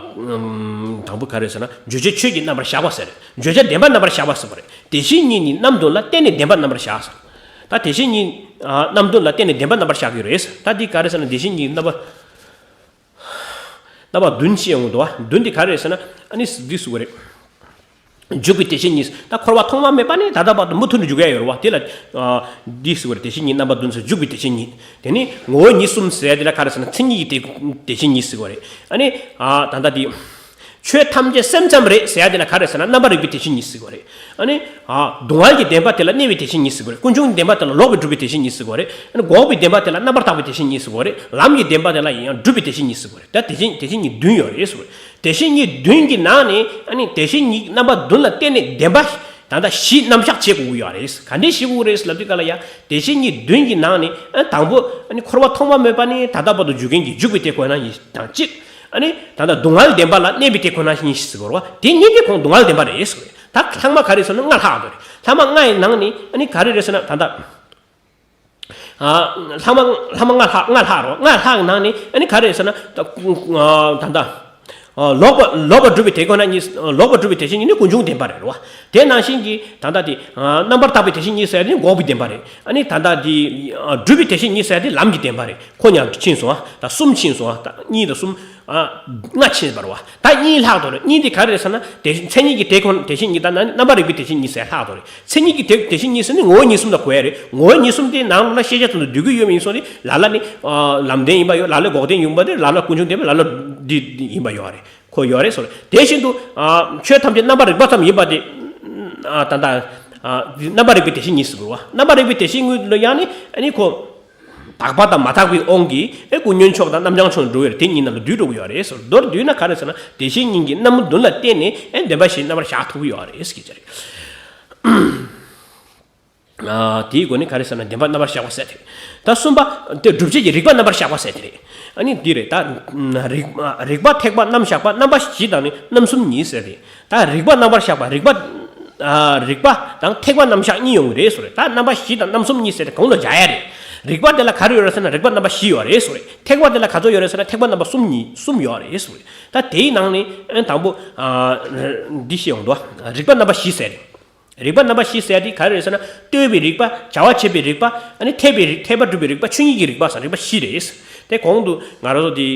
ཨམ། དང་པོ་ག་རེ་ཟེར་ན། བརྗོད་བྱ་ཆོས་ཀྱི་རྣམ་པར་བཞག་པ་ཟེར། བརྗོད་བྱ་བདེན་པ་རྣམ་པར་བཞག་པ་ཟེར་བ་རེད། དེ་བཞིན་ཉིད་ནི་རྣམ་བདུན་ལ་བརྟེན་ནས་བདེན་པ་རྣམ་པར་བཞག་ཟེར། ད་དེ་བཞིན་ཉིད། ཨ། རྣམ་བདུན་ལ་བརྟེན་ནས་བདེན་པ་རྣམ་པར་བཞག་གི་རེད། ད་འདི་ག་རེ་ཟེར་ན། དེ་བཞིན་ཉིད་རྣམ་པ། རྣམ་པ་བདུན་ཞེས་ཡོང་གི་འདུག་བ། བདུན་དེ་ག་རེ་ཟེར་ན། ཨ་ནི་འདི་ཟེར་བ་རེད། འཇུག་པའི་དེ་བཞིན་ཉིད། ད་འཁོར་བ་ཐོག་མ་མེད་པ་ནས་ད་ལྟ་བར་དུ་མུ་མཐུད་དུ་འཇུག་ཡ་ཡོད་རེད་བ། དེ་ལ། ཨ། འདི་ཟེར་བ་རེད། དེ་བཞིན་ཉིད་རྣམ་པ་བདུན་ཟེར། འཇུག་པའི་དེ་བཞིན་ཉིད། དེ་ནི་ངོ་བོ་ཉིད་གསུམ་ཟེར་ཡ་དེ་ལ་ག་རེ་ཟེར་ན། མཚན་ཉིད་ཀྱི་དེ་དེ་བཞིན་ཉིད་ཟེར་བ་རེད། ཨ་ནི། ཨ། ད་ལྟ་དེ། ཆོས་ཐམས་ཅད་སེམས་ཙམ་རེད་ཟེར་ཡ་དེ་ལ་ག་རེ་ཟེར་ན། རྣམ་པར་རིག་པའི་དེ་བཞིན་ཉིད་ཟེར་བ་རེད། ཨ་ནི། ཨ། སྡུག་བསྔལ་གྱི་བདེན་པ་དེ་ལ་གནས་པའི་དེ་བཞིན་ཉིད་ཟེར་བ་རེད། ཀུན་འབྱུང་གི་བདེན་པ་དེ་ལ་ལོག་པའི་སྒྲུབ་པའི་དེ་བཞིན་ཉིད་ཟེར་བ་རེད། ཨ་ནི་འགོག་པའི་བདེན་པ་དེ་ལ་རྣམ་པར་དག་པའི་དེ་བཞིན་ཉིད་ཟེར་བ་རེད། ལམ་གྱི་བདེན་པ་དེ་ལ་ཡང་སྒྲུབ་པའི་དེ་བཞིན་ཉིད་ཟེར་བ་རེད། ད་དེ་བཞིན་དེ་བཞིན་ཉིད་བདུན་ཡོད་རེད་ཟེར་བ་རེད། དེ་བཞིན་ཉིད་བདུན་གྱི་ནང་ནས། ཨ་ནི་དེ་བཞིན་ཉིད་རྣམ་པ་བདུན་ལ་བརྟེན་ནས་བདེན་པ་ད་ལྟ་བཞི་རྣམ་གཞག་བྱེད་དགོས་ཀྱི་ཡོད་རེད། ག་འདྲས་བྱེད་དགོས་རེད་ལབ་དུས་ག་ལ་ཡ། དེ་བཞིན་ཉིད་བདུན་གྱི་ནང་ནས། ཨ། དང་པོ། ཨ་ནི་འཁོར་བ་ཐོག་མ་མེད་པ་ནས་ད་ལྟ་བར་དུ་འཇུག་མཁན་གྱི་འཇུག་པའི་དེ་ཁོ་ན་ཉིད་དང་གཅིག། ཨ་ནི་ད་ལྟ་སྡུག་བསྔལ་བདེན་པ་ལ་གནས་པའི་དེ་ཁོ་ན་ཉིད་ཟེར་བ་རེད་བ། དེ་གཉིས་དེ་ཁོང་སྡུག་བསྔལ་བདེན་པ་རེད་ཟེར་བ་རེད། ད་ལྷག་མ་ག་རེ་ཟེར་ན། ལྔ་ལྷག་དགོས་རེད། ལྷག་མ་ལྔ་ཡི་ནང་ནས། ཨ་ནི་ག་རེ་རེད་ཟེར་ན། ད་ལྟ། ཨ། ལྷག་མ་ལྷག་མ་ལྔ་ལྷག་ལྔ་ལྷག་རོ། ལྔ་ལྷག་ནང་ནས། ཨ་ནི་ག་རེ་ཟེར་ན། ད་ད་ལྟ། ཨ། ལོག་པ་ལོག་པར་སྒྲུབ་པའི་དེ་ཁོ་ན་ཉིད། ལོག་པར་སྒྲུབ་པའི་དེ་བཞིན་ཉིད་ནི་ཀུན་འབྱུང་བདེན་པ་རེད་རོ། དེ་ནང་བཞིན་གྱི་ད་ལྟ་དེ། ཨ། རྣམ་པར་དག་པའི་དེ་བཞིན་ཉིད་ཟེར་ཡ་དེ་འགོག་པའི་བདེན་པ་རེད། ཨ་ནི་ད་ལྟ་དེ། ཨ། སྒྲུབ་པའི་དེ་བཞིན་ཉིད་ཟེར་ཡ་དེ་ལམ་གྱི་བདེན་པ་རེད། ཁོ་ཉག་ཕྱིན་སོང་ཨ། ད་གསུམ་ཕྱིན་སོང་ཨ། ད་གཉིས་དང་གསུམ། ཨ། ལྔ་ཕྱིན་པ་རེད་བ། ད་གཉིས་ལྷག་དོ་རེད། གཉིས་དེ་ག་རེ་རེད་ཟེར་ན། དེ་མཚན་ཉིད་ཀྱི་དེ་ཁོ་དེ་བཞིན་ཉིད་དང་། ན་ནི་རྣམ་པར་རིག་པའི་དེ་བཞིན་ཉིད་ཟེར་ལྷག་དོ་རེད། མཚན་ཉིད་ཀྱི་དེ་དེ་བཞིན་ཉིད་ཟེར་ནི་ངོ་བོ་ཉིད་གསུམ་ལ་གོ་ཡ་རེད། ངོ་བོ་ཉིད་གསུམ་དེ་ནང་ལོགས་ལ་ཤེས་བྱ་ཙམ་དུ་འདུས་ཀྱི་ཡོད་པ་ཡིན་སོང་སྟེ། ལ་ལ་ནི། ཨ། ལམ་བདེན་ཡིན་པ་ཡོད། ལ་ལ་འགོག་བདེན་ཡིན་པ་དེ། ལ་ལ་ཀུན་འབྱུང་བདེན་པ། ལ་ལ་འདི་འདི་ཡིན་པ་ཡོད་རེད། ཁོ་ཡོད་རེད་ཟེར། དེ་བཞིན་དུ། ཨ། ཆོས་ཐམས་ཅད་རྣམ་པར་རིག་པ་ཙམ་ཡིན་པ་དེ། ཨ། ད་ལྟ། ཨ། རྣམ་པར་རིག་པའི་དེ་བཞིན་ཉིད་ཟེར་བ། རྣམ་པར་རིག་པའི་དེ་བཞིན་ཉིད་ལ་ཡང་ནི། ཨ་ནི་ཁོ། དག་པ་དང་མ་དག་པའི་དབང་གིས། ཨེ། ཀུན་ཉོན་ཕྱོགས་དང་རྣམ་བྱང་ཕྱོགས་འགྲོ་བའི་དེ་གཉིས་ནང་ལ་འདུས་འགྲོ་གི་ཡོད་རེད་ཟེར། མདོར་བསྡུས་ན་ག་རེ་ཟེར་ན། དེ་བཞིན་ཉིད་ཀྱི་རྣམ་པ་བདུན་ལ་བརྟེན་ནས། ཨེ། བདེན་པ་བཞི་རྣམ་པར་བཞག་ཐུབ་ཀྱི་ཡོད་རེད་ཟེར་གྱི་རེད། ཨ། དེའི་སྒོ་ནས་ག་རེ་ཟེར་ན། བདེན་པ་རྣམ་པར་བཞག་པ་ཟེར་དེ་རེད། ད་གསུམ་པ་དེ་སྒྲུབ་བྱེད་ཀྱི་རིགས་པ་རྣམ་པར་བཞག་པ་ཟེར་དེ་རེད། ཨ་ནི་འདི་རེད། ད་རིགས་རིགས་པ་ཐེག་པ་རྣམ་བཞག་པ། རྣམ་པ་བཞི་དང་ནི་རྣམ་གསུམ་ཉིད་ཟེར་ཏེ། ད་རིགས་པ་རྣམ་པར་བཞག་པ། རིགས་པ། ཨ། རིགས་པ་དང་ཐེག་པ་རྣམ་བཞག་གཉིས་ཡོང་གི་རེད་ཟེར། ད་རྣམ་པ་བཞི་དང་རྣམ་གསུམ་ཉིད་ཟེར་ཏེ་གང་ལ་སྦྱར་ཡ་རེད། རིགས་པ་དེ་ལ་ག་རེ་ཡོད་རེད་ཟེར་ན་རིགས་པ་རྣམ་པ་བཞི་ཡོད་རེད་ཟེར་རེད། ཐེག་པ་དེ་ལ་ག་ཚོད་ཡོད་རེད་ཟེར་ན་ཐེག་པ་རྣམ་པ་གསུམ་གཉིས་གསུམ་ཡོད་རེད་ཟེར་རེད། ད་དེའི་ནང་ནས་ཨ་ནི་དང་པོ་ཨ་འདི་ཤེས་ཡོང་འདུག་རིགས་པ་རྣམ་པ་བཞི་ཟེར་རེད། རིགས་པ་རྣམ་པ་བཞི་ཟེར་དེ་ག་རེ་རེད་ཟེར་ན། ལྟོས་པའི་རིགས་པ། བྱ་བ་བྱེད་པའི་རིགས་པ། ཨ་ནི་འཐད་པའི་རིགས། འཐད་པ་སྒྲུབ་པའི་རིགས་པ། ཆོས་ཉིད་ཀྱི་རིགས་པ་ཟེར་རིགས་པ་བཞི་རེད། དེ་གོང་དུ་ང་རང་ཚོ་དེ་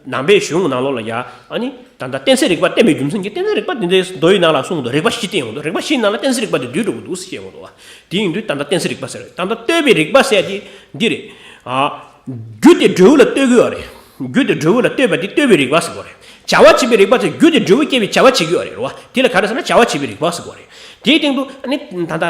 ནང་པའི་གཞུང་ནང་ལོགས་ལ་ཡ་ཨ་ནི་ད་ལྟ་གཏན་ཚིགས་རིགས་པ་བསྟན་པའི་རྒྱུ་མཚན་གྱིས་གཏན་ཚིགས་རིགས་པ་དེ་འདྲའི་མདོ་ཡི་ནང་ལ་གསུངས་འདུག་རིགས་པ་བཞི་བསྟན་ཡོང་འདུག་རིགས་པ་བཞིའི་ནང་ལ་གཏན་ཚིགས་རིགས་པ་དེ་བསྡུས་འགྲོ་གི་འདུག་ཟེར་བཤད་ཡོང་འདུག་བ། དེ་ཡིན་དུས་ད་ལྟ་གཏན་ཚིགས་རིགས་པ་ཟེར། ད་ལྟ་ལྟོས་པའི་རིགས་པ་ཟེར་དེ་འདི་རེད། ཨ། རྒྱུ་དེ་འབྲས་བུ་ལ་ལྟོས་ཀྱི་ཡོད་རེད། རྒྱུ་དེ་འབྲས་བུ་ལ་ལྟོས་པ་དེ་ལྟོས་པའི་རིགས་པ་ཟེར་གྱི་ཡོད་རེད། བྱ་བ་བྱེད་པའི་རིགས་པ་ཟེར་རྒྱུ་དེ་འབྲས་བུ་སྐྱེ་བའི་བྱ་བ་བྱེད་ཀྱི་ཡོད་རེད་རེད་བ། དེ་ལ་ག་རེ་ཟེར་ན་བྱ་བ་བྱེད་པའི་རིགས་པ་ཟེར་གྱི་ཡོད་རེད། དེའི་སྟེང་དུ་ཨ་ནི་ད་ལྟ་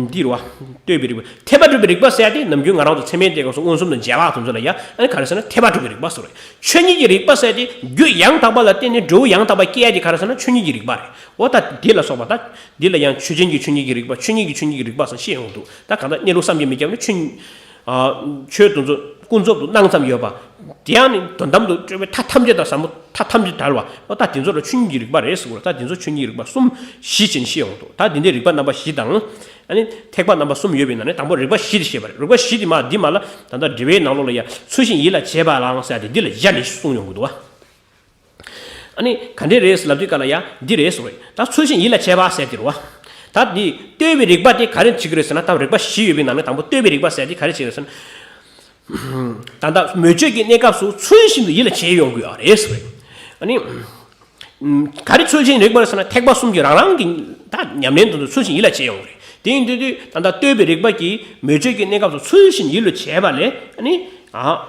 འདི་རེད་བ། ལྟོས་པའི་རིགས་པ། འཐད་པ་སྒྲུབ་པའི་རིགས་པ་ཟེར་ཡ་དེ་ནམ་རྒྱུན་ང་རང་ཚོ་ཚད་མའི་སྡེ་ཁག་སོགས་མངོན་སུམ་དང་རྗེས་དཔག་དེ་ཚོ་ལ་ཡ་ཨ་ནི་ག་རེ་ཟེར་ན་འཐད་པ་སྒྲུབ་པའི་རིགས་པ་ཟེར་གྱི་ཡོད་རེད། ཆོས་ཉིད་ཀྱི་རིགས་པ་ཟེར་ཡ་དེ་རྒྱུ་ཡང་དག་པ་ལ་བརྟེན་ནས་འབྲས་བུ་ཡང་དག་པ་སྐྱེ་ཡ་དེ་ག་རེ་ཟེར་ན་ཆོས་ཉིད་ཀྱི་རིགས་པ་རེད། འོ་ད་འདི་ལ་སོགས་པ་ད། འདི་ལ་ཡང་ཆོས་ཅན་གྱི་ཆོས་ཉིད་ཀྱི་རིགས་པ། ཆོས་ཉིད་ཀྱི་ཆོས་ཉིད་ཀྱི་རིགས་པ་ཟེར་བཤད་ཡོང་འདུག་ད་གང་ལྟར་གནས་ལུགས་བསམ་གྱིས་མི་ཁྱབ་ན་ཆོས་ཉིད། ཨ། ཆོས་དེ་ཚོ་ཀུན་རྫོབ་ཏུ་སྣང་ཙམ་ཡོད་པ། དེ་ཡང་ནི་དོན་དམ་དུ་སྤྲོས་པའི་མཐའ་ཐམས་ཅད་དང་ཟབ་མོ་མཐའ་ཐམས་ཅད་བྲལ་བ། ཨོ་ད་དེ་ཚོ་ལ་ཆོས་ཉིད་ཀྱི་རིགས་པ་རེད་ཟེར་གོ། ད་དེ་ཚོ་ཆོས་ཉིད་ཀྱི་རིགས་པ་གསུམ་བཞི་ཅན་བཤད་ཡོང་འདུག་ད་དེ་འདྲའི་རིགས་པ་རྣམ་པ་བཞི་དང་། ཨ་ནི་ཐེག་པ་རྣམ་པ་གསུམ་ཡོད་པའི་ནང་ནས་དང་པོ་རིགས་པ་བཞི་དེ་བཤད་པ་རེད། རིགས་པ་བཞི་དེ་མ་འདི་མ་ལ་ད་ལྟ་འགྲེལ་པའི་ནང་ལོགས་ལ་ཡ་ཚུལ་བཞིན་ཡིད་ལ་བྱེད་པའང་ཟེར་ཡ་དེ་འདི་ལ་བཞག་ནས་གསུངས་ཡོང་གི་འདུག་བ། ཨ་ནི་ག་འདྲས་རེད་ལབ་དུས་ག་ལ་ཡ་འདི་རེད་ཟེར་བས། ད་ཚུལ་བཞིན་ཡིད་ལ་བྱེད་པ་ཟེར་དེ་རེད་བ། ད་འདི་ལྟོས་པའི་རིགས་པ་དེ་ག་རེ་བྱེད་ཀྱི་རེད་ཟེར་ན། ད་རིགས་པ་བཞི་ཡོད་པའི་ནང་ནས་དང་པོ་ལྟོས་པའི་རིགས་པ་ཟེར་དེ་ག་རེ་བྱེད་ཀྱི་རེད་ཟེར་ན། ད་ལྟ་མོས་སྤྱོད་ཀྱི་གནས་སྐབས་སུ་ཚུལ་བཞིན་དུ་ཡིད་ལ་བྱེད་ཡོང་དགོས་ཡ་རེད་ཟེར་བས། ཨ་ནི་ག་རེ་ཚུལ་བཞིན་རིགས་པ་རེད་ཟེར་ན། ཐེག་པ་གསུམ་གྱི་རང་རང་གི་ད་ཉམས་ལེན་དུ་ཚུལ་བཞིན་ཡིད་ལ་བྱེད་ཡོང་གི་རེད། དེ་ཡིན་དུས་དུས་ད་ལྟ་ལྟོས་པའི་རིགས་པ་གིས་མོས་སྤྱོད་ཀྱི་གནས་སྐབས་སུ་ཚུལ་བཞིན་ཡིད་ལ་བྱེད་པ་ལས་ཨ་ནི་ཨ།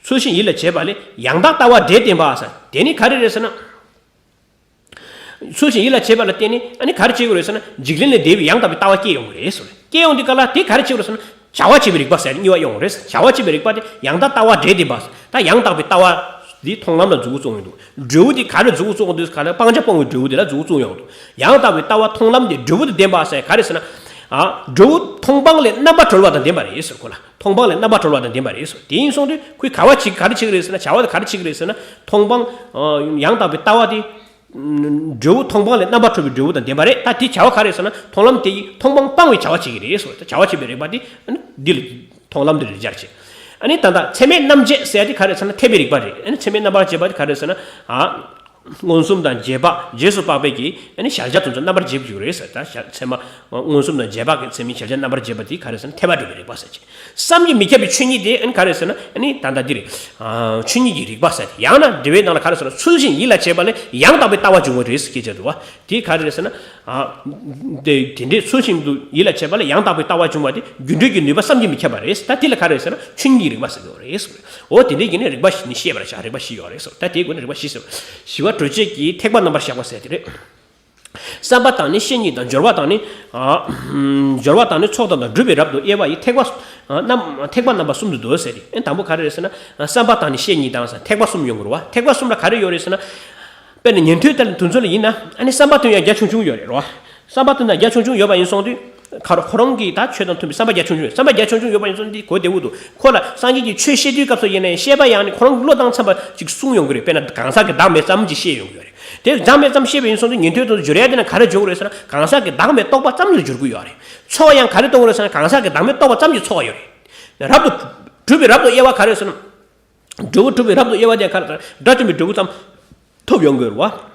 ཚུལ་བཞིན་ཡིད་ལ་བྱེད་པ་ལས་ཡང་དག་ལྟ་བ་འབྲས་བསྟན་པ་ཟེར། དེ་ནི་ག་རེ་རེད་ཟེར་ན། ཚུལ་བཞིན་ཡིད་ལ་བྱེད་པ་ལ་བརྟེན་ནས་ཨ་ནི་ག་རེ་བྱེད་དགོས་རེད་ཟེར་ན། འཇིག་རྟེན་ལས་འདས་པའི་ཡང་དག་པའི་ལྟ་བ་སྐྱེ་ཡོང་གི་རེད་ཟེར། སྐྱེ་ཡོང་དུས་ག་ལ་དེ་ག་རེ་བྱེད་དགོས་རེད་ཟེར་ན། བྱ་བ་བྱེད་པའི་རིགས་པ་ཟེར་གཉིས་པ་ཡོང་གི་རེད་ཟེར། བྱ་བ་བྱེད་པའི་རིགས་པ་དེ་ཡང་དག་ལྟ་བ་འབྲས་བསྟན་པ་ཟེར། ད་ཡང་དག་པའི་ལྟ་བ་འདི་མཐོང་ལམ་ལ་འཛུགས་སྐྱོང་ཡོང་དུས། འབྲས་བུ་དེ་ག་རེ་འཛུགས་སྐྱོང་དུས་ག་ལ་སྤང་བྱ་སྤོང་བའི་འབྲས་བུ་དེ་ལ་འཛུགས་སྐྱོང་ཡོང་དུས། ཡང་དག་པའི་ལྟ་བ་མཐོང་ལམ་དེ་འབྲས་བུ་དང་ལྡན་པ་ཟེར་ག་རེ་ཟེར་ན། ཨ། འབྲས་བུ་མཐོང་སྤང་ལས་རྣམ་པར་གྲོལ་བ་དང་ལྡན་པ་རེད་ཟེར་གོ་ལ། མཐོང་སྤང་ལས་རྣམ་པར་གྲོལ་བ་དང་ལྡན་པ་རེད་ཟེར། དེ་ཡིན་སོང་དུས་ཁོས་ག་བ་བྱེད་ག་རེ་བྱེད་ཀྱི་རེད་ཟེར་ན། བྱ་བ་དེ་ག་རེ་བྱེད་ཀྱི་རེད་ཟེར་ན། མཐོང་སྤང་། ཨ། ཡང་དག་པའི་ལྟ་བ་དེ། འབྲས་བུ་མཐོང་སྤང་ལས་རྣམ་པར་གྲོལ་བའི་འབྲས་བུ་དང་ལྡན་པ་རེད། ད་དེ་བྱ་བ་ག་རེ་ཟེར་ན། མཐོང་ལམ་དེ་ཡིས་མཐོང་སྤང་སྤང་བའི་བྱ་བ་བྱེད་ཀྱི་རེད་ཟེར། བྱ་བ་བྱེད་པའི་རིགས་པ་དེ་འདི་ལ་མཐོང་ལམ་དེ་ལ་སྦྱར་བྱས། ཨ་ནི་ད་ལྟ་ཚད་མས་རྣམ་འབྱེད་ཟེར་ཡ་དེ་ག་རེ་ཟེར་ན། འཐད་པའི་རིགས་པ་རེད། ཨ་ནི་ཚད་མས་རྣམ་པར་འབྱེད་པ་དེ་ག་རེ་ཟེར་ན། ཨ། མངོན་སུམ་དང་རྗེས་དཔག་རྗེས་སུ་དཔག་པའི་གི་ཨ་ནི་གཞལ་བྱ་དེ་ཚོ་རྣམ་པར་འབྱེད་དགོས་ཀྱི་རེད་ཟེར། ད་ཚད་མ་མངོན་སུམ་དང་རྗེས་དཔག་གི་ཚད་མའི་གཞལ་བྱ་རྣམ་པར་འབྱེད་པ་དེ་ག་རེ་ཟེར་ན། འཐད་པ་སྒྲུབ་པའི་རིགས་པ་ཟེར་གྱི། བསམ་གྱིས་མི་ཁྱབ་པའི་ཆོས་ཉིད་དེ་ཨ་ནི་ག་རེ་ཟེར་ན། ཨ་ནི་ད་ལྟ་འདི་རེད། ཨ། ཆོས་ཉིད་ཀྱི་རིགས་པ་ཟེར་ཏེ། ཡང་ན་འགྲེལ་པའི་ནང་ལ་ག་རེ་ཟེར་ན། ཚུལ་བཞིན་ཡིད་ལ་བྱེད་པ་ལས་ཡང་དག་པའི་ལྟ་བ་འབྱུང་བ་རེད་ཟེར་སྐད་ཆ་འདུག་བ། དེ་ག་རེ་རེད་ཟེར་ན། ཨ། དེ་དེ་འདྲའི་ཚུལ་བཞིན་དུ་ཡིད་ལ་བྱེད་པ་ལས་ཡང་དག་པའི་ལྟ་བ་འབྱུང་བ་དེ་རྒྱུ་འབྲས་ཀྱི་ནུས་པ་བསམ་གྱིས་མི་ཁྱབ་པ་རེད། ད་དེ་ལ་ག་རེ་ཟེར་ན། ཆོས་ཉིད་ཀྱི་རིགས་པ་ཟེར་གྱི་རེད་ཟེར། འོ་དེ་འདྲའི་གི་ནི་རིགས་པ་བཞི་ནི་བཤད་པར་བྱ། རིགས་པ་བཞི་ཡོད་རེད་ཟེར། ད་དེའི་སྒོ་ནས་རིགས་པ་བཞི་ཟེར། ཞི་བ་གྲོལ་བྱེད་ཀྱི་ཐེག་པ་རྣམ་པར་གཞག་པ་ཟེར་དེ་རེད། བསམ་པ་དང་ནི་ཤེས་གཉིས་དང་། སྦྱོར་བ་དང་ནི། ཨ། སྦྱོར་བ་དང་ནི་ཚོགས་དང་དང་། སྒྲུབ་པའི་རབ་ཏུ་དབྱེ་བ་ཡིས། ཐེག་པ། ཨ། རྣམ། ཐེག་པ་རྣམ་པ་གསུམ་དུ་འདོད་ཟེར་ཏེ། ཨེ། དང་པོ་ག་རེ་རེད་ཟེར་ན། བསམ་པ་དང་ནི་ཤེས་གཉིས་དང་ཟེར། ཐེག་པ་གསུམ་ཡོང་གི་རེད་བ། ཐེག་པ་གསུམ་ལ་ག་རེ་ཡོད་རེད་ཟེར་ན། དཔེར་ན་ཉན་ཐོས་དེ་ཚོ་ལ་ཡིན་ན། ཨ་ནི་བསམ་པ་དེ་ཡང་རྒྱ་ཆུང་ཆུང་ཡོད་རེད་བ། བསམ་པ་དེ་ན་རྒྱ་ཆུང་ཆུང་ཡོད་པ་ཡིན་སོང་དུས། ཁོ་རང་གིས་ད་ཆོས་དང་མཐུན་པའི་བསམ་པ་རྒྱ་ཆུང་ཆུང་ཡོད། བསམ་པ་རྒྱ་ཆུང་ཆུང་ཡོད་པ་ཡིན་སོང་དུས་གོ་བདེ་བོ་འདུག་ཁོ་ལ་སངས་རྒྱས་ཀྱིས་ཆོས་བཤད་དུས་སྐབས་སུ་ཡིན་ན་ཡང་བཤད་པ་ཡང་ནི་ཁོ་རང་གི་བློ་བཏང་ཙམ་པ་ཅིག་གསུངས་ཡོང་གི་རེད། དཔེར་ན་གང་ཟག་གི་བདག་མེད་ཙམ་ཅིག་བཤད་ཡོང་གི་ཡོད་རེད། དེ་བདག་མེད་ཙམ་བཤད་པ་ཡིན་སོང་དུས་ཉན་ཐོས་དེ་ཚོ་སྦྱོར་ཡ་དེ་ན་ག་རེ་སྦྱོར་དགོས་རེད་ཟེར་ན། གང་ཟག་གི་བདག་མེད་རྟོགས་པ་ཙམ་ལ་སྦྱོར་དགོས་ཡོད་རེད། ཚོགས་ཡང་ག་རེ་གཏོང་དགོས་རེད་ཟེར་ན། གང་ཟག་གི་བདག་མེད་རྟོགས་པ་ཙམ་གྱི་ཚོགས་ཡོད་རེད། རབ་ཏུ། སྒྲུབ་པའི་རབ་ཏུ་དབྱེ་བ་ག་རེ་ཟེར་ན། འབྲས་བུ་སྒྲུབ་པའི་རབ་ཏུ་དབྱེ་བ་དེ་ག་རེ་ཟེར་ན། དགྲ་བཅོམ་པའི་འབྲས་བུ་ཙམ་ཐོབ་ཡོང་དགོས་རེད་བ།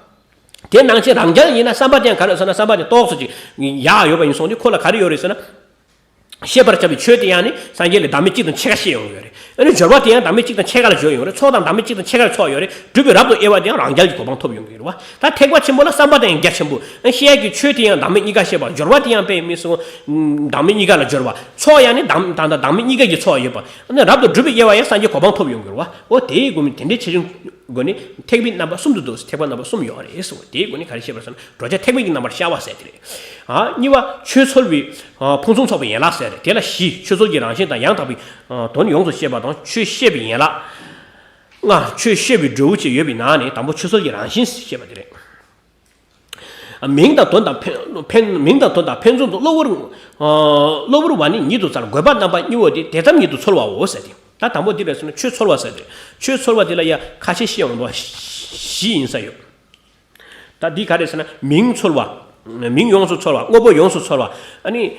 དེ་ནང་བཞིན་རང་རྒྱལ་ཡིན་ན་བསམ་པ་དེ་ཡང་ག་རེ་ཟེར་ན། བསམ་པ་དེ་ཏོག་ཙམ་ཅིག་ཡག་ཡོད་པ་ཡིན་སོང་དུས་ཁོ་ལ་ག་རེ་ཡོད་རེད་ཟེར་ན། བཤད་པར་བྱ་བའི་ཆོས་དེ་ཡང་ནི་སངས་རྒྱས་ལས་བདག་མེད་གཅིག་དང་ཕྱེད་ཀ་བཤད་ཡོང་གི་ཡོད་རེད། ཨ་ནི་སྦྱོར་བ་དེ་ཡང་བདག་མེད་གཅིག་དང་ཕྱེད་ཀ་ལ་སྦྱོར་ཡོང་རེད། ཚོགས་དང་བདག་མེད་གཅིག་དང་ཕྱེད་ཀ་ལ་ཚོགས་ཡོད་རེད། སྒྲུབ་པའི་རབ་ཏུ་དབྱེ་བ་དེ་ཡང་རང་རྒྱལ་གྱི་གོ་འཕང་ཐོབ་ཡོང་གི་རེད་བ། ད་ཐེག་པ་ཆེན་པོ་ལ་བསམ་པ་དེ་ཡང་རྒྱ་ཆེན་པོ། ཨ། བཤད་ཡ་གི་ཆོས་དེ་ཡང་བདག་མེད་གཉིས་ཀ་བཤད་པ། སྦྱོར་བ་དེ་ཡང་དཔེ་མི་སྲིད་བདག་མེད་གཉིས་ཀ་ལ་སྦྱོར་བ། ཚོགས་ཡང་ནི་བདག་ད་ལྟ་བདག་མེད་གཉིས་ཀ་གི་ཚོགས་ཡོད་པ། ཨ་ནི་རབ་ཏུ་སྒྲུབ་པའི་དབྱེ་བ་ཡང་སངས་རྒྱས་གོ་འཕང་ཐོབ་ཡོང་གི་རེད་བ། འོ་དེའི་སྒོ་ནས་དེ་འདྲའི་ཆེ་ཆུང་སྒོ་ནས་ཐེག་པའི་རྣམ་པ་གསུམ་དུ་འདུ། ཐེག་པ་རྣམ་པ་གསུམ་ཡོད་རེད་ཟེར། དེའི་སྒོ་ནས་ག་རེ་བཤད་པ་ཟེར་ན། གྲོལ་བྱ་ཐེག་པའི་རྣམ་པར་ཤར་བ་ཟེར་དེ་རེད། ཨ། གཉིས་པ་ཆོས་ཚོལ་བའི། ཨ། ཕུང་གསུམ་ཚོགས་པའི་ཡན་ལག་ཟེར་རེད། དེ་ལ་བཞི། ཆོས་ཚོལ་གྱི་རང་བཞིན་དང་། ཡང་དག་པའི། ཨ། དོན་ཡོངས་སུ་ཤེས་པ་དང་། ཆོས་བཤད་པའི་ཡན་ལག་ལྔ། ཆོས་བཤད་པའི་འབྲས་བུ་བཅས་ཡོད་པའི་ནང་ནས་དང་པོ་ཆོས་ཚོལ་གྱི་རང་བཞིན་ཞེས་པ་དེ་རེད། མིང་དང་དོན་དང་ཕན་ཕན། མིང་དང་དོན་དང་ཕན་ཚུན་དུ་གློ་བུར། ཨ། གློ་བུར་བ་ནི་ཉིད་དུ་འཚལ། དགོས་པ་རྣམ་པ་གཉིས་པོ་དེ་དེ་ཙམ་ཉིད་དུ་ཚོལ་བའོ་ཟེར་ཏེ། ད་དང་པོ་འདི་རེད་ཟེར་ན་ཆོས་ཚོལ་བ་ཟེར་ཏེ། ཆོས་ཚོལ་བ་འདི་ལ་ཡ་ཁ་ཤས་ཤེས་ཡོང་དུས་བཞི་ཡིན་ས་ཡོད། ད་འདི་ག་རེད་ཟེར་ན་མིང་ཚོལ་བ། མིང་ཡོངས་སུ་ཚོལ་བ། དངོས་པོ་ཡོངས་སུ་ཚོལ་བ། ཨ་ནི།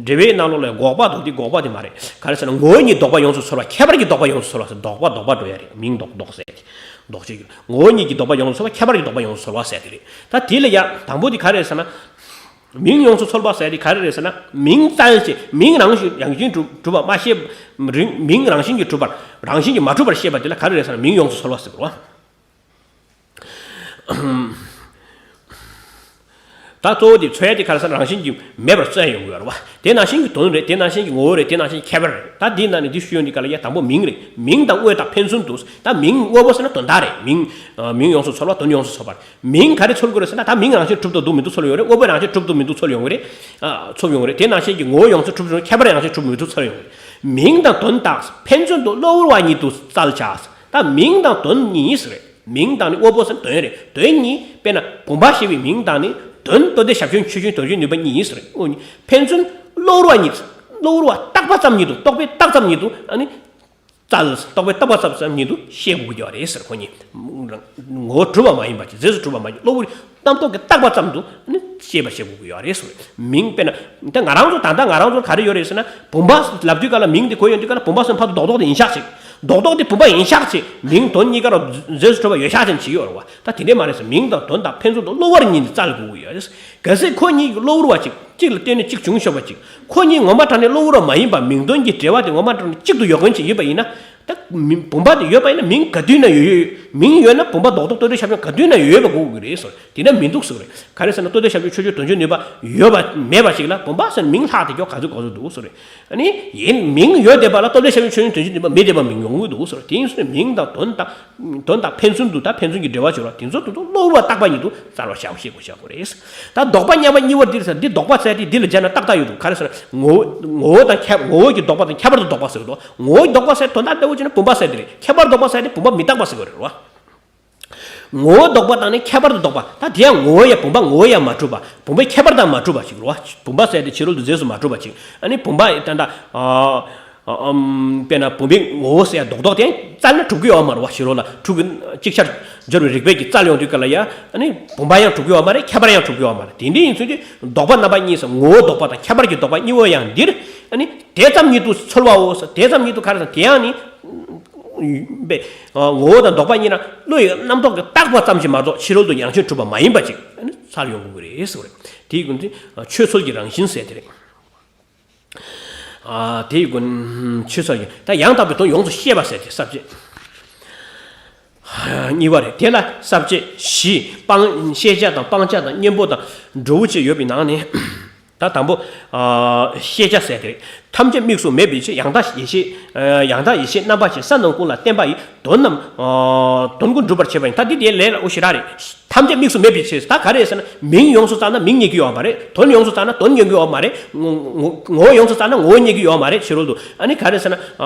འགྲེལ་པའི་ནང་ལོགས་ལ་འགོག་པ་འདོགས་དེ་འགོག་པ་དེ་མ་རེད། ག་རེ་ཟེར་ན་ངོ་བོ་ཉིད་ལྡོག་པ་ཡོངས་སུ་ཚོལ་བ། ཁྱད་པར་གྱི་ལྡོག་པ་ཡོངས་སུ་ཚོལ་བ་ཟེར། ལྡོག་པ་ལྡོག་པ་འགྲོ་ཡ་རེད། མིང་ལྡོག་ལྡོག་ཟེར་ཡ་དེ། ལྡོག་བྱེད་ཀྱི་ངོ་བོ་ཉིད་ཀྱི་ལྡོག་པ་ཡོངས་སུ་ཚོལ་བ། ཁྱད་པར་གྱི་ལྡོག་པ་ཡོངས་སུ་ཚོལ་བ་ཟེར་ཡ་དེ་རེད། ད་དེ་ལ་ཡ་དང་པོ་དེ་ག་རེ་རེད་ཟེར་ན། མིང་བཙལ་བྱེད། མིང་རང་བཞིན་ཡང་བཞིན་གྲུབ་པ་མ་ཤེས། མིང་རང་བཞིན་གྱིས་གྲུབ་པར་རང་བཞིན་གྱིས་མ་གྲུབ་པར་ཤེས་པ་དེ་ལ་ག་རེ་རེད་ཟེར་ན་མིང་ཡོངས་སུ་ཚོལ་བ་ཟེར་བ། ད་གཙོ་བོ་དེ་ཚོལ་ཡ་དེ་ག་རེ་ཟེར་ན་རང་བཞིན་གྱིས་མེད་པར་བཙལ་ཡོང་གི་ཡོད་རེད་བ། དེ་ནང་བཞིན་གྱི་དོན་རེད། དེ་ནང་བཞིན་གྱི་ངོ་བོ་རེད། དེ་ནང་བཞིན་གྱི་ཁྱད་པར་རེད། ད་འདིའི་ནང་ནས་འདི་ཞུ་ཡོང་དུས་ག་ལ་ཡ་དང་པོ་མིང་རེད། མིང་དང་དངོས་དང་ཕན་ཚུན་དུ། ད་མིང་དངོས་པོ་ཟེར་ན་དོན་དག་རེད། མིང་། མིང་ཡོངས་སུ་ཚོལ་བ། དོན་ཡོངས་སུ་ཚོལ་བ་རེད། མིང་ག་རེ་ཚོལ་དགོས་རེད་ཟེར་ན། ད་མིང་རང་བཞིན་གྲུབ་ཏུ་འདུག་མི་འདུག་ཚོལ་ཡོང་རེད། དངོས་པོ་རང་བཞིན་གྲུབ་འདུག་མི་འདུག་ཚོལ་ཡོང་གི་རེད། ཨ། ཚོལ་ཡོང་གི་རེད། དེ་ནང་བཞིན་གྱི་ངོ་བོ་ཡོངས་སུ་གྲུབ་འདུག་ཁྱད་པར་རང་བཞིན་གྲུབ་འདུག་མི་འདུག་ཚོལ་ཡོང་གི་རེད། མིང་དང་དོན་དག་ཕན་ཚུན་དུ་གློ་བུར་བ་ཉིད་དུ་བཙལ་བྱ། ད་མིང་དང་དོན་གཉིས་རེད། མིང་དང་ནི་དངོས་པོ་ཟེར་དོན་རེད། དོན་གཉིས། དཔེར་ན་བུམ་པ་ཞེས་པའི་མིང་དང་ནི་དོན་ལྟོ་ལྡིར་ཞབས་ཞུམ་ཆོས་ཅན་དོན་བྱེད་ནུས་པ་གཉིས་ཟེར། དངོས་གཉིས་ཕན་ཚུན་གློ་བུར་བ་ཉིད། གློ་བུར་བ་བཏགས་པ་ཙམ་ཉིད་དུ། རྟོག་པས་བཏགས་ཙམ་ཉིད་དུ། ཨ་ནི། བཙལ། རྟོག་པས་བཏགས་པ་ཙམ་ཙམ་ཉིད་དུ་ཤེས་དགོས་ཀྱི་ཡོད་རེད་ཟེར། ཁོ་གཉིས་ངོ་བོ་གྲུབ་པ་མ་ཡིན་པ་ཅིག་རྫས་སུ་གྲུབ་པ་མ་ཡིན། གློ་བུར་རྣམ་རྟོག་གིས་བཏགས་པ་ཙམ་དུ་ནི་ཤེས་པར་བྱེད་དགོས་ཀྱི་ཡོད་རེད་ཟེར། མིང་དཔེར་ན་ད་ང་རང་ཚོ། ད་ལྟ་ང་རང་ཚོར་ག་རེ་ཡོད་རེད་ཟེར་ན། བུམ་པ་ལབ་དུས་ག་ལ། མིང་དེ་གོ་ཡོང་དུས་ག་ལ། བུམ་པ་ཟེར་ཕར་དུ་རྡོག་རྡོག་དེ་ཡིན་ཤག་ཅིག་རྡོག་རྡོག་དེ་བུམ་པ་ཡིན་ཤག་ཅིག་མིང་དོན་གཉིས་ཀ་རང་རྫས་སུ་གྲུབ་པ་ཡོད་ཤག་ཅིག་བྱེད་ཀྱི་ཡོད་རེད་བ། ད་དེ་འདྲས་མ་རེད་ཟེར། མིང་དང་དོན་དག་ཕན་ཚུན་དུ་གློ་བུར་ཉིད་ནས་བཙལ་དགོས་ཀྱི་ཡོད་རེད། གལ་སྲིད་ཁོ་གཉིས་ཀྱི་གློ་བུར་བ་ཅིག་གཅིག་ལ་བརྟེན་ནས་གཅིག་བྱུང་ཆོག་པ་ཅིག་ཁོ་གཉིས་ངོ་མ་དྲང་གནས་གློ་བུར་བ་མ་ཡིན་པ། མིང་དོན་གྱི་འབྲེལ་བ་དེ་ངོ་མ་དྲང་གནས་གཅིག་ཏུ་ཡོད་མཁན་ཅིག་ཡིན་པ་ཡིན་ན། ད་མི། བུམ་པ་དེ་ཡོད་པ་ཡིན་ན་མིང་ག་དུས་ན་ཡོད་ཡོད། མིང་ཡོད་ན་བུམ་པ་རྡོག་རྡོག་ལྟོ་ལྡིར་ཞབས་ཞུམ་ག་དུས་ན་ཡོད་པ་དགོས་ཀྱི་རེད་ཟེར། དེ་འདྲ་མི་འདུག་ཟེར་གྱི་རེད། ག་རེ་ཟེར་ན་ལྟོ་ལྡིར་ཞབས་ཞུམ་ཆོས་ཅན་དོན་བྱེད་ནུས་པ་ཡོད་པ་མེད་པ་ཞིག་ལ་བུམ་པ་ཟེར་མིང་ལྷག་སྟེ་ཀྱོག་ག་ཚོད་ག་ཚོད་འདུག་ཟེར་གྱི་རེད། ཨ་ནི་ཡིན། མིང་ཡོད་བསྡད་པ་ལ་ལྟོ་ལྡིར་ཞབས་ཞུམ་ཆོས་ཅན་དོན་བྱེད་ནུས་པ་མེད་བསྡད་པ་མི་ཡོང་གི་འདུག་ཟེར། དེ་ཡིན་ཟེར་ན་མིང་དང་དོན་དང་། དོན་དང་ཕན་ཚུན་དུ། ད་ཕན་ཚུན་གྱི་འབྲེལ་བ་བྱེད་པ་དེ་ཚོ་དེ་ཚོ་གློ་བུར་བ་བཏགས་པ་ཉིད་དུ་བཙལ་བར་བྱའོ་ཞེས་དགོས་བྱ་དགོས་རེད། ད་ལྡོག་པ་མཉམ་པ་གཉིས་པོ་འདིར་ཟེར། འདི་ལྡོག་པ་ཟེར་དེ་འདི་ལ་སྦྱར་ན་ཏག་ཏག་ཡོད་འདུག་ག་རེ་ཟེར་ན་ངོ་བོ། ངོ་བོ་དང་ཁྱད། ངོ་བོ་གྱི་ལྡོག་པ་དང་ཁྱད་པར་དུ་ལྡོག་པ་ཟེར་གྱི་འདུག་ངོ་བོའི་ལྡོག་པ་ཟེར་དོན་དག་ལྟ་བུ་བྱས་ན་བུམ་པ་ཟེར་དེ་རེད། ཁྱད་པར་ལྡོག་པ་ཟེར་དེ་བུམ་པ་མི་རྟག་པ་ཟེར་གྱི་རེད་བ། ངོ་བོ་ལྡོག་པ་དང་ནི་ཁྱད་པར་དུ་ལྡོག་པ། ད་དེ་ཡང་ངོ་བོ་ཡང་བུམ་པ་ངོ་བོ་ཡང་མ་གྲུབ་པ། བུམ་པའི་ཁྱད་པར་དང་མ་གྲུབ་པ་ཞིག་རེད་བ། བུམ་པ་ཟེར་དེ་ཕྱི་རོལ་དུ་རྫས་སུ་མ་གྲུབ་པ་ཅིག་ཨ་ནི་བུམ་པ་ད་ལྟ། ཨ། ཨ། ཨམ། དཔེར་ན་བུམ་པའི་ངོ་བོ་ཟེར་ཡ་རྡོག་རྡོག་དེ་བཙལ་ན་གྲུབ་ཀྱི་ཡོད་མ་རེད་བ། ཕྱི་རོལ་ལ་གྲུབ་ཀྱི། ཅིག་ཆར་སྦྱོར་བའི་རིགས་པས་ཀྱིས་བཙལ་ཡོང་དུས་ག་ལ་ཡ། ཨ་ནི་བུམ་པ་ཡང་གྲུབ་ཀྱི་ཡོད་མ་རེད། ཁྱད་པར་ཡང་གྲུབ་ཀྱི་ཡོད་མ་རེད། དེ་འདྲ་ཡིན་ཚུལ་གྱིས་ལྡོག་པ་རྣམ་པ་གཉིས་སུ། ངོ་བོ་ལྡོག་པ་དང་ཁྱད་པར་གྱི་ལྡོག་པ་གཉིས་པོ་ཡང་འདིར། ཨ་ནི་དེ་ཙམ་ཉིད་དུ་ཚོལ་བའོ་ཟེར། དེ་ཙམ་ཉིད་དུ་ག་རེ་ཟེར། དེ་ཡང་ནི། པས། ངོ་བོ་དང་ལྡོག་པ་གཉིས་ན་བློ་ཡི་རྣམ་རྟོག་གིས་བཏགས་པ་ཙམ་ཞིག་མ་གཏོགས་ཕྱི་རོལ་དུ་ཡང་ཕྱིར་གྲུབ་པ་མ་ཡིན་པ་ཅིག་ཨ་ནི་ཚོལ་ཡོང་དགོས་ཀྱི་རེད་ཟེར་བ་རེད། དེའི་སྐུལ་འདི་ཆོས་ཚོལ་གྱི་རང་བཞིན་ཟེར་དེ་རེད། ཨ། དེའི་སྐུལ་ཆོས་ཚོལ་གྱི། ད་ཡང་དག་པའི་དོན་ཡོངས་སུ་ཤེས་པ་ཟེར་དེ་ས་བཅད་གཉིས་པ་རེད། དེ་ལ་ས་བཅད་བཞི། སྤང་། ཤེས་བྱ་དང་སྤང་བྱ་དང་གཉེན་པོ་དང་འབྲས་བུ་བཅས་ཡོད་པའི་ནང་ནས། ད་དང་པོ། ཨ། ཤེས་བྱ་ཟེར་དེ་རེད། ཐམས་ཅད་དམིགས་སུ་མེད་པའི་ཕྱིར། ཡང་དག་ཡེ་ཤེས། ཡང་དག་ཡེ་ཤེས་རྣམ་པ་བཞི། ས་རྣམས་ཀུན་ལ་བརྟེན་པ་ཡི། དོན་རྣམས། དོན་ཀུན་འགྲུབ་པར་བྱེད་པ་ཡིན། ད་འདི་དེའི་ལས་ལ་འོ་ཞེ་དྲག་རེད། ཐམས་ཅད་དམིགས་སུ་མེད་པའི་ཕྱིར། ད་ག་རེ་ཟེར་ན་མིང་ཡོངས་སུ་བཙལ་ན་མིང་རྙེད་ཀྱི་ཡོད་མ་རེད། དོན་ཡོངས་སུ་བཙལ་ན་དོན་རྙེད་ཀྱི་ཡོད་མ་རེད། ངོ་བོ་ཡོངས་སུ་བཙལ་ན་ངོ་བོ་རྙེད་ཀྱི་ཡོད་མ་རེད། ཕྱི་རོལ་དུ། ཨ་ནི་ག་རེ་ཟེར་ན།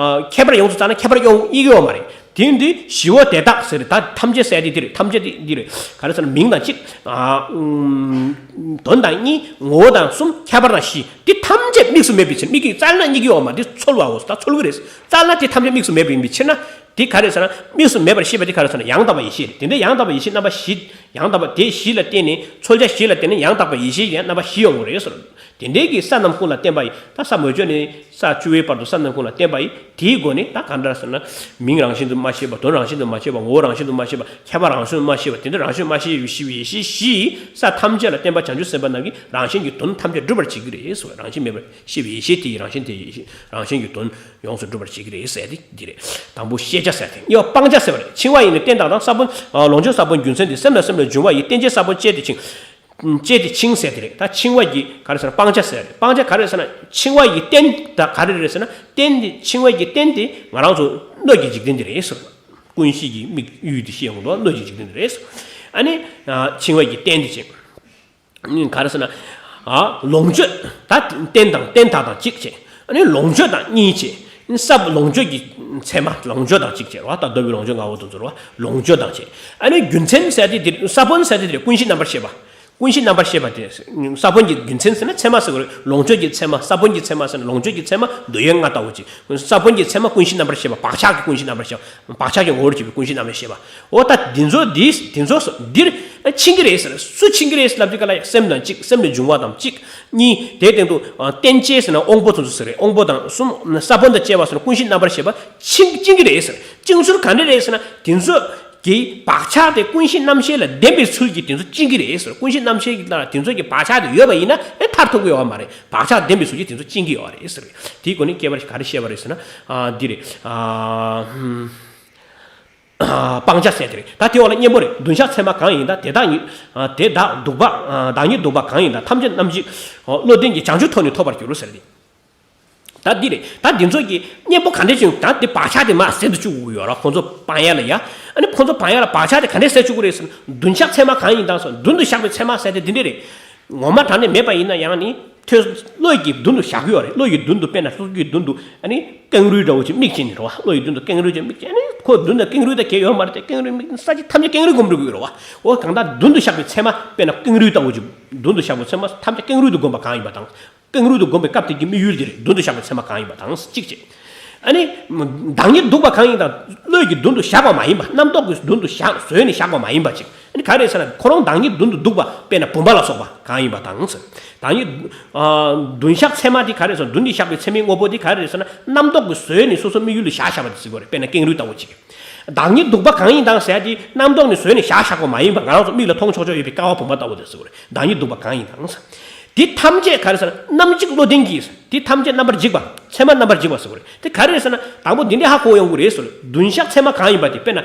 ཁྱད་པར་ཡོངས་སུ་བཙལ་ན་ཁྱད་པར་ཡོང་ཡེ་གི་ཡོད་མ་རེད། དེ་འདི་བཞི་པོ་དེ་དག་ཟེར། ད་ཐམས་ཅད་ཟེར་དེ་འདི་རེད། ཐམས་ཅད་དེ་འདི་རེད། ག་རེ་ཟེར་ན་མིང་དང་གཅིག་ཨ། དོན་དང་གཉིས། ངོ་བོ་དང་གསུམ། ཁྱད་པར་དང་བཞི། འདི་ཐམས་ཅད་དམིགས་སུ་མེད་པའི་ཕྱིར། དམིགས་ཀྱི། བཙལ་ན་རྙེད་ཀྱི་ཡོད་མ་རེད། འདི་ཚོལ་བའོ། ད་ཚོལ་གྱི་རེད། བཙལ་ན་དེ་ཐམས་ཅད་དམིགས་སུ་མེད་པ་ཡིན་པའི་ཕྱིར་ན། དེ་ག་རེ་ཟེར་ན་དམིགས་སུ་མེད་པར་ཤེས་པ་དེ་ག་རེ་ཟེར་ན་ཡང་དག་པ་ཡེ་ཤེས་རེད། དེ་འདྲའི་ཡང་དག་པ་ཡེ་ཤེས་རྣམ་པ་བཞི། ཡང་དག་པ་དེ་བཞི་ལ་བརྟེན་ནས། ཚོལ་བྱ་བཞི་ལ་བརྟེན་ནས་ཡང་དག་པ་ཡེ་ཤེས་ཀྱི་རྣམ་པ་བཞི་ཡོང་གི་རེད་ཟེར། དེ་འདྲའི་གི་ས་རྣམས་ཀུན་ལ་བརྟེན་པ་ཡི། ད་ས་མོས་སྤྱོད་ནི་ས་བཅུ་པའི་བར་དུ་ས་རྣམས་ཀུན་ལ་བརྟེན་པ་ཡི། དེའི་སྒོ་ནས་ད་གང་འདྲ་ཟེར་ན། མིང་རང་བཞིན་དུ་མ་ཤེས་པ། དོན་རང་བཞིན་དུ་མ་ཤེས་པ། ངོ་བོ་རང་བཞིན་དུ་མ་ཤེས་པ། ཁྱད་པར་རང་བཞིན་དུ་མ་ཤེས་པ། དེ་འདྲ་རང་བཞིན་མ་ཤེས་པའི་ཤེས་པའི་ཡེ་ཤེས་བཞི་ཡིས་ས་ཐམས་ཅད་ལ་བརྟེན་པ་བྱང་ཆུབ་སེམས་དཔའ་རྣམས་ཀྱིས་རང་བཞིན་གྱིས་དོན་ཐམས་ཅད་འགྲུབ་པར་བྱེད་ཀྱི་རེད་ཟེར་བ། རང་བཞིན་མེད་པར་ཤེས་པའི་ཡེ་ཤེས་དེ་ཡིས་རང་བཞིན་དེ་ཡེ་ཤེས་རང་བཞིན་གྱིས་དོན་ཡོངས་སུ་འགྲུབ་པར་བྱེད་ཀྱི་རེད་ཟེར་ཏེ་འདི་རེད། དང་པོ་ཤེས་བྱ་ཟེར་ཏེ། གཉིས་པ་སྤང་བྱ་ཟེར་བ་རེད། འཆིང་བ་ཡིས་ནི་རྟེན་དང་དང་ས་བོན། ལོངས་སྤྱོད་ས་བོན་རྒྱུ་མཚན་དེ། སེམས་དང་སེམས་ལས་བྱུང་བ་ཡི། རྟེན་ཅན་ས་བོན་བཅད་དེ་འཆིང་། བཅད་དེ་འཆིང་ཟེར་དེ་རེད། ད་འཆིང་བ་ཡི་ག་རེ་ཟེར་ན་སྤང་བྱ་ཟེར་རེད། སྤང་བྱ་ག་རེ་ཟེར་ན་འཆིང་བ་ཡི་རྟེན་ད་ག་རེ་རེད་ཟེར་ན། རྟེན་དེ། འཆིང་བ་ཡི་རྟེན་དེ་ང་རང་ཚོ་སྣོད་ཀྱི་འཇིག་རྟེན་དེ་རེད་ཟེར། ཀུན་གཞི་གི་དམིགས་ཡུལ་དེ་ཤེས་ཡོང་དུས་སྣོད་ཀྱི་འཇིག་རྟེན་དེ་རེད་ཟེར། ཨ་ནི། འཆིང་བ་ཡི་རྟེན་དེ་ཅིག་ག་རེ་ཟེར་ན། ཨ། ལོངས་སྤྱོད། ད་རྟེན་དང་རྟེན་དག་དང་གཅིག་བྱས། ཨ་ནི་ལོངས་སྤྱོད་དང་གཉིས་བྱས། ས་ལོངས་སྤྱོད་ཀྱི་ཚད་མ་ལོངས་སྤྱོད་དང་གཅིག་བྱས་རེད་བ། ད་འདོད་པའི་ལོངས་སྤྱོད་ལྔ་པོ་དེ་ཚོ་རེད་བ། ལོངས་སྤྱོད་དང་བྱས། ཨ་ནི་རྒྱུ་མཚན་ཟེར་དེ་དེ་ས་བོན་ཟེར་དེ་དེ་ཀུན་གཞི་རྣམ་པར་ཤེས་པ། ཀུན་གཞི་རྣམ་པར་ཤེས་པ་དེ། ས་བོན་གྱི་རྒྱུ་མཚན་ཟེར་ན་ཚད་མ་ཟེར་བ་རེད། ལོངས་སྤྱོད་ཀྱི་ཚད་མ། ས་བོན་གྱི་ཚད་མ་ཟེར་ན་ལོངས་སྤྱོད་ཀྱི་ཚད་མ་འདོད་ཡོན་ལྔ་ལྟ་བུ་ཅིག་ས་བོན་གྱི་ཚད་མ་ཀུན་གཞི་རྣམ་པར་ཤེས་པ། བག་ཆགས་ཀྱི་ཀུན་གཞི་རྣམ་པར་ཤེས་པ། བག་ཆགས་ཀྱི་ངོ་བོར་གྱུར་པའི་ཀུན་གཞི་རྣམ་པར་ཤེས་པ། འོ་ད་འདི་ཚོ་འདི་འདི་ཚོ་འདིར་འཆིང་གི་རེད་ཟེར། སུ་འཆིང་གི་རེད་ཟེར་ལབ་དུས་ག་ལ་ཡ། སེམས་དང་གཅིག་སེམས་ལས་བྱུང་བ་དང་གཅིག་གཉིས། དེའི་སྟེང་དུ་ཨ་རྟེན་ཅན་ཟེར་ན་དབང་པོ་དེ་ཚོ་ཟེར་རེད། དབང་པོ་དང་གསུམ། ས་བོན་དང་བཅས་པ་ཟེར་ན་ཀུན་གཞི་རྣམ་པར་ཤེས་པ་འཆིང་འཆིང་གི་རེད་ཟེར། འཆིང་ཚུལ་ག་འདྲ་རེད་ཟེར་ན། དེ་ཚོ་གི་བག་ཆགས་དེ་ཀུན་གཞི་རྣམ་ཤེས་ལ་ལྡན་པའི་ཚུལ་གྱིས་དེ་ཚོ་འཆིང་གི་རེད་ཟེར། ཀུན་གཞི་རྣམ་ཤེས་ཀྱི་ལ་དེ་ཚོ་གི་བག་ཆགས་དེ་ཡོད་པ་ཡིན་ན་ཨེ་ཐར་ཐུབ་ཀྱི་ཡོད་མ་རེད། བག་ཆགས་ལྡན་པའི་ཚུལ་གྱིས་དེ་ཚོ་འཆིང་གི་ཡོད་རེད་ཟེར། དེའི་སྒོ་ནས་སྐྱེ་བར་ག་རེ་བཤད་པ་རེད་ཟེར་ན། ཨ་འདི་རེད། ཨ་ཧུམ། སྤང་བྱ་ཟེར་དེ་རེད། ད་དེ་འོག་ལ་གཉེན་པོ་རེད། མདུན་ཞགས་ཚད་མ་གང་ཡིན་དང་། དེ་དག་ཉིད། དེ་དག་སྡུག་པ། བདག་ཉིད་སྡུག་པ་གང་ཡིན་དང་། ཐམས་ཅད་རྣམ་འཇིག་བློ་ལྡན་གྱིས། བྱང་ཆུབ་ཐོབ་ནས་ཐོབ་པར་འགྱུར་ཟེར་ཏེ། ད་འདི་རེད། ད་འདི་ཚོ་གི་གཉེན་པོ་ག་འདྲས་བྱུང་། ད་འདི་བག་ཆགས་དེ་མར་སེལ་དུ་བཅུག་དགོས་ཡོད་ར། ཁོང་ཚོ་སྤང་ཡ་ལ་ཡ། ཨ་ནི་ཁོང་ཚོ་སྤང་ཡ་ལ་བག་ཆགས་དེ་ག་འདྲས་སེལ་བཅུག་དགོས་རེད་ཟེར་ན། མདུན་ཞགས་ཚད་མ་གང་ཡིན་དང་ཟེར། མདུན་དུ་བཞག་པའི་ཚད་མ་ཟེར་དེ་འདི་འདྲས་རེད། ངོ་མ་དྲང་གནས་མེད་པ་ཡིན་ན་ཡང་ནི། ཐོས། བློ་ཡི་མདུན་དུ་བཞག་གི་ཡོད་རེད། བློ་ཡི་མདུན་དུ། དཔེར་ན་བློ་ཡི་མདུན་དུ་ཨ་ནི་ཀེང་རུས་འདྲ་བོ་ཅིག་དམིགས་བྱས་ནས་རེད་བ། བློ་ཡི་མདུན་དུ་ཀེང་རུས་ཅིག་དམིགས་བྱས་ནས། ཁོ་མདུན་དུ་ཀེང་རུས་དང་གས་ཡོད་མ་རེད་དེ། ཀེང་རུས་དམིགས་ས་ཅིག་ཐམས་ཅད་ཀེང་རུས་སྒོམ་འགྲོ་གི་ཡོད་རེད་བ། འོ་གང་ལྟར་མདུན་དུ་བཞག་པའི་ཚད་མ། དཔེར་ན་ཀེང་རུས་ལྟ་བུ་ཅིག་མདུན་དུ་བཞག་པའི་ཚད་མ་ཐམས་ཅད་ཀེང་རུས་དུ་བསྒོམ་པ་གང་ཡིན་པ་དང་། ཀེང་རུས་དུ་བསྒོམ་པའི་སྐབས་དེ་གི་དམིགས་ཡུལ་དེ་རེད། མདུན་དུ་བཞག་པའི་ཚད་མ་གང་ཡིན་པ་དང་གཅིག་བྱས། ཨ་ནི། བདག་ཉིད་སྡུག་པ་གང་ཡིན་དང་། བློ་ཡི་མདུན་དུ་བཞག་པ་མ་ཡིན་པ། རྣམ་རྟོག་གི་མདུན་དུ་བཞག་བཟོས་ནས་བཞག་པ་མ་ཡིན་པ་ཅིག་ཨ་ནི་ག་རེ་ཟེར་ན། ཁོ་རང་བདག་ཉིད་མདུན་དུ་སྡུག་པ། དཔེར་ན་བུམ་པ་ལ་སོགས་པ་གང་ཡིན་པ་དང་ཟེར། བདག་ཉིད། ཨ། མདུན་ཞགས་ཚད་མ་དེ་ག་རེ་ཟེར། མདུན་དུ་བཞག་པའི་ཚད་མའི་དངོས་པོ་དེ་ག་རེ་ཟེར་ན། རྣམ་རྟོག་གིས་བཟོས་ནས་སོ་སོ་དམིགས་ཡུལ་ལ་བཞག་བཞག་པ་དེ་ཟེར་དགོས་རེད། དཔེར་ན་ཀེང་རུས་ལྟ་བུ་ཅིག་བདག་ཉིད་སྡུག་པ་གང་ཡིན་དང་ཟེར་ཡ་དེ། རྣམ་རྟོག་ནས་བཟོས་ནས་བཞག་བཞག་པ་མ་ཡིན་པ། ང་རང་ཚོ་མིག་ལ་མཐོང་ཆོག་ཆོག་ཡོད་པའི་ཀ་བ་བུམ་པ་ལྟ་བུ་དེ་ཟེར་དགོས་རེད། བདག་ཉིད་སྡུག་པ་གང་ཡིན་དང་ཟེར། དེ་ཐམས་ཅད་ག་རེ་ཟེར་ན། རྣམ་འཇིག་བློ་ལྡན་གྱིས། དེ་ཐམས་ཅད་རྣམ་པར་འཇིག་པ། ཚད་མ་རྣམ་པར་འཇིག་པ་ཟེར་དགོས་རེད། དེ་ག་རེ་རེད་ཟེར་ན། དང་པོ་འདི་འདྲས་ཧ་གོ་ཡོང་གི་རེད་ཟེར། མདུན་ཞགས་ཚད་མ་གང་ཡིན་པ་དེ། དཔེར་ན།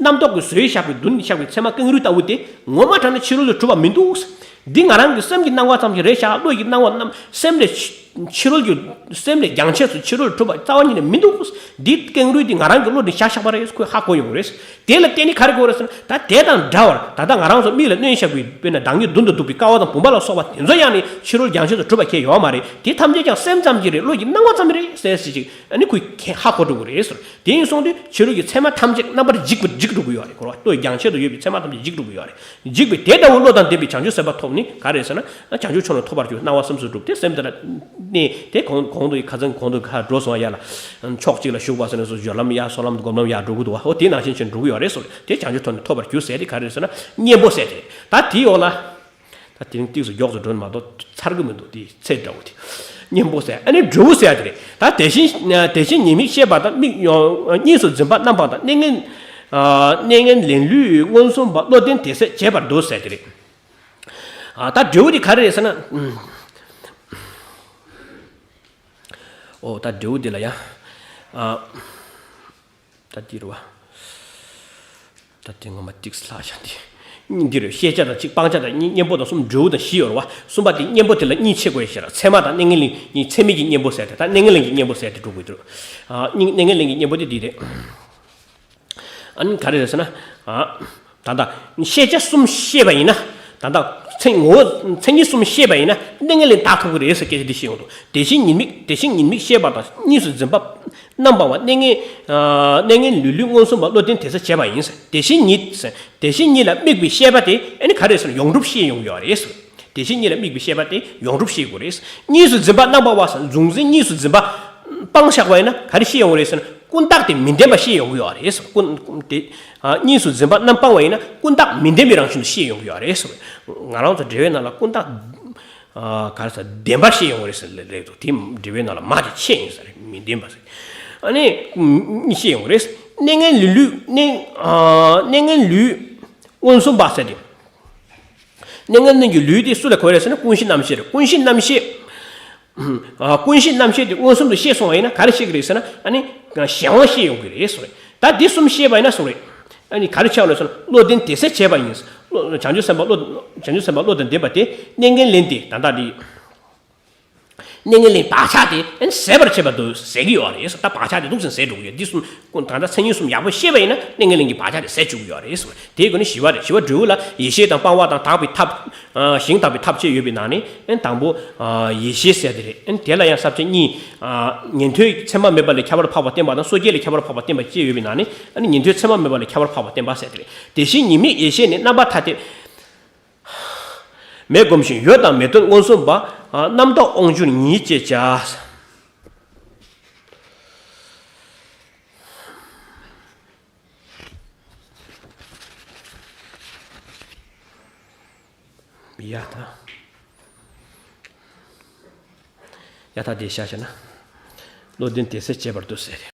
རྣམ་རྟོག་གིས་བཟོས་བཞག་པའི། མདུན་བཞག་པའི་ཚད་མ་ཀེང་རུས་ལྟ་བུ་དེ་ངོ་མ་དྲང་ནས་ཕྱི་རོལ་ལ་གྲུབ་པ་མི་འདུག་འདི་ང་རང་གི་སེམས་ཀྱི་སྣང་བ་ཙམ་ཞིག་རེད་ཤག་བློ་ཡི་སྣང་བ་རྣམས་སེམས་ལས་ཕྱི་རོལ་གྱི། སེམས་ལས་རྒྱང་ཆད་སུ་ཕྱི་རོལ་ལ་གྲུབ་པ་རྩ་བ་ཉིད་ནས་མི་འདུག་འདི་ཀེང་རུས་འདི་ང་རང་གི་བློ་ནས་བཞག་བཞག་པ་རེད། ཁོས་ཧ་གོ་ཡོང་གི་རེད། དེ་ལ་བརྟེན་ནས་ག་རེ་གོ་རེད་ཟེར་ན། ད་དེ་དང་འདྲ་བར་ད་ལྟ་ང་རང་ཚོ་མིག་ལ་གནོན་བཞག་པའི། དཔེར་ན་བདག་ཉིད་མདུན་དུ་སྡུག་པའི་ཀ་བ་དང་བུམ་པ་ལ་སོགས་པ་དེ་ཚོ་ཡང་ནི་ཕྱི་རོལ་རྒྱང་ཆད་དུ་གྲུབ་པ་ཁྱེད་ཡོད་མ་རེད། དེ་ཐམས་ཅད་ཀྱང་སེམས་ཙམ་གྱིས་རེད། བློ་གི་སྣང་བ་ཙམ་རེད་ཟེར་ཞིག་ཅིག་ཨ་ནི་ཁོས་ཧ་གོ་འགྲོ་གི་རེད་ཟེར། དེ་ཡིན་སོང་དུས་ཕྱི་རོལ་གྱི་ཚད་མ་ཐམས་ཅད་རྣམ་པར་འཇིག་པ་འཇིག་འགྲོ་གི་ཡོད་རེད། གོ་བ། བློ་ཡི་རྒྱང་ཆད་དུ་ཡོད་པའི་ཚད་མ་ཐམས་ཅད་འཇིག་འགྲོ་གི་ཡོད་རེད། འཇིག་པའི་དེ་ལྟ་བུ་བློ་དང་ལྡན་པའི་བྱང་ཆུབ་སེམས་དཔའ་ཐོབ་ནི་ག་རེ་ཟེར་ན། བྱང་ཆུབ་མཆོག་ནི་ཐོབ་པར་འགྱུར། སྣང་བ་སེམས་སུ་གྲུབ་སྟེ་སེམས་དེ་ལ་གནས་ཏེ་གོང་གོང་དུ་ཁ་སང་གོང་དུ་ཁ་འགྲོ་སོང་བ་ཡ་ལ། ཕྱོགས་གཅིག་ལ་བཞུགས་པ་ཟེར་ནས་སོ་སྦྱོར་ལམ་ཡ་སོ་ལམ་སྒོམ་ལམ་ཡ་འགྲོ་གི་འདུག་བ། འོ་དེ་ནང་བཞིན་བྱས་འགྲོ་གི་ཡོད་རེད་ཟེར། དེ་བྱང་ཆུབ་ཐོབ་ནི་ཐོབ་པར་འགྱུར་ཟེར་དེ་ག་རེ་ཟེར་ན། གཉེན་པོ་ཟེར་དེ་རེད། ད་དེའི་འོག་ལ། ད་དེ་རིང་ཏིག་ཙམ་མགྱོགས་སུ་འགྲོ་ནི་མ་གཏོགས་ཚར་གི་མི་འདུག་དེ་ཚེ་འདྲ་བོ་དེ། གཉེན་པོ་ཟེར། ཨ་ནི་འབྲས་བུ་ཟེར་དེ་རེད། ད་དེ་བཞིན་དེ་བཞིན་ཉེས་དམིགས་ཤེས་པ་དང་། དམིགས་གཉིས་སུ་འཛིན་པ་རྣམ་སྤངས་དང་། གནས་ངན་གནས་ངན་ལེན་ལུས་མངོན་སུམ་པ། བློ་ལྡན་དེ་ཟད་བྱེད་པར་འདུ་ཟེར་དེ་རེད། ཨ། ད་འབྲས་བུ་དེ་ག་རེ་རེད་ཟེར་ན། ཨོ། ད་འབྲས་བུ་དེ་ལ་ཡང་། ཨ། ད་འདི་རེད་བ། ད་དེ་ངོ་མ་ཏིག་ཙམ་ལྷག་བཞག་སྟེ། འདི་རེད། ཤེས་བྱ་དང་གཅིག་སྤང་བྱ་དང་གཉིས། གཉེན་པོ་དང་གསུམ། འབྲས་བུ་དང་བཞི་ཡོད་རེད་བ། གསུམ་པ་དེ་གཉེན་པོ་དེ་ལ་གཉིས་ཕྱེ་དགོས་ཡ་ཞིག་རེད། ཚད་མ་དང་གནས་ངན་ལེན་གཉིས། ཚད་མིན་གྱི་གཉེན་པོ་ཟེར་དེ་དང་གནས་ངན་ལེན་གྱི་གཉེན་པོ་ཟེར་དེ་འགྲོ་དགོས་འདུག་ཨ། གནས་ངན་ལེན་གྱི་གཉེན་པོ་དེ་འདི་རེད། ཨ་ནི་ག་རེ་རེད་ཟེར་ན། ཨ། ད་ལྟ་ཤེས་བྱ་གསུམ་ཤེས་པ་ཡིན་ན། ད་ལྟ་མཚན་ངོ་བོ་མཚན་ཉིད་གསུམ་ཤེས་པ་ཡིན་ན་གནས་ངན་ལེན་དག་ཐུབ་ཀྱི་རེད་ཟེར་སྐད་ཆ་འདི་བཤད་ཡོང་འདུག་དེ་བཞིན་ཉེས་དམིགས། དེ་བཞིན་ཉེས་དམིགས་ཤེས་པ་དང་། གཉིས་སུ་འཛིན་པ་རྣམ་སྤངས་པ། གནས་ངན་ཨ། གནས་ངན་ལེན་ལུས་མངོན་སུམ་པ། བློ་ལྡན་དེ་ཟད་བྱེད་པ་ཡིན་ཟེར། དེ་བཞིན་ཉིད་ཟེར། དེ་བཞིན་ཉིད་ལ་དམིགས་པའི་ཤེས་པ་དེ་ཨ་ནི་ག་རེ་ཟེར་ན། ཡོངས་གྲུབ་ཤེས་ཡོང་གི་ཡོད་རེད་ཟེར། དེ་བཞིན་ཉིད་ལ་དམིགས་པའི་ཤེས་པ་དེ་ཡོངས་གྲུབ་ཤེས་དགོས་རེད། གཉིས་སུ་འཛིན་པ་རྣམ་སྤངས་པ་ཟེར། གཟུང་འཛིན་གཉིས་སུ་འཛིན་པ་སྤངས་བཞག་པ་ཡིན་ན་ག་རེ་ཤེས་ཡོང་གི་རེད་ཟེར་ན། ཀུན་བརྟགས་དེ་མི་བདེན་པ་ཤེས་ཡོང་གི་ཡོད་རེད་ཟེར། ཀུན་དེ་ཨ། གཉིས་སུ་འཛིན་པ་རྣམ་སྤངས་པ་ཡིན་ན་ཀུན་བརྟགས་མི་བདེན་པའི་རང་བཞིན་དུ་ཤེས་ཡོང་གི་ཡོད་རེད་ཟེར། ང་རང་ཚོ་འགྲེལ་པའི་ནང་ལ་ཀུན་བརྟགས། ཨ། ག་རེ་ཟེར། བདེན་པ་ཤེས་ཡོང་གི་རེད་ཟེར་ལབ་འདུག་དེ་འགྲེལ་པའི་ནང་ལ་མ་དེ་ཆད་ཡིན་ཟེར། མི་བདེན་པ་ཟེར། ཨ་ནི་ཤེས་ཡོང་གི་རེད། གནས་ངན་ལེན་ལུས། གནས་ཨ། གནས་ངན་ལུས་མངོན་སུམ་པ་ཟེར་དེ། གནས་ངན་ལེན་གྱི་ལུས་དེ་སུ་ལ་གོ་རེད་ཟེར་ན། ཀུན་གཞི་རྣམ་ཤེས་རེད། ཀུན་གཞི་རྣམ་ཤེས། ཨ། ཀུན་གཞི་རྣམ་ཤེས་དེ་མངོན་སུམ་དུ་ཤེས་སོང་བ་ཡིན་ན་ག་རེ་ཤེས་ཀྱི་རེད་ཟེར་ན། ཨ་ནི་གཞན་དབང་ཤེས་ཡོང་གི་རེད་ཟེར། ད་འདི་གསུམ་ཤེས་པ་ཡིན་ན་ཟེར། ཨ་ནི་ག་རེ་ཆགས་ལ་ཟེར་ན། བློ་ལྡན་དེ་ཟད་བྱེད་པ་ཡིན། བློ། བྱང་ཆུབ་སེམས་དཔའ་བློ། བྱང་ཆུབ་སེམས་དཔའ་བློ་དང་ལྡན་པ་དེ་གནས་ངན་ལེན་དེ་ད་ལྟ་འདི། གནས་ངན་ལེན་བག་ཆགས་དེ་ཨ་ནི་ཟད་པར་བྱེད་པ་དེ་ཟད་ཀྱི་ཡོད་རེད་ཟེར། ད་བག་ཆགས་དེ་འདུག་ཟེར་ཟད་འགྲོ་གི་ཡོད། འདི་གསུམ་ཀུན། ད་ལྟ་མཚན་ཉིད་གསུམ་ཡག་པོ་ཤེས་པ་ཡིན་ན་གནས་ངན་ལེན་གྱི་བག་ཆགས་དེ་ཟད་བཅུག་གི་ཡོད་རེད་ཟེར། དེའི་སྒོ་ནས་བཞི་པ་རེད། བཞི་པ་འབྲས་བུ་ལ་ཡེ་ཤེས་དང་སྤང་བ་དང་དག་པའི་ཐབས། ཨ། ཞིང་དག་པའི་ཐབས་བཅས་ཡོད་པའི་ནང་ནས། ཨ། དང་པོ། ཨ། ཡེ་ཤེས་ཟེར་དེ་རེད། ཨ། དེ་ལ་ཡང་ས་བཅད་གཉིས། ཨ། ཉན་ཐོས་མཚན་མ་མེད་པ་ལས་ཁྱད་པར་འཕགས་པ་བསྟན་པ་དང་། སོ་སྐྱེ་ལས་ཁྱད་པར་འཕགས་པ་བསྟན་པ་བཅས་ཡོད་པའི་ནང་ནས། ཨ་ནི་ཉན་ཐོས་མཚན་མ་མེད་པ་ལས་ཁྱད་པར་འཕགས་པ་བསྟན་པ་ཟེར་དེ་རེད། དེ་བཞིན་ཉེས་དམིགས་ཡེ་ཤེས་ནི། རྣམ་པར་ཐར་ཏེ། མེད་བསྒོམ་ཞིང་ཡོད་དང་མེད་དོན་མངོན་སུམ་པ། རྣམ་རྟོག་དབང་གྱུར་ཉིད་ཅེས་བྱ། ཡ་ཐ། ཡ་ཐ་དེ་བཞག་བྱས་ན། བློ་ལྡན་དེ་ཚེ་བྱེད་པར་འདུག་ཟེར།